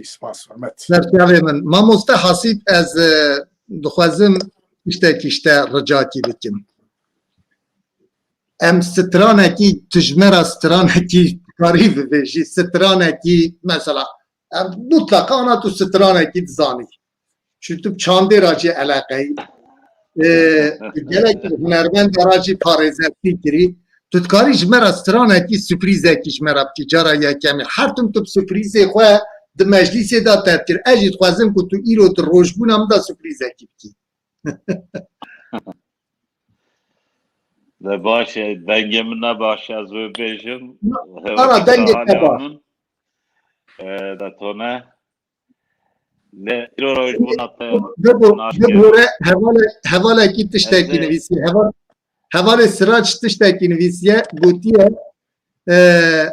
Spas, hurmet. Serçavê min. Mamoste Hasîb, ez, e, dixwazim tiştekî ji te ricakî bikim. Em stranekî, tu ji me re stranekî karî bibêjî, stranekî, mesela, em mutlaka ana tu stranekî dizanî. Çi tu bi çandê re jî eleqeyî. Ee, gelek hunermenda re jî parêzertî kirî. Tu dikarî ji me re stranekî, surprîzekî ji me re bikî. Cara yekemî. Her tim tu bi surprîzê xwe di meclîsê de te dikir. Ez jî dixwazim ku tu îro di rojbûna min de surprîzekî bikî. De baş e, dengê min ne baş e, ez wê bêjim. Ana dengê te baş. E, de tone. Lê îro rojbûna te. Bibore, hevale, hevalekî tiştekî nivîsiye. Heval, hevalê Sirac tiştekî nivîsiye, gotiye, e,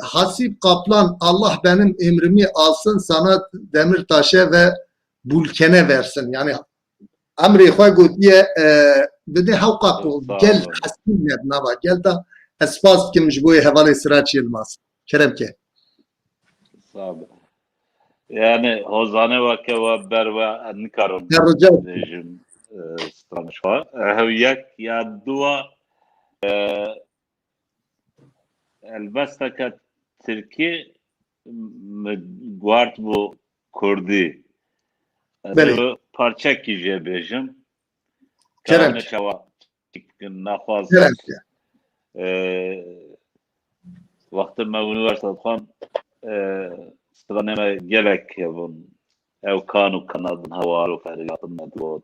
Hasip Kaplan, Allah benim emrimi alsın, sana demir taşe ve bulkene versin. Yani emrê xwe gotiye, e, bide hewqa ku gel hesî ne di nava gel de. Ez spas dikim ji bo hevalê Sirac Yilmaz. Kerem ke. Sağ ol. Yani hozane weke we ber we nikarim bêjim, e, stranê xwe. E, hew yek ya dua, e, elbesteke tirkî min guhart bû kurdî. Ez ê parçekî jê bêjim. Kerem. Çawa naxwazim. Kerem. E, wextê me unîversîte dixwend, e, stranê me gelek hebûn. Ew kan û kana din hewar û feryatin me digot.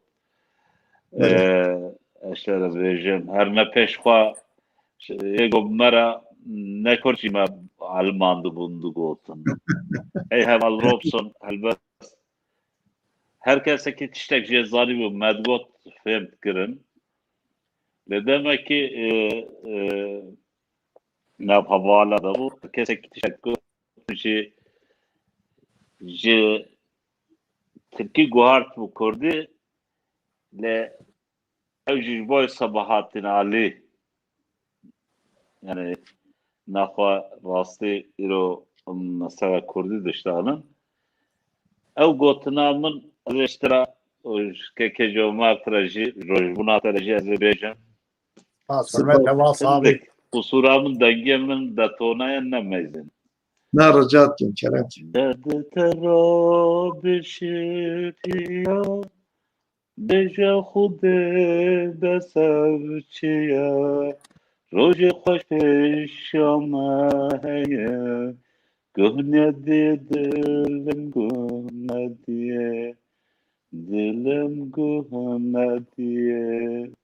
Belê. Ee, ez şere bêjim, her ne pêş xwe ş-, yê got me re ne kurd jî me elmandibûn digotin. Ey Heval Robson, helbet her kesekî tiştek jê zanîbû, me digot fêm dikirin. Lê demekî, e, e, nav hevala de bû, kesekî tiştek got jî ji tirkî guhart bû kurdî, lê ew jî ji bo Sebahattin Alî, yani, naxwe rastî îro mesela kurdî diştanin. Ew gotina min, ez ê ji te re û ji kekê Cewmer te re jî, rojbûna te re jî ez ê bêjim. Spas, hurmet, heval sabî. Qusûra min, dengê min de tone ye, ne meyzên. Na, rica dikim, kerem. Derdê te ra bişipiya, bêje Xwedê besev çi ye, rojê xweş pêşiya me heye, guh nedî dilim, guh nedî, dilim guh nedî.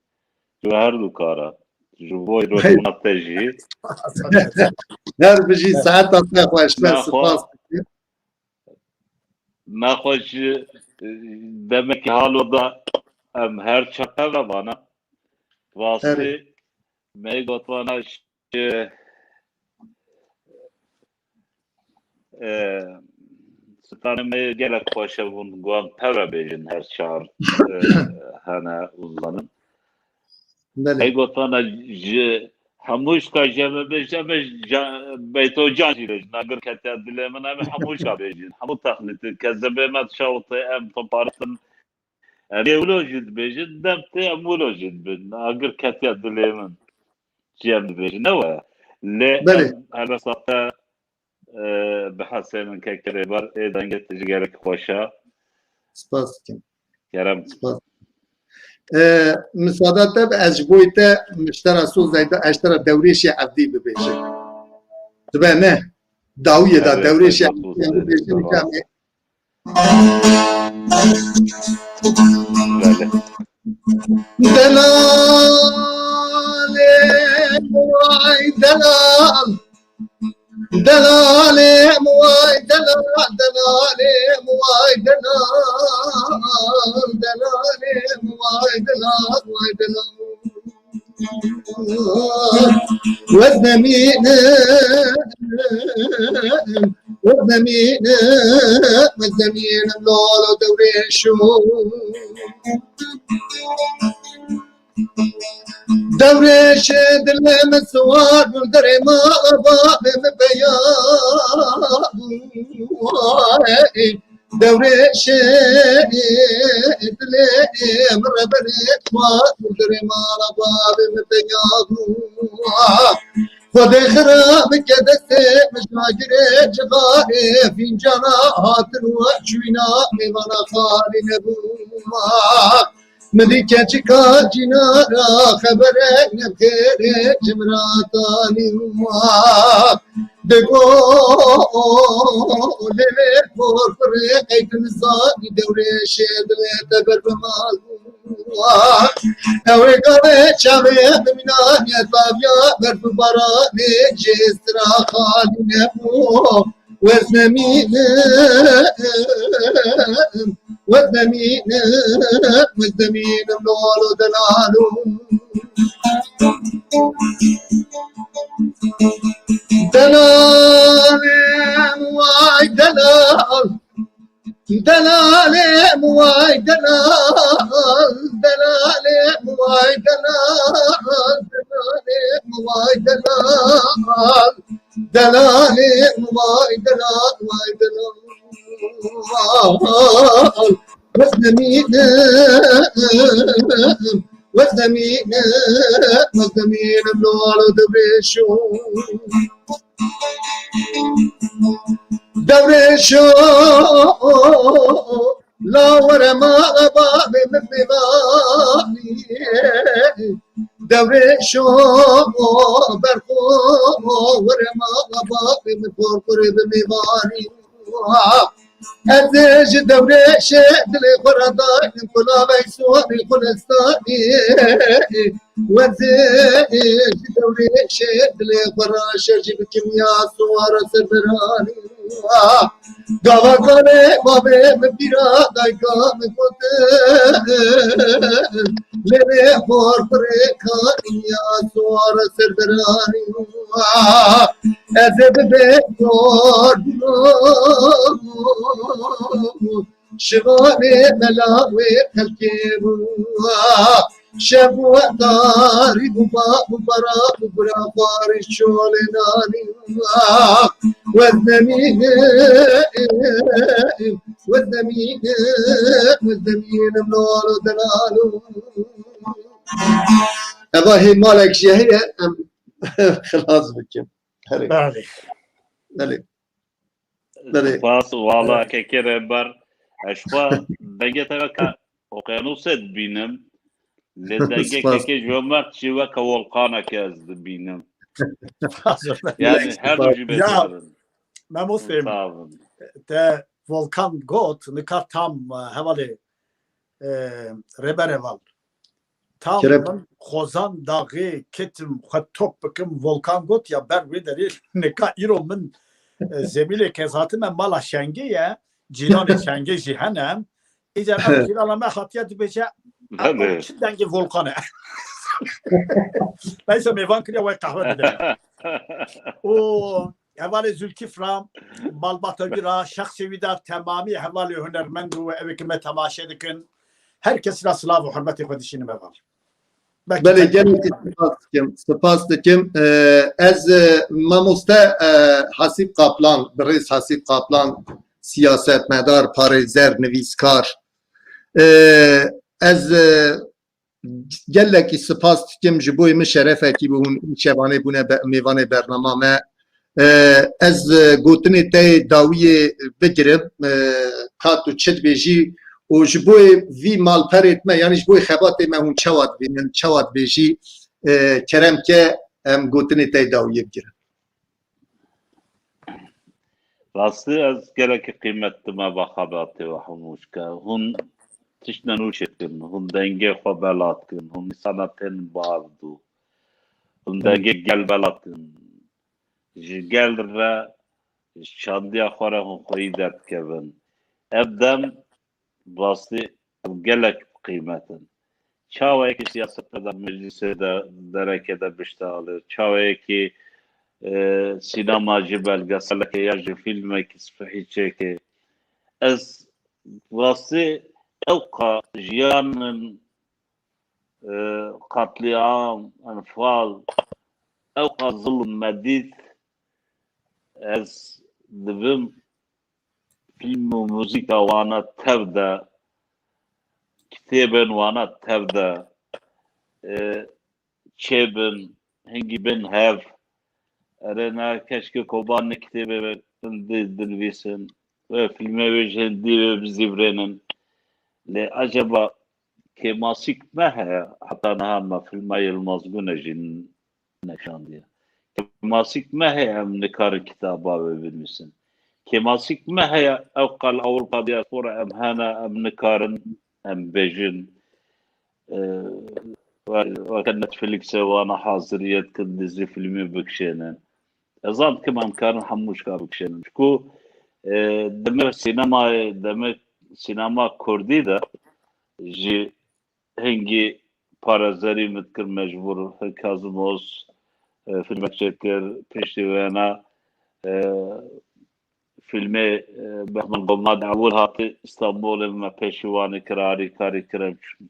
Ji we her du kara. Ji bo rojbûna te jî. Her bijî, saeta te xweş be, spas dikim. Naxwe ji, e, demekî halo da em her çar tevra vana. Rastî, erê, me got vana ji, e, stranê me gelek xweş hebûn, guhan tevra bêjin her çar, e, hene û zanin. Belê. Ey gotana ji hemû şka ji me bêje, me ja-, beyto can jî bêjin. Agir ketiya dilê min, em hemû şka bêjin. Hemû texlîtin. Kezebê me dişawite, em topartin. Em ê wilo jî dibêjin, dem tê em wilo jî dibin. Agir ketiya dilê min. Jî em dibêjin. Ne we? Lê, belê, em helbesta te e, bihesênin kekê rêber, ê dengê te jî gelek xweş e. Spas dikim. Kerem. Spas. E, misada te be, ez ji bo te, ji te re soz zeyda, ez ji te re Dewrêşê Evdî bibêjim. Dibe ne? Dawiyê de Dewrêşê Evdî bibêjim, belê. Delalê vay delal. Delalê vay delal, delalê vay delal, delalê vay delal, vay delal. Wez nemînim, wez nemînim, wez nemînim lolo Dewrêşo. Dewrêşê dilê min siwar bû, derê ma bavê min peya bû. Dewrêşê dilê min reberê siwar bû, derê ma bavê min peya bû. Xwedê xira bike destê min, jagirê cixarê fîncana hatin û çûyîna mêvana xalî nebû. Min dî keçika cînara xeberek nebxêrê ji min re tanî wa. Digo lê lê korkurê qey tu nizanî Dewrêşê dilê te ber bi mal bû. Ew ê gavê çavê bimînaniye taviya berf û baranê jê sira xalî nebû. Wez nemînim, wez nemînim, wez nemînim lolo delalo. Delalê vay delal. Delalê vay delal, delalê vay delal, delalê vay delal. Delalê vay delal, vay delal. Wez nemînim, wez nemînim, wez nemînim lolo Dewrêşo. Dewrêşo, la were mala bavê min mêvanî. Dewrêşo, berxo, were mala bavê min korkurê bi mêvanî. Ez ji dewrê şê dilê xwe re dayim, kulavek suwarî xulistanî. Ez ji dewrê şê dilê xwe re şer jî bikim ya suwara serberanî. Gava gavê bavê min pîra dayka min gotin, lê wê xor xurê kaniya suwara serberanî. Ez ê bibêm kor şivanê mela wê xelkê bû. Şev û tarî bû, ba bû, bara bû, bira xwarî şolê nanî. Wez nemîne, wez nemîne, wez nemîne mlalo delalo. Eva hê malek jî heye, em xilas bikin. Herê. Belê. Belê. Belê. Spas, wala kekê Rêber. Ez xwe dengê te weke okyanusê dibînim. Lê dengê Spas. Kekê Cömert jî weke volkanek ez dibînim. Spas. Yani her du jî Ya, bêtir in. Memosê, Sağ olun. Te volkan got, nika tam, e, hevalê, e, Rêber Heval. Tam Kerem. Min xozan daxê ketim xwe top bikim, volkan got ya ber wê derê nika îro min, e, zemîlê kezatime mala Şengê ye, cîranê Şengê jî hene. Îcar ev cîrana me hatiye dibêje, Tabii. Ev çi dengê volkan e. Neyse mêvan kiriye wê qehwe dide. O Hevalê Zülkifra, malbata wî ra, şexsê wî de temamî hevalê hunermend û ew ê ki me temaşe dikin. Her kesî ra silav û hurmetê xwe dişînim heval. Belkî Belê, belkî gelekî spas dikim, spas dikim. Ee, ez, e, mamoste, e, Hasîb Kaplan, birêz Hasîb Kaplan, siyasetmedar, parêzer, nivîskar. Ee, ez, e, gelekî spas dikim, ji bo min şerefekî bû hûn şevanê bûne be-, mêvanê bernama me. Ee, ez, e, gotinê te yê dawiyê bigirim, e, ka tu çi dibêjî û ji bo vî malperê me, yanî ji bo xebatê me hûn çawa dibînin, çawa dibêjî, e, kerem ke em gotinê te yê dawiyê bigirin. Rastî ez gelekî qîmet dime ve xebatê we hemû şke. Hûn tiştine nû çêkin, hûn dengê xwe bela dikin, hûn însana tên bard û hûn dengê gel bela dikin. Ji gel re, ji çandiya xwe re hûn xweyî derdikevin. Ev dem rastî ev gelek bi qîmet in. Çawa yekî siyasete de, meclîsê de, dereke de biştehalê, çawa yekî, e, sînema jî belgeseleke ya jî fîlmekî spehî çêke. Ez rastî ew ka jiyanin, e, qetlîam, enfal, ew ka zilm me dît, ez dibim fîlm û muzîka wana tev de, kitêbên wana tev de, e, çêbin, hingî bin hev. Erê, na keşke Kobanê kitêbê din di-, dinivîsin. Wê fîlmê wê ji hindî wê bizîvirênin. Lê acaba kêmasîk me heye? Heta niha me fîlma Yilmaz Gune jî neşandiye. Kêmasîk me heye em nikarin kitaba wê binivîsin. Kêmasîk me heye ew qal Ewropa diaspora em hene, em nikarin em bêjin. E, we-, weke Netflixê wana haziriye dikin dizî fîlmî bikişênin. Ez zan dikim em karin hemû şka bikişênin. Çiku, e, demê sînemayê, demê sînema kurdî de jî hingî parêzerî min dikir mecbûr. Kazim Oz, e, fîlmek çêkir, piştî wêna, e, fîlmê, e, Behman Gomad ewil hati Îstanbulê me pêşî wan ê kir, harîkarî kir, em çûn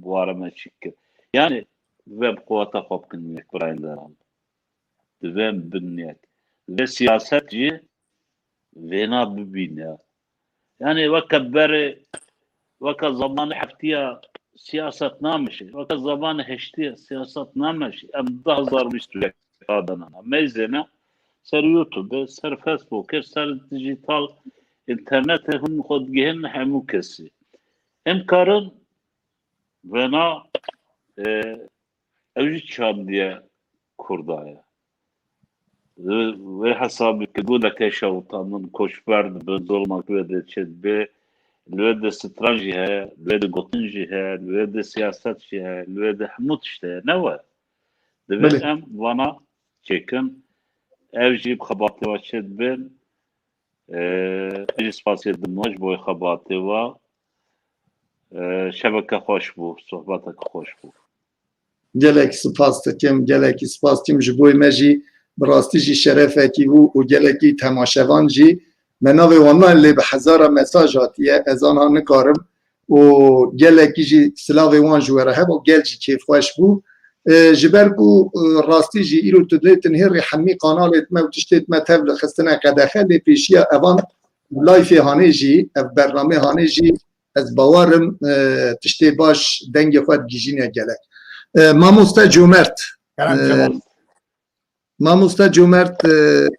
ware me çîk kir. Yanî, divê em quweta xwe bikin yek birayên deran. Divê em bin yek. Divê siyaset jî vêna bibîne. Yanî weke berê, weke zamanê heftiya siyaset nameşê, weke zamanê heştiya siyaset nameşê. Em du hezar bîst û yek radanana. Meyzêne ser YouTube, ser Facebook, ser dijital, internetê hûn xwe digihên hemû kesî. Em karin vêna, e, ew jî çandiye Kurda ye. Wê hesabî ku guleke şewitandin, koçber dibin, zolma ku wê dê çêdibe, li wê de stran jî heye, li wê de gotin jî heye, li wê de siyaset jî heye, li wê de hemû tişt heye. Ne we? Divê Belê. em vana çêkin, ev jî bi xebatê we çêdibin. Ee, ez jî spasiyê didim we ji bo xebatê we. Ee, şeveke xweş bû, sohbeteke xweş bû. Gelek spas dikim, gelekî spas dikim ji bo me jî, bi rastî jî şerefekî bû û gelekî temaşevan jî me navê wan nayên, lê bi hezara mesaj hatiye, ez anha nikarim û gelekî jî silavê wan ji we re hebe û gel jî kêfxweş bû. E, ji ber ku, e, rastî jî îro tu dê tinhê rê hemî kanalê me û tiştê me tev li xistine qedexe, lê pêşiya evan layfê hanê jî, ev bernamê hanê jî ez bawer im, e, tiştê baş dengê xwe digihîjîne gelek. E, mamoste Comert, Kerem e, Cemal. Mamoste Comert, e,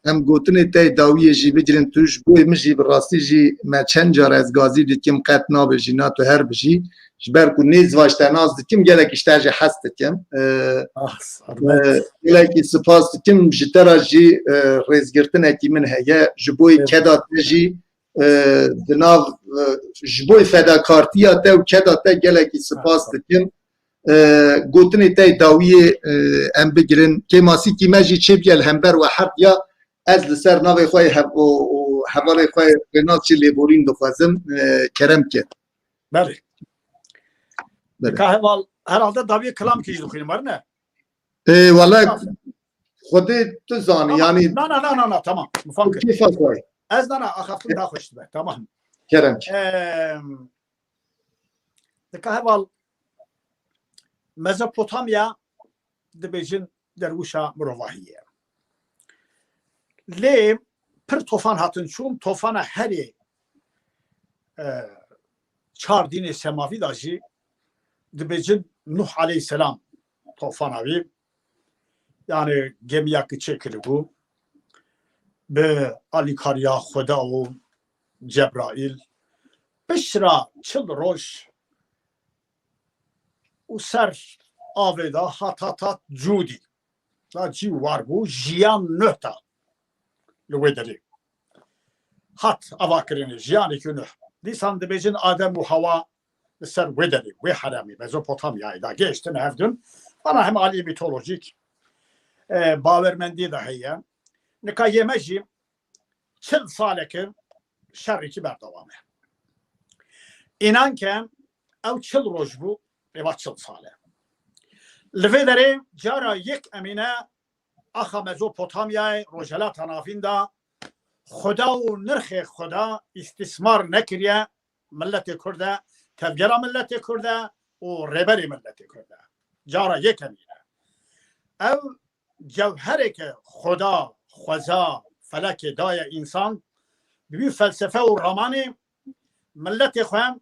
em gotinê te yê dawiyê jî bigirin, tu ji bo min jî bi rastî jî me çend car ez gazî dikim, qet nabêjî, na tu her bijî. Ji ber ku nêz vaş te nas dikim, gelek ji te jî hes dikim. E, Ah, e, Sermet. gelekî spas dikim, ji te re jî, e, rêzgirtinekî min heye, ji bo Evet. keda te jî, e, di nav, e, ji bo fedakartiya te û keda te gelekî spas Estağfurullah. dikim. E, gotinê te yê dawiyê, e, em bigirin. Kêmasîkî me jî çêbûye li hember we herdiya. Ez li ser navê xwe yê hev-, û, û hevalê xwe yê Rênas jî lêborîn dixwazim. E, kerem ke. Belê. Belê. Ka heval, herhalde dawiyê kilamkî jî dixwînim, were ne? E, wala Tamam. Xwedê tu zanî, Tamam. yanî Na, na, na, na, na, tamam. Mifam kir. kêfa xwe. Ez na, na, axaftin daha xweş dibe. Tamam. Kerem ki. Em, dika heval Mezopotamya dibêjin derwişa mirovahî ye. Lê pir tofan hatin çûn, tofana herê, e, çar dînê semavî de jî dibêjin Nuh aleyhisselam tofana wî, yani gemiyekî çêkiribû bi alîkariya Xweda û Cebraîl. Pişra çil roj û ser avê de hat, hat, hat cûdî. Da cî war bû, jiyan nuh da li wê derê. Hat avakirinê, jiyanekî nuh. Dîsan dibêjin Adem û Hawa li ser wê derê, wê heremê, Mezopotamyayê da gehiştin hevdin. Bana hem alî mitolojîk, e, bawermendiyê de heye. Nika yê me jî çil saleke şerrekî berdewam e. Înan ke ew çil roj bû, êva çil sal e. Li vê derê cara yek emîne axa Mezopotamyayê, Rojhelata Navîn de Xweda û nirxê Xweda îstîsmar nekiriye, miletê Kurd e, tevgera miletê Kurd e û rêberê miletê Kurd e. Cara yek emîne. Ew cewhereke Xweda, xweza, felekê daye însan, bi wî felsefe û ramanê miletê xwe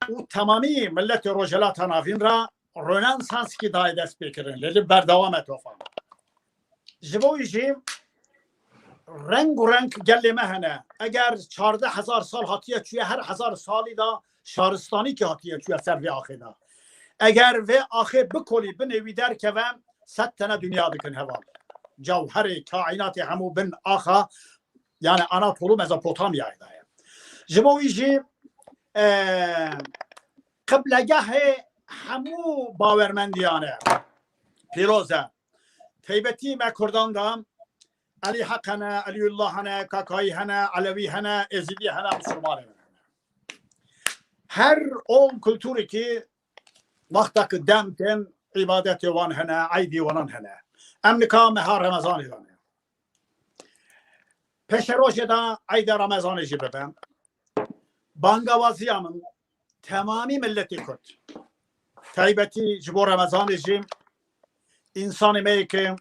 û temamî miletê Rojhelata Navîn re Rönesanskî daye destpêkirin, lê li berdewam e tofan. Ji bo wî jî reng û reng gelê me hene. Eger çardeh hezar sal hatiye çûye, her hezar salî de şaristanîkî hatiye çûye ser vê axê de. Eger vê axê bikolî binê wî derkeve, sed tene dinya dikin heval. Cewherê kaînatê hemû bin axa, yani Anatolû Mezopotamyayê de ye. Ji bo wî jî, e, qiblegehê hemû bawermendiyan e. Pîroz e. Taybetî me Kurdan de Elî Heq hene, Elîullah hene, Kakayî hene, Elewî hene, Êzîdî hene, Misilmanê hene. Her ol kulturîkî wexta ku dem tên, îbadetê wan hene, eydê wanan hene. Em nika meha Remezanê de ne. Pêşerojê de eyda Remezanê jî bibe. Bangawaziya min temamî miletê Kurd, taybetî ji bo Remezanê jî, însanê me yê ke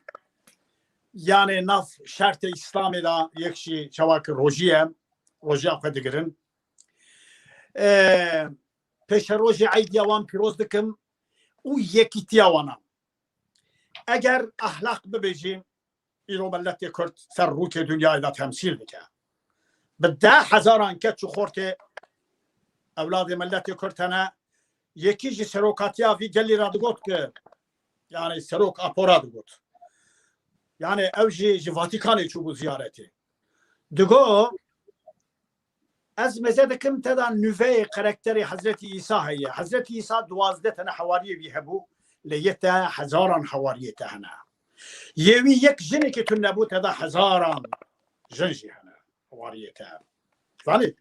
yanê nav şertê Îslamê de yek jî çawa ki rojî ye, rojiya xwe digirin. E, pêşerojê eydiya wan pîroz dikim û yekîtiya wana. Eger ehlaq bibêjî, îro miletê Kurd ser rûkê dinyayê de temsîl dike. Bi deh hezaran keç û xortê ewladê miletê Kurd hene, yekî jî serokatiya vî gelî re digot ki, yani serok Apo re digot. Yani ew jî ji Vatikanê çûbû ziyaretê. Digo, ez meze dikim te da nûveyê karakterê Hezretî Îsa heye. Hezretî Îsa duwazdeh tene hewariyê wî hebû, lê yê te hezaran hewariyê te hene. Yê wî yek jinekî tune bû, te da hezaran jin jî hene hewariyê te. Zanî?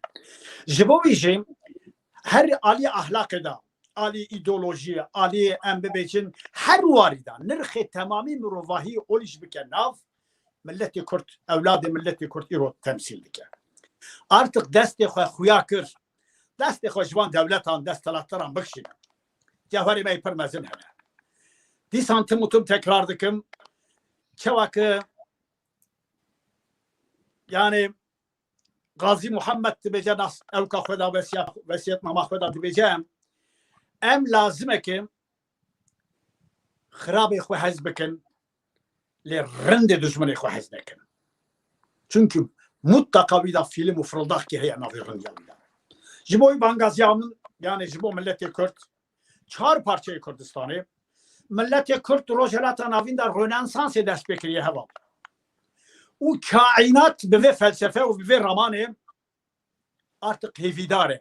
Ji bo wî jî her alî ahlaqê de, alî îdeolojiyê, alî em bibêjin, her warî de nirxê temamî mirovahî olîş bike nav, milletê Kurd, ewladê milletê Kurd îro temsîl dike. Artık destê xwe xuya kir, destê xwe ji van dewletan, desthilatdaran bikişîne. Cewherê me yê pir mezin hene. Dîsan tim û tim tekrar dikim, çawa ki, yani, Gazî Muhammed dibêje, nas ewka xwe da, wesiyet, wesiyetnama xwe da dibêje, em lazim e ki xirabê xwe hez bikin, lê rindê dijminê xwe hez nekin. Çünkü mutlaka wî da fîlim û fırıldak ki heye navê rindiya wî da. Ji bo wî bangaziya min, yani ji bo milletê Kurd, çar parçeyê Kurdistanê, milletê Kurd Rojhelata Navîn de Rönesansê dest pê kiriye heval. Û kaînat bi vê felsefe û bi vê ramanê artık hêvîdar e.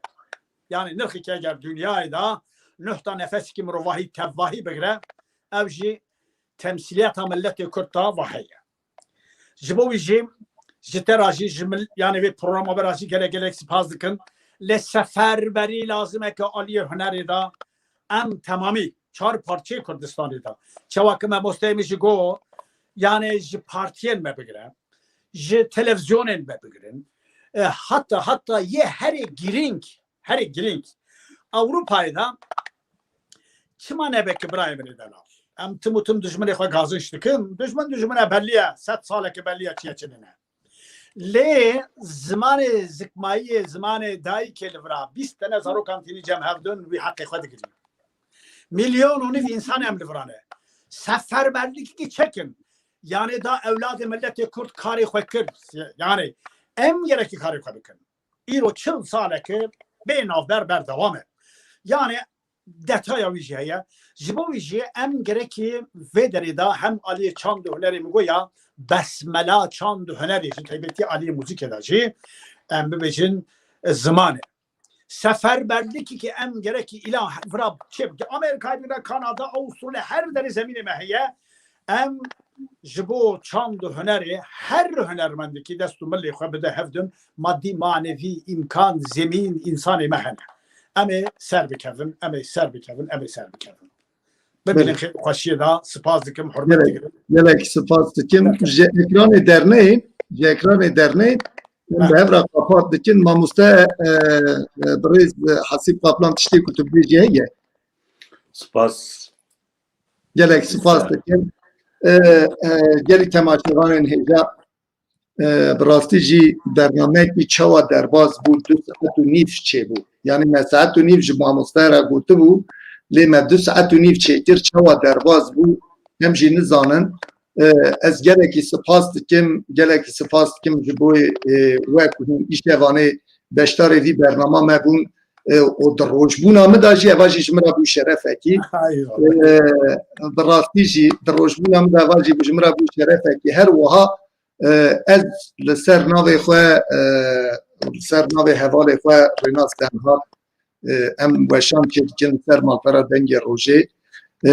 Yani nirxî ki eger dinyayê de nuh ta nefesikî mirovahî tevvahî bigire, ew jî temsîliyeta milletê Kurd ta va heye. Ji bo wî jî ji te ra jî, ji mil-, yani vê programa be ra jî gelek gelek spas dikin. Lê seferberî lazim e ki aliyê hunerê de em temamî çar parçeyê Kurdistanê de, çawa ki memosteyê min jî got, yani ji partiyên me bigire, ji televîzyonên me bigirin, e, hatta, hatta yê herê girîng, herê girîng Ewropayê de çima nebe ki birayê min ê delal? Em tim û tim dijminê xwe gazinç dikin. Dijmin, dijmine belliye, sed saleke belliye çiye çi nine. Lê zimanê zikmayiyê, zimanê dayikê li vira bîst tene zarokan tînî cem hevdin wî heqê xwe digirî. Milyon û nîv însan em li vira ne. Seferberlikî çekin. Yani da ewladê milletê Kurd karê xwe kir. Yani em gerekî karê xwe bikin. Îro çil saleke bê navber berdewam e. Yani detaya wî jî heye. Ji bo wî jî em gerekî vê derê de hem aliyê çand û hunerê min goya, besmela çand û hunerê jî, taybetî aliyê muzîkê de jî, em bibêjin, e, ziman e. Seferberlikî ki em gerekî îla vira çê bike. Amerîkayê bigire, Kanada, Avustralya, her derê zemînê me heye. Em ji bo çand û hunerê her hunermendekî dest û milê xwe bide hevdin, madî, manevî, îmkan, zemîn, însanê me hene. Em ê ser bikevin, em ê ser bikevin, em ê ser bikevin. Bibînin xêr û xweşiyê de, spas dikim, hurmet digirim. Gelek spas dikim. Ji ekranê derneyên, ji ekranê derneyên, em bi hev re qapat dikin. Mamoste, e, e, birêz, e, Hasîb Kaplan tiştê ku tu bêjî heye? Spas. Gelek spas dikim. E, e, gelî temaşevanên hêja, e, bi rastî jî bernameyekî çawa derbas bû, du saet û nîv çêbû. Yani me saet û nîv ji mamoste re gotibû, lê me du saet û nîv çêkir, çawa derbas bû, em jî nizanin. E, ez gelekî spas dikim, gelekî spas dikim ji bo, e, we ku hûn îşevanê beşdarê vî bernama me bûn, e, û di rojbûna min de jî eva jî ji min re bû şerefekî. Eyvallah. E, bi rastî jî di rojbûna min de eva jî ji min re bû şerefekî. Her wiha, e, ez li ser navê xwe, e, li ser navê hevalê xwe Rênas Tenha, e, em weşan çêdikin li ser malpera Dengê Rojê. E,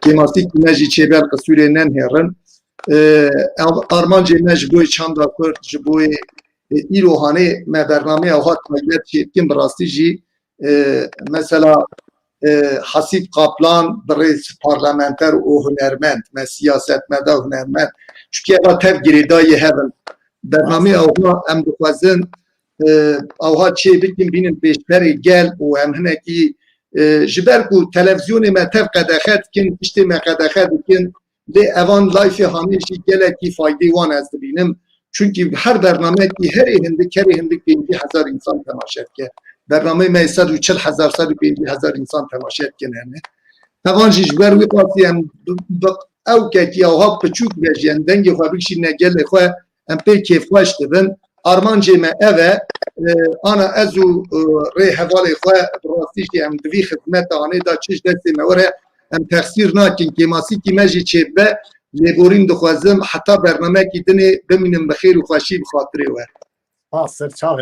kêmasîkî me jî çêbe, li qisûrê nenihêrin. E, ev armancê me ji bo çanda Kurd, ji bo, e, îro hanê me bernameyê ewha taybet çêdikin, bi rastî jî, e, mesela, e, Hasîb Kaplan, birêz parlamenter û hunermend, me siyasetmedar hunermend. Çunkî eva tev girêdayî hev in. Bernameyê ewha em dixwazin, e, ewha çê bikin, bînin pêşberê gel û em hinekî, e, ji ber ku televîzyonê me tev qedexe dikin, tiştê me qedexe dikin, lê evan layfê hanê jî gelekî faydê wan ez dibînim. Çunkî her bernameyekî herê hindik, herê hindik pêncî hezar însan temaşe dike. Bernameyê me yê sed û çil hezar, sed û pêncî hezar însan temaşe dikin hene. Evan jî ji ber wî qasî em bi, bi ewkekî ewha piçûk ve jî em dengê xwe bikişîne gelê xwe, em pê kêfxweş dibin. Armancê me ev e, e, ana ez û, e, rê hevalê xwe bi rastî jî em di vî xizmeta hanê de çi ji destê me were, em texsîr nakin, kêmasîkî me jî çêbibe, Lêborîn dixwazim, heta bernameyekî dinê bimînin bi xêr û xweşî bi xatirê we. Spas, ser çavê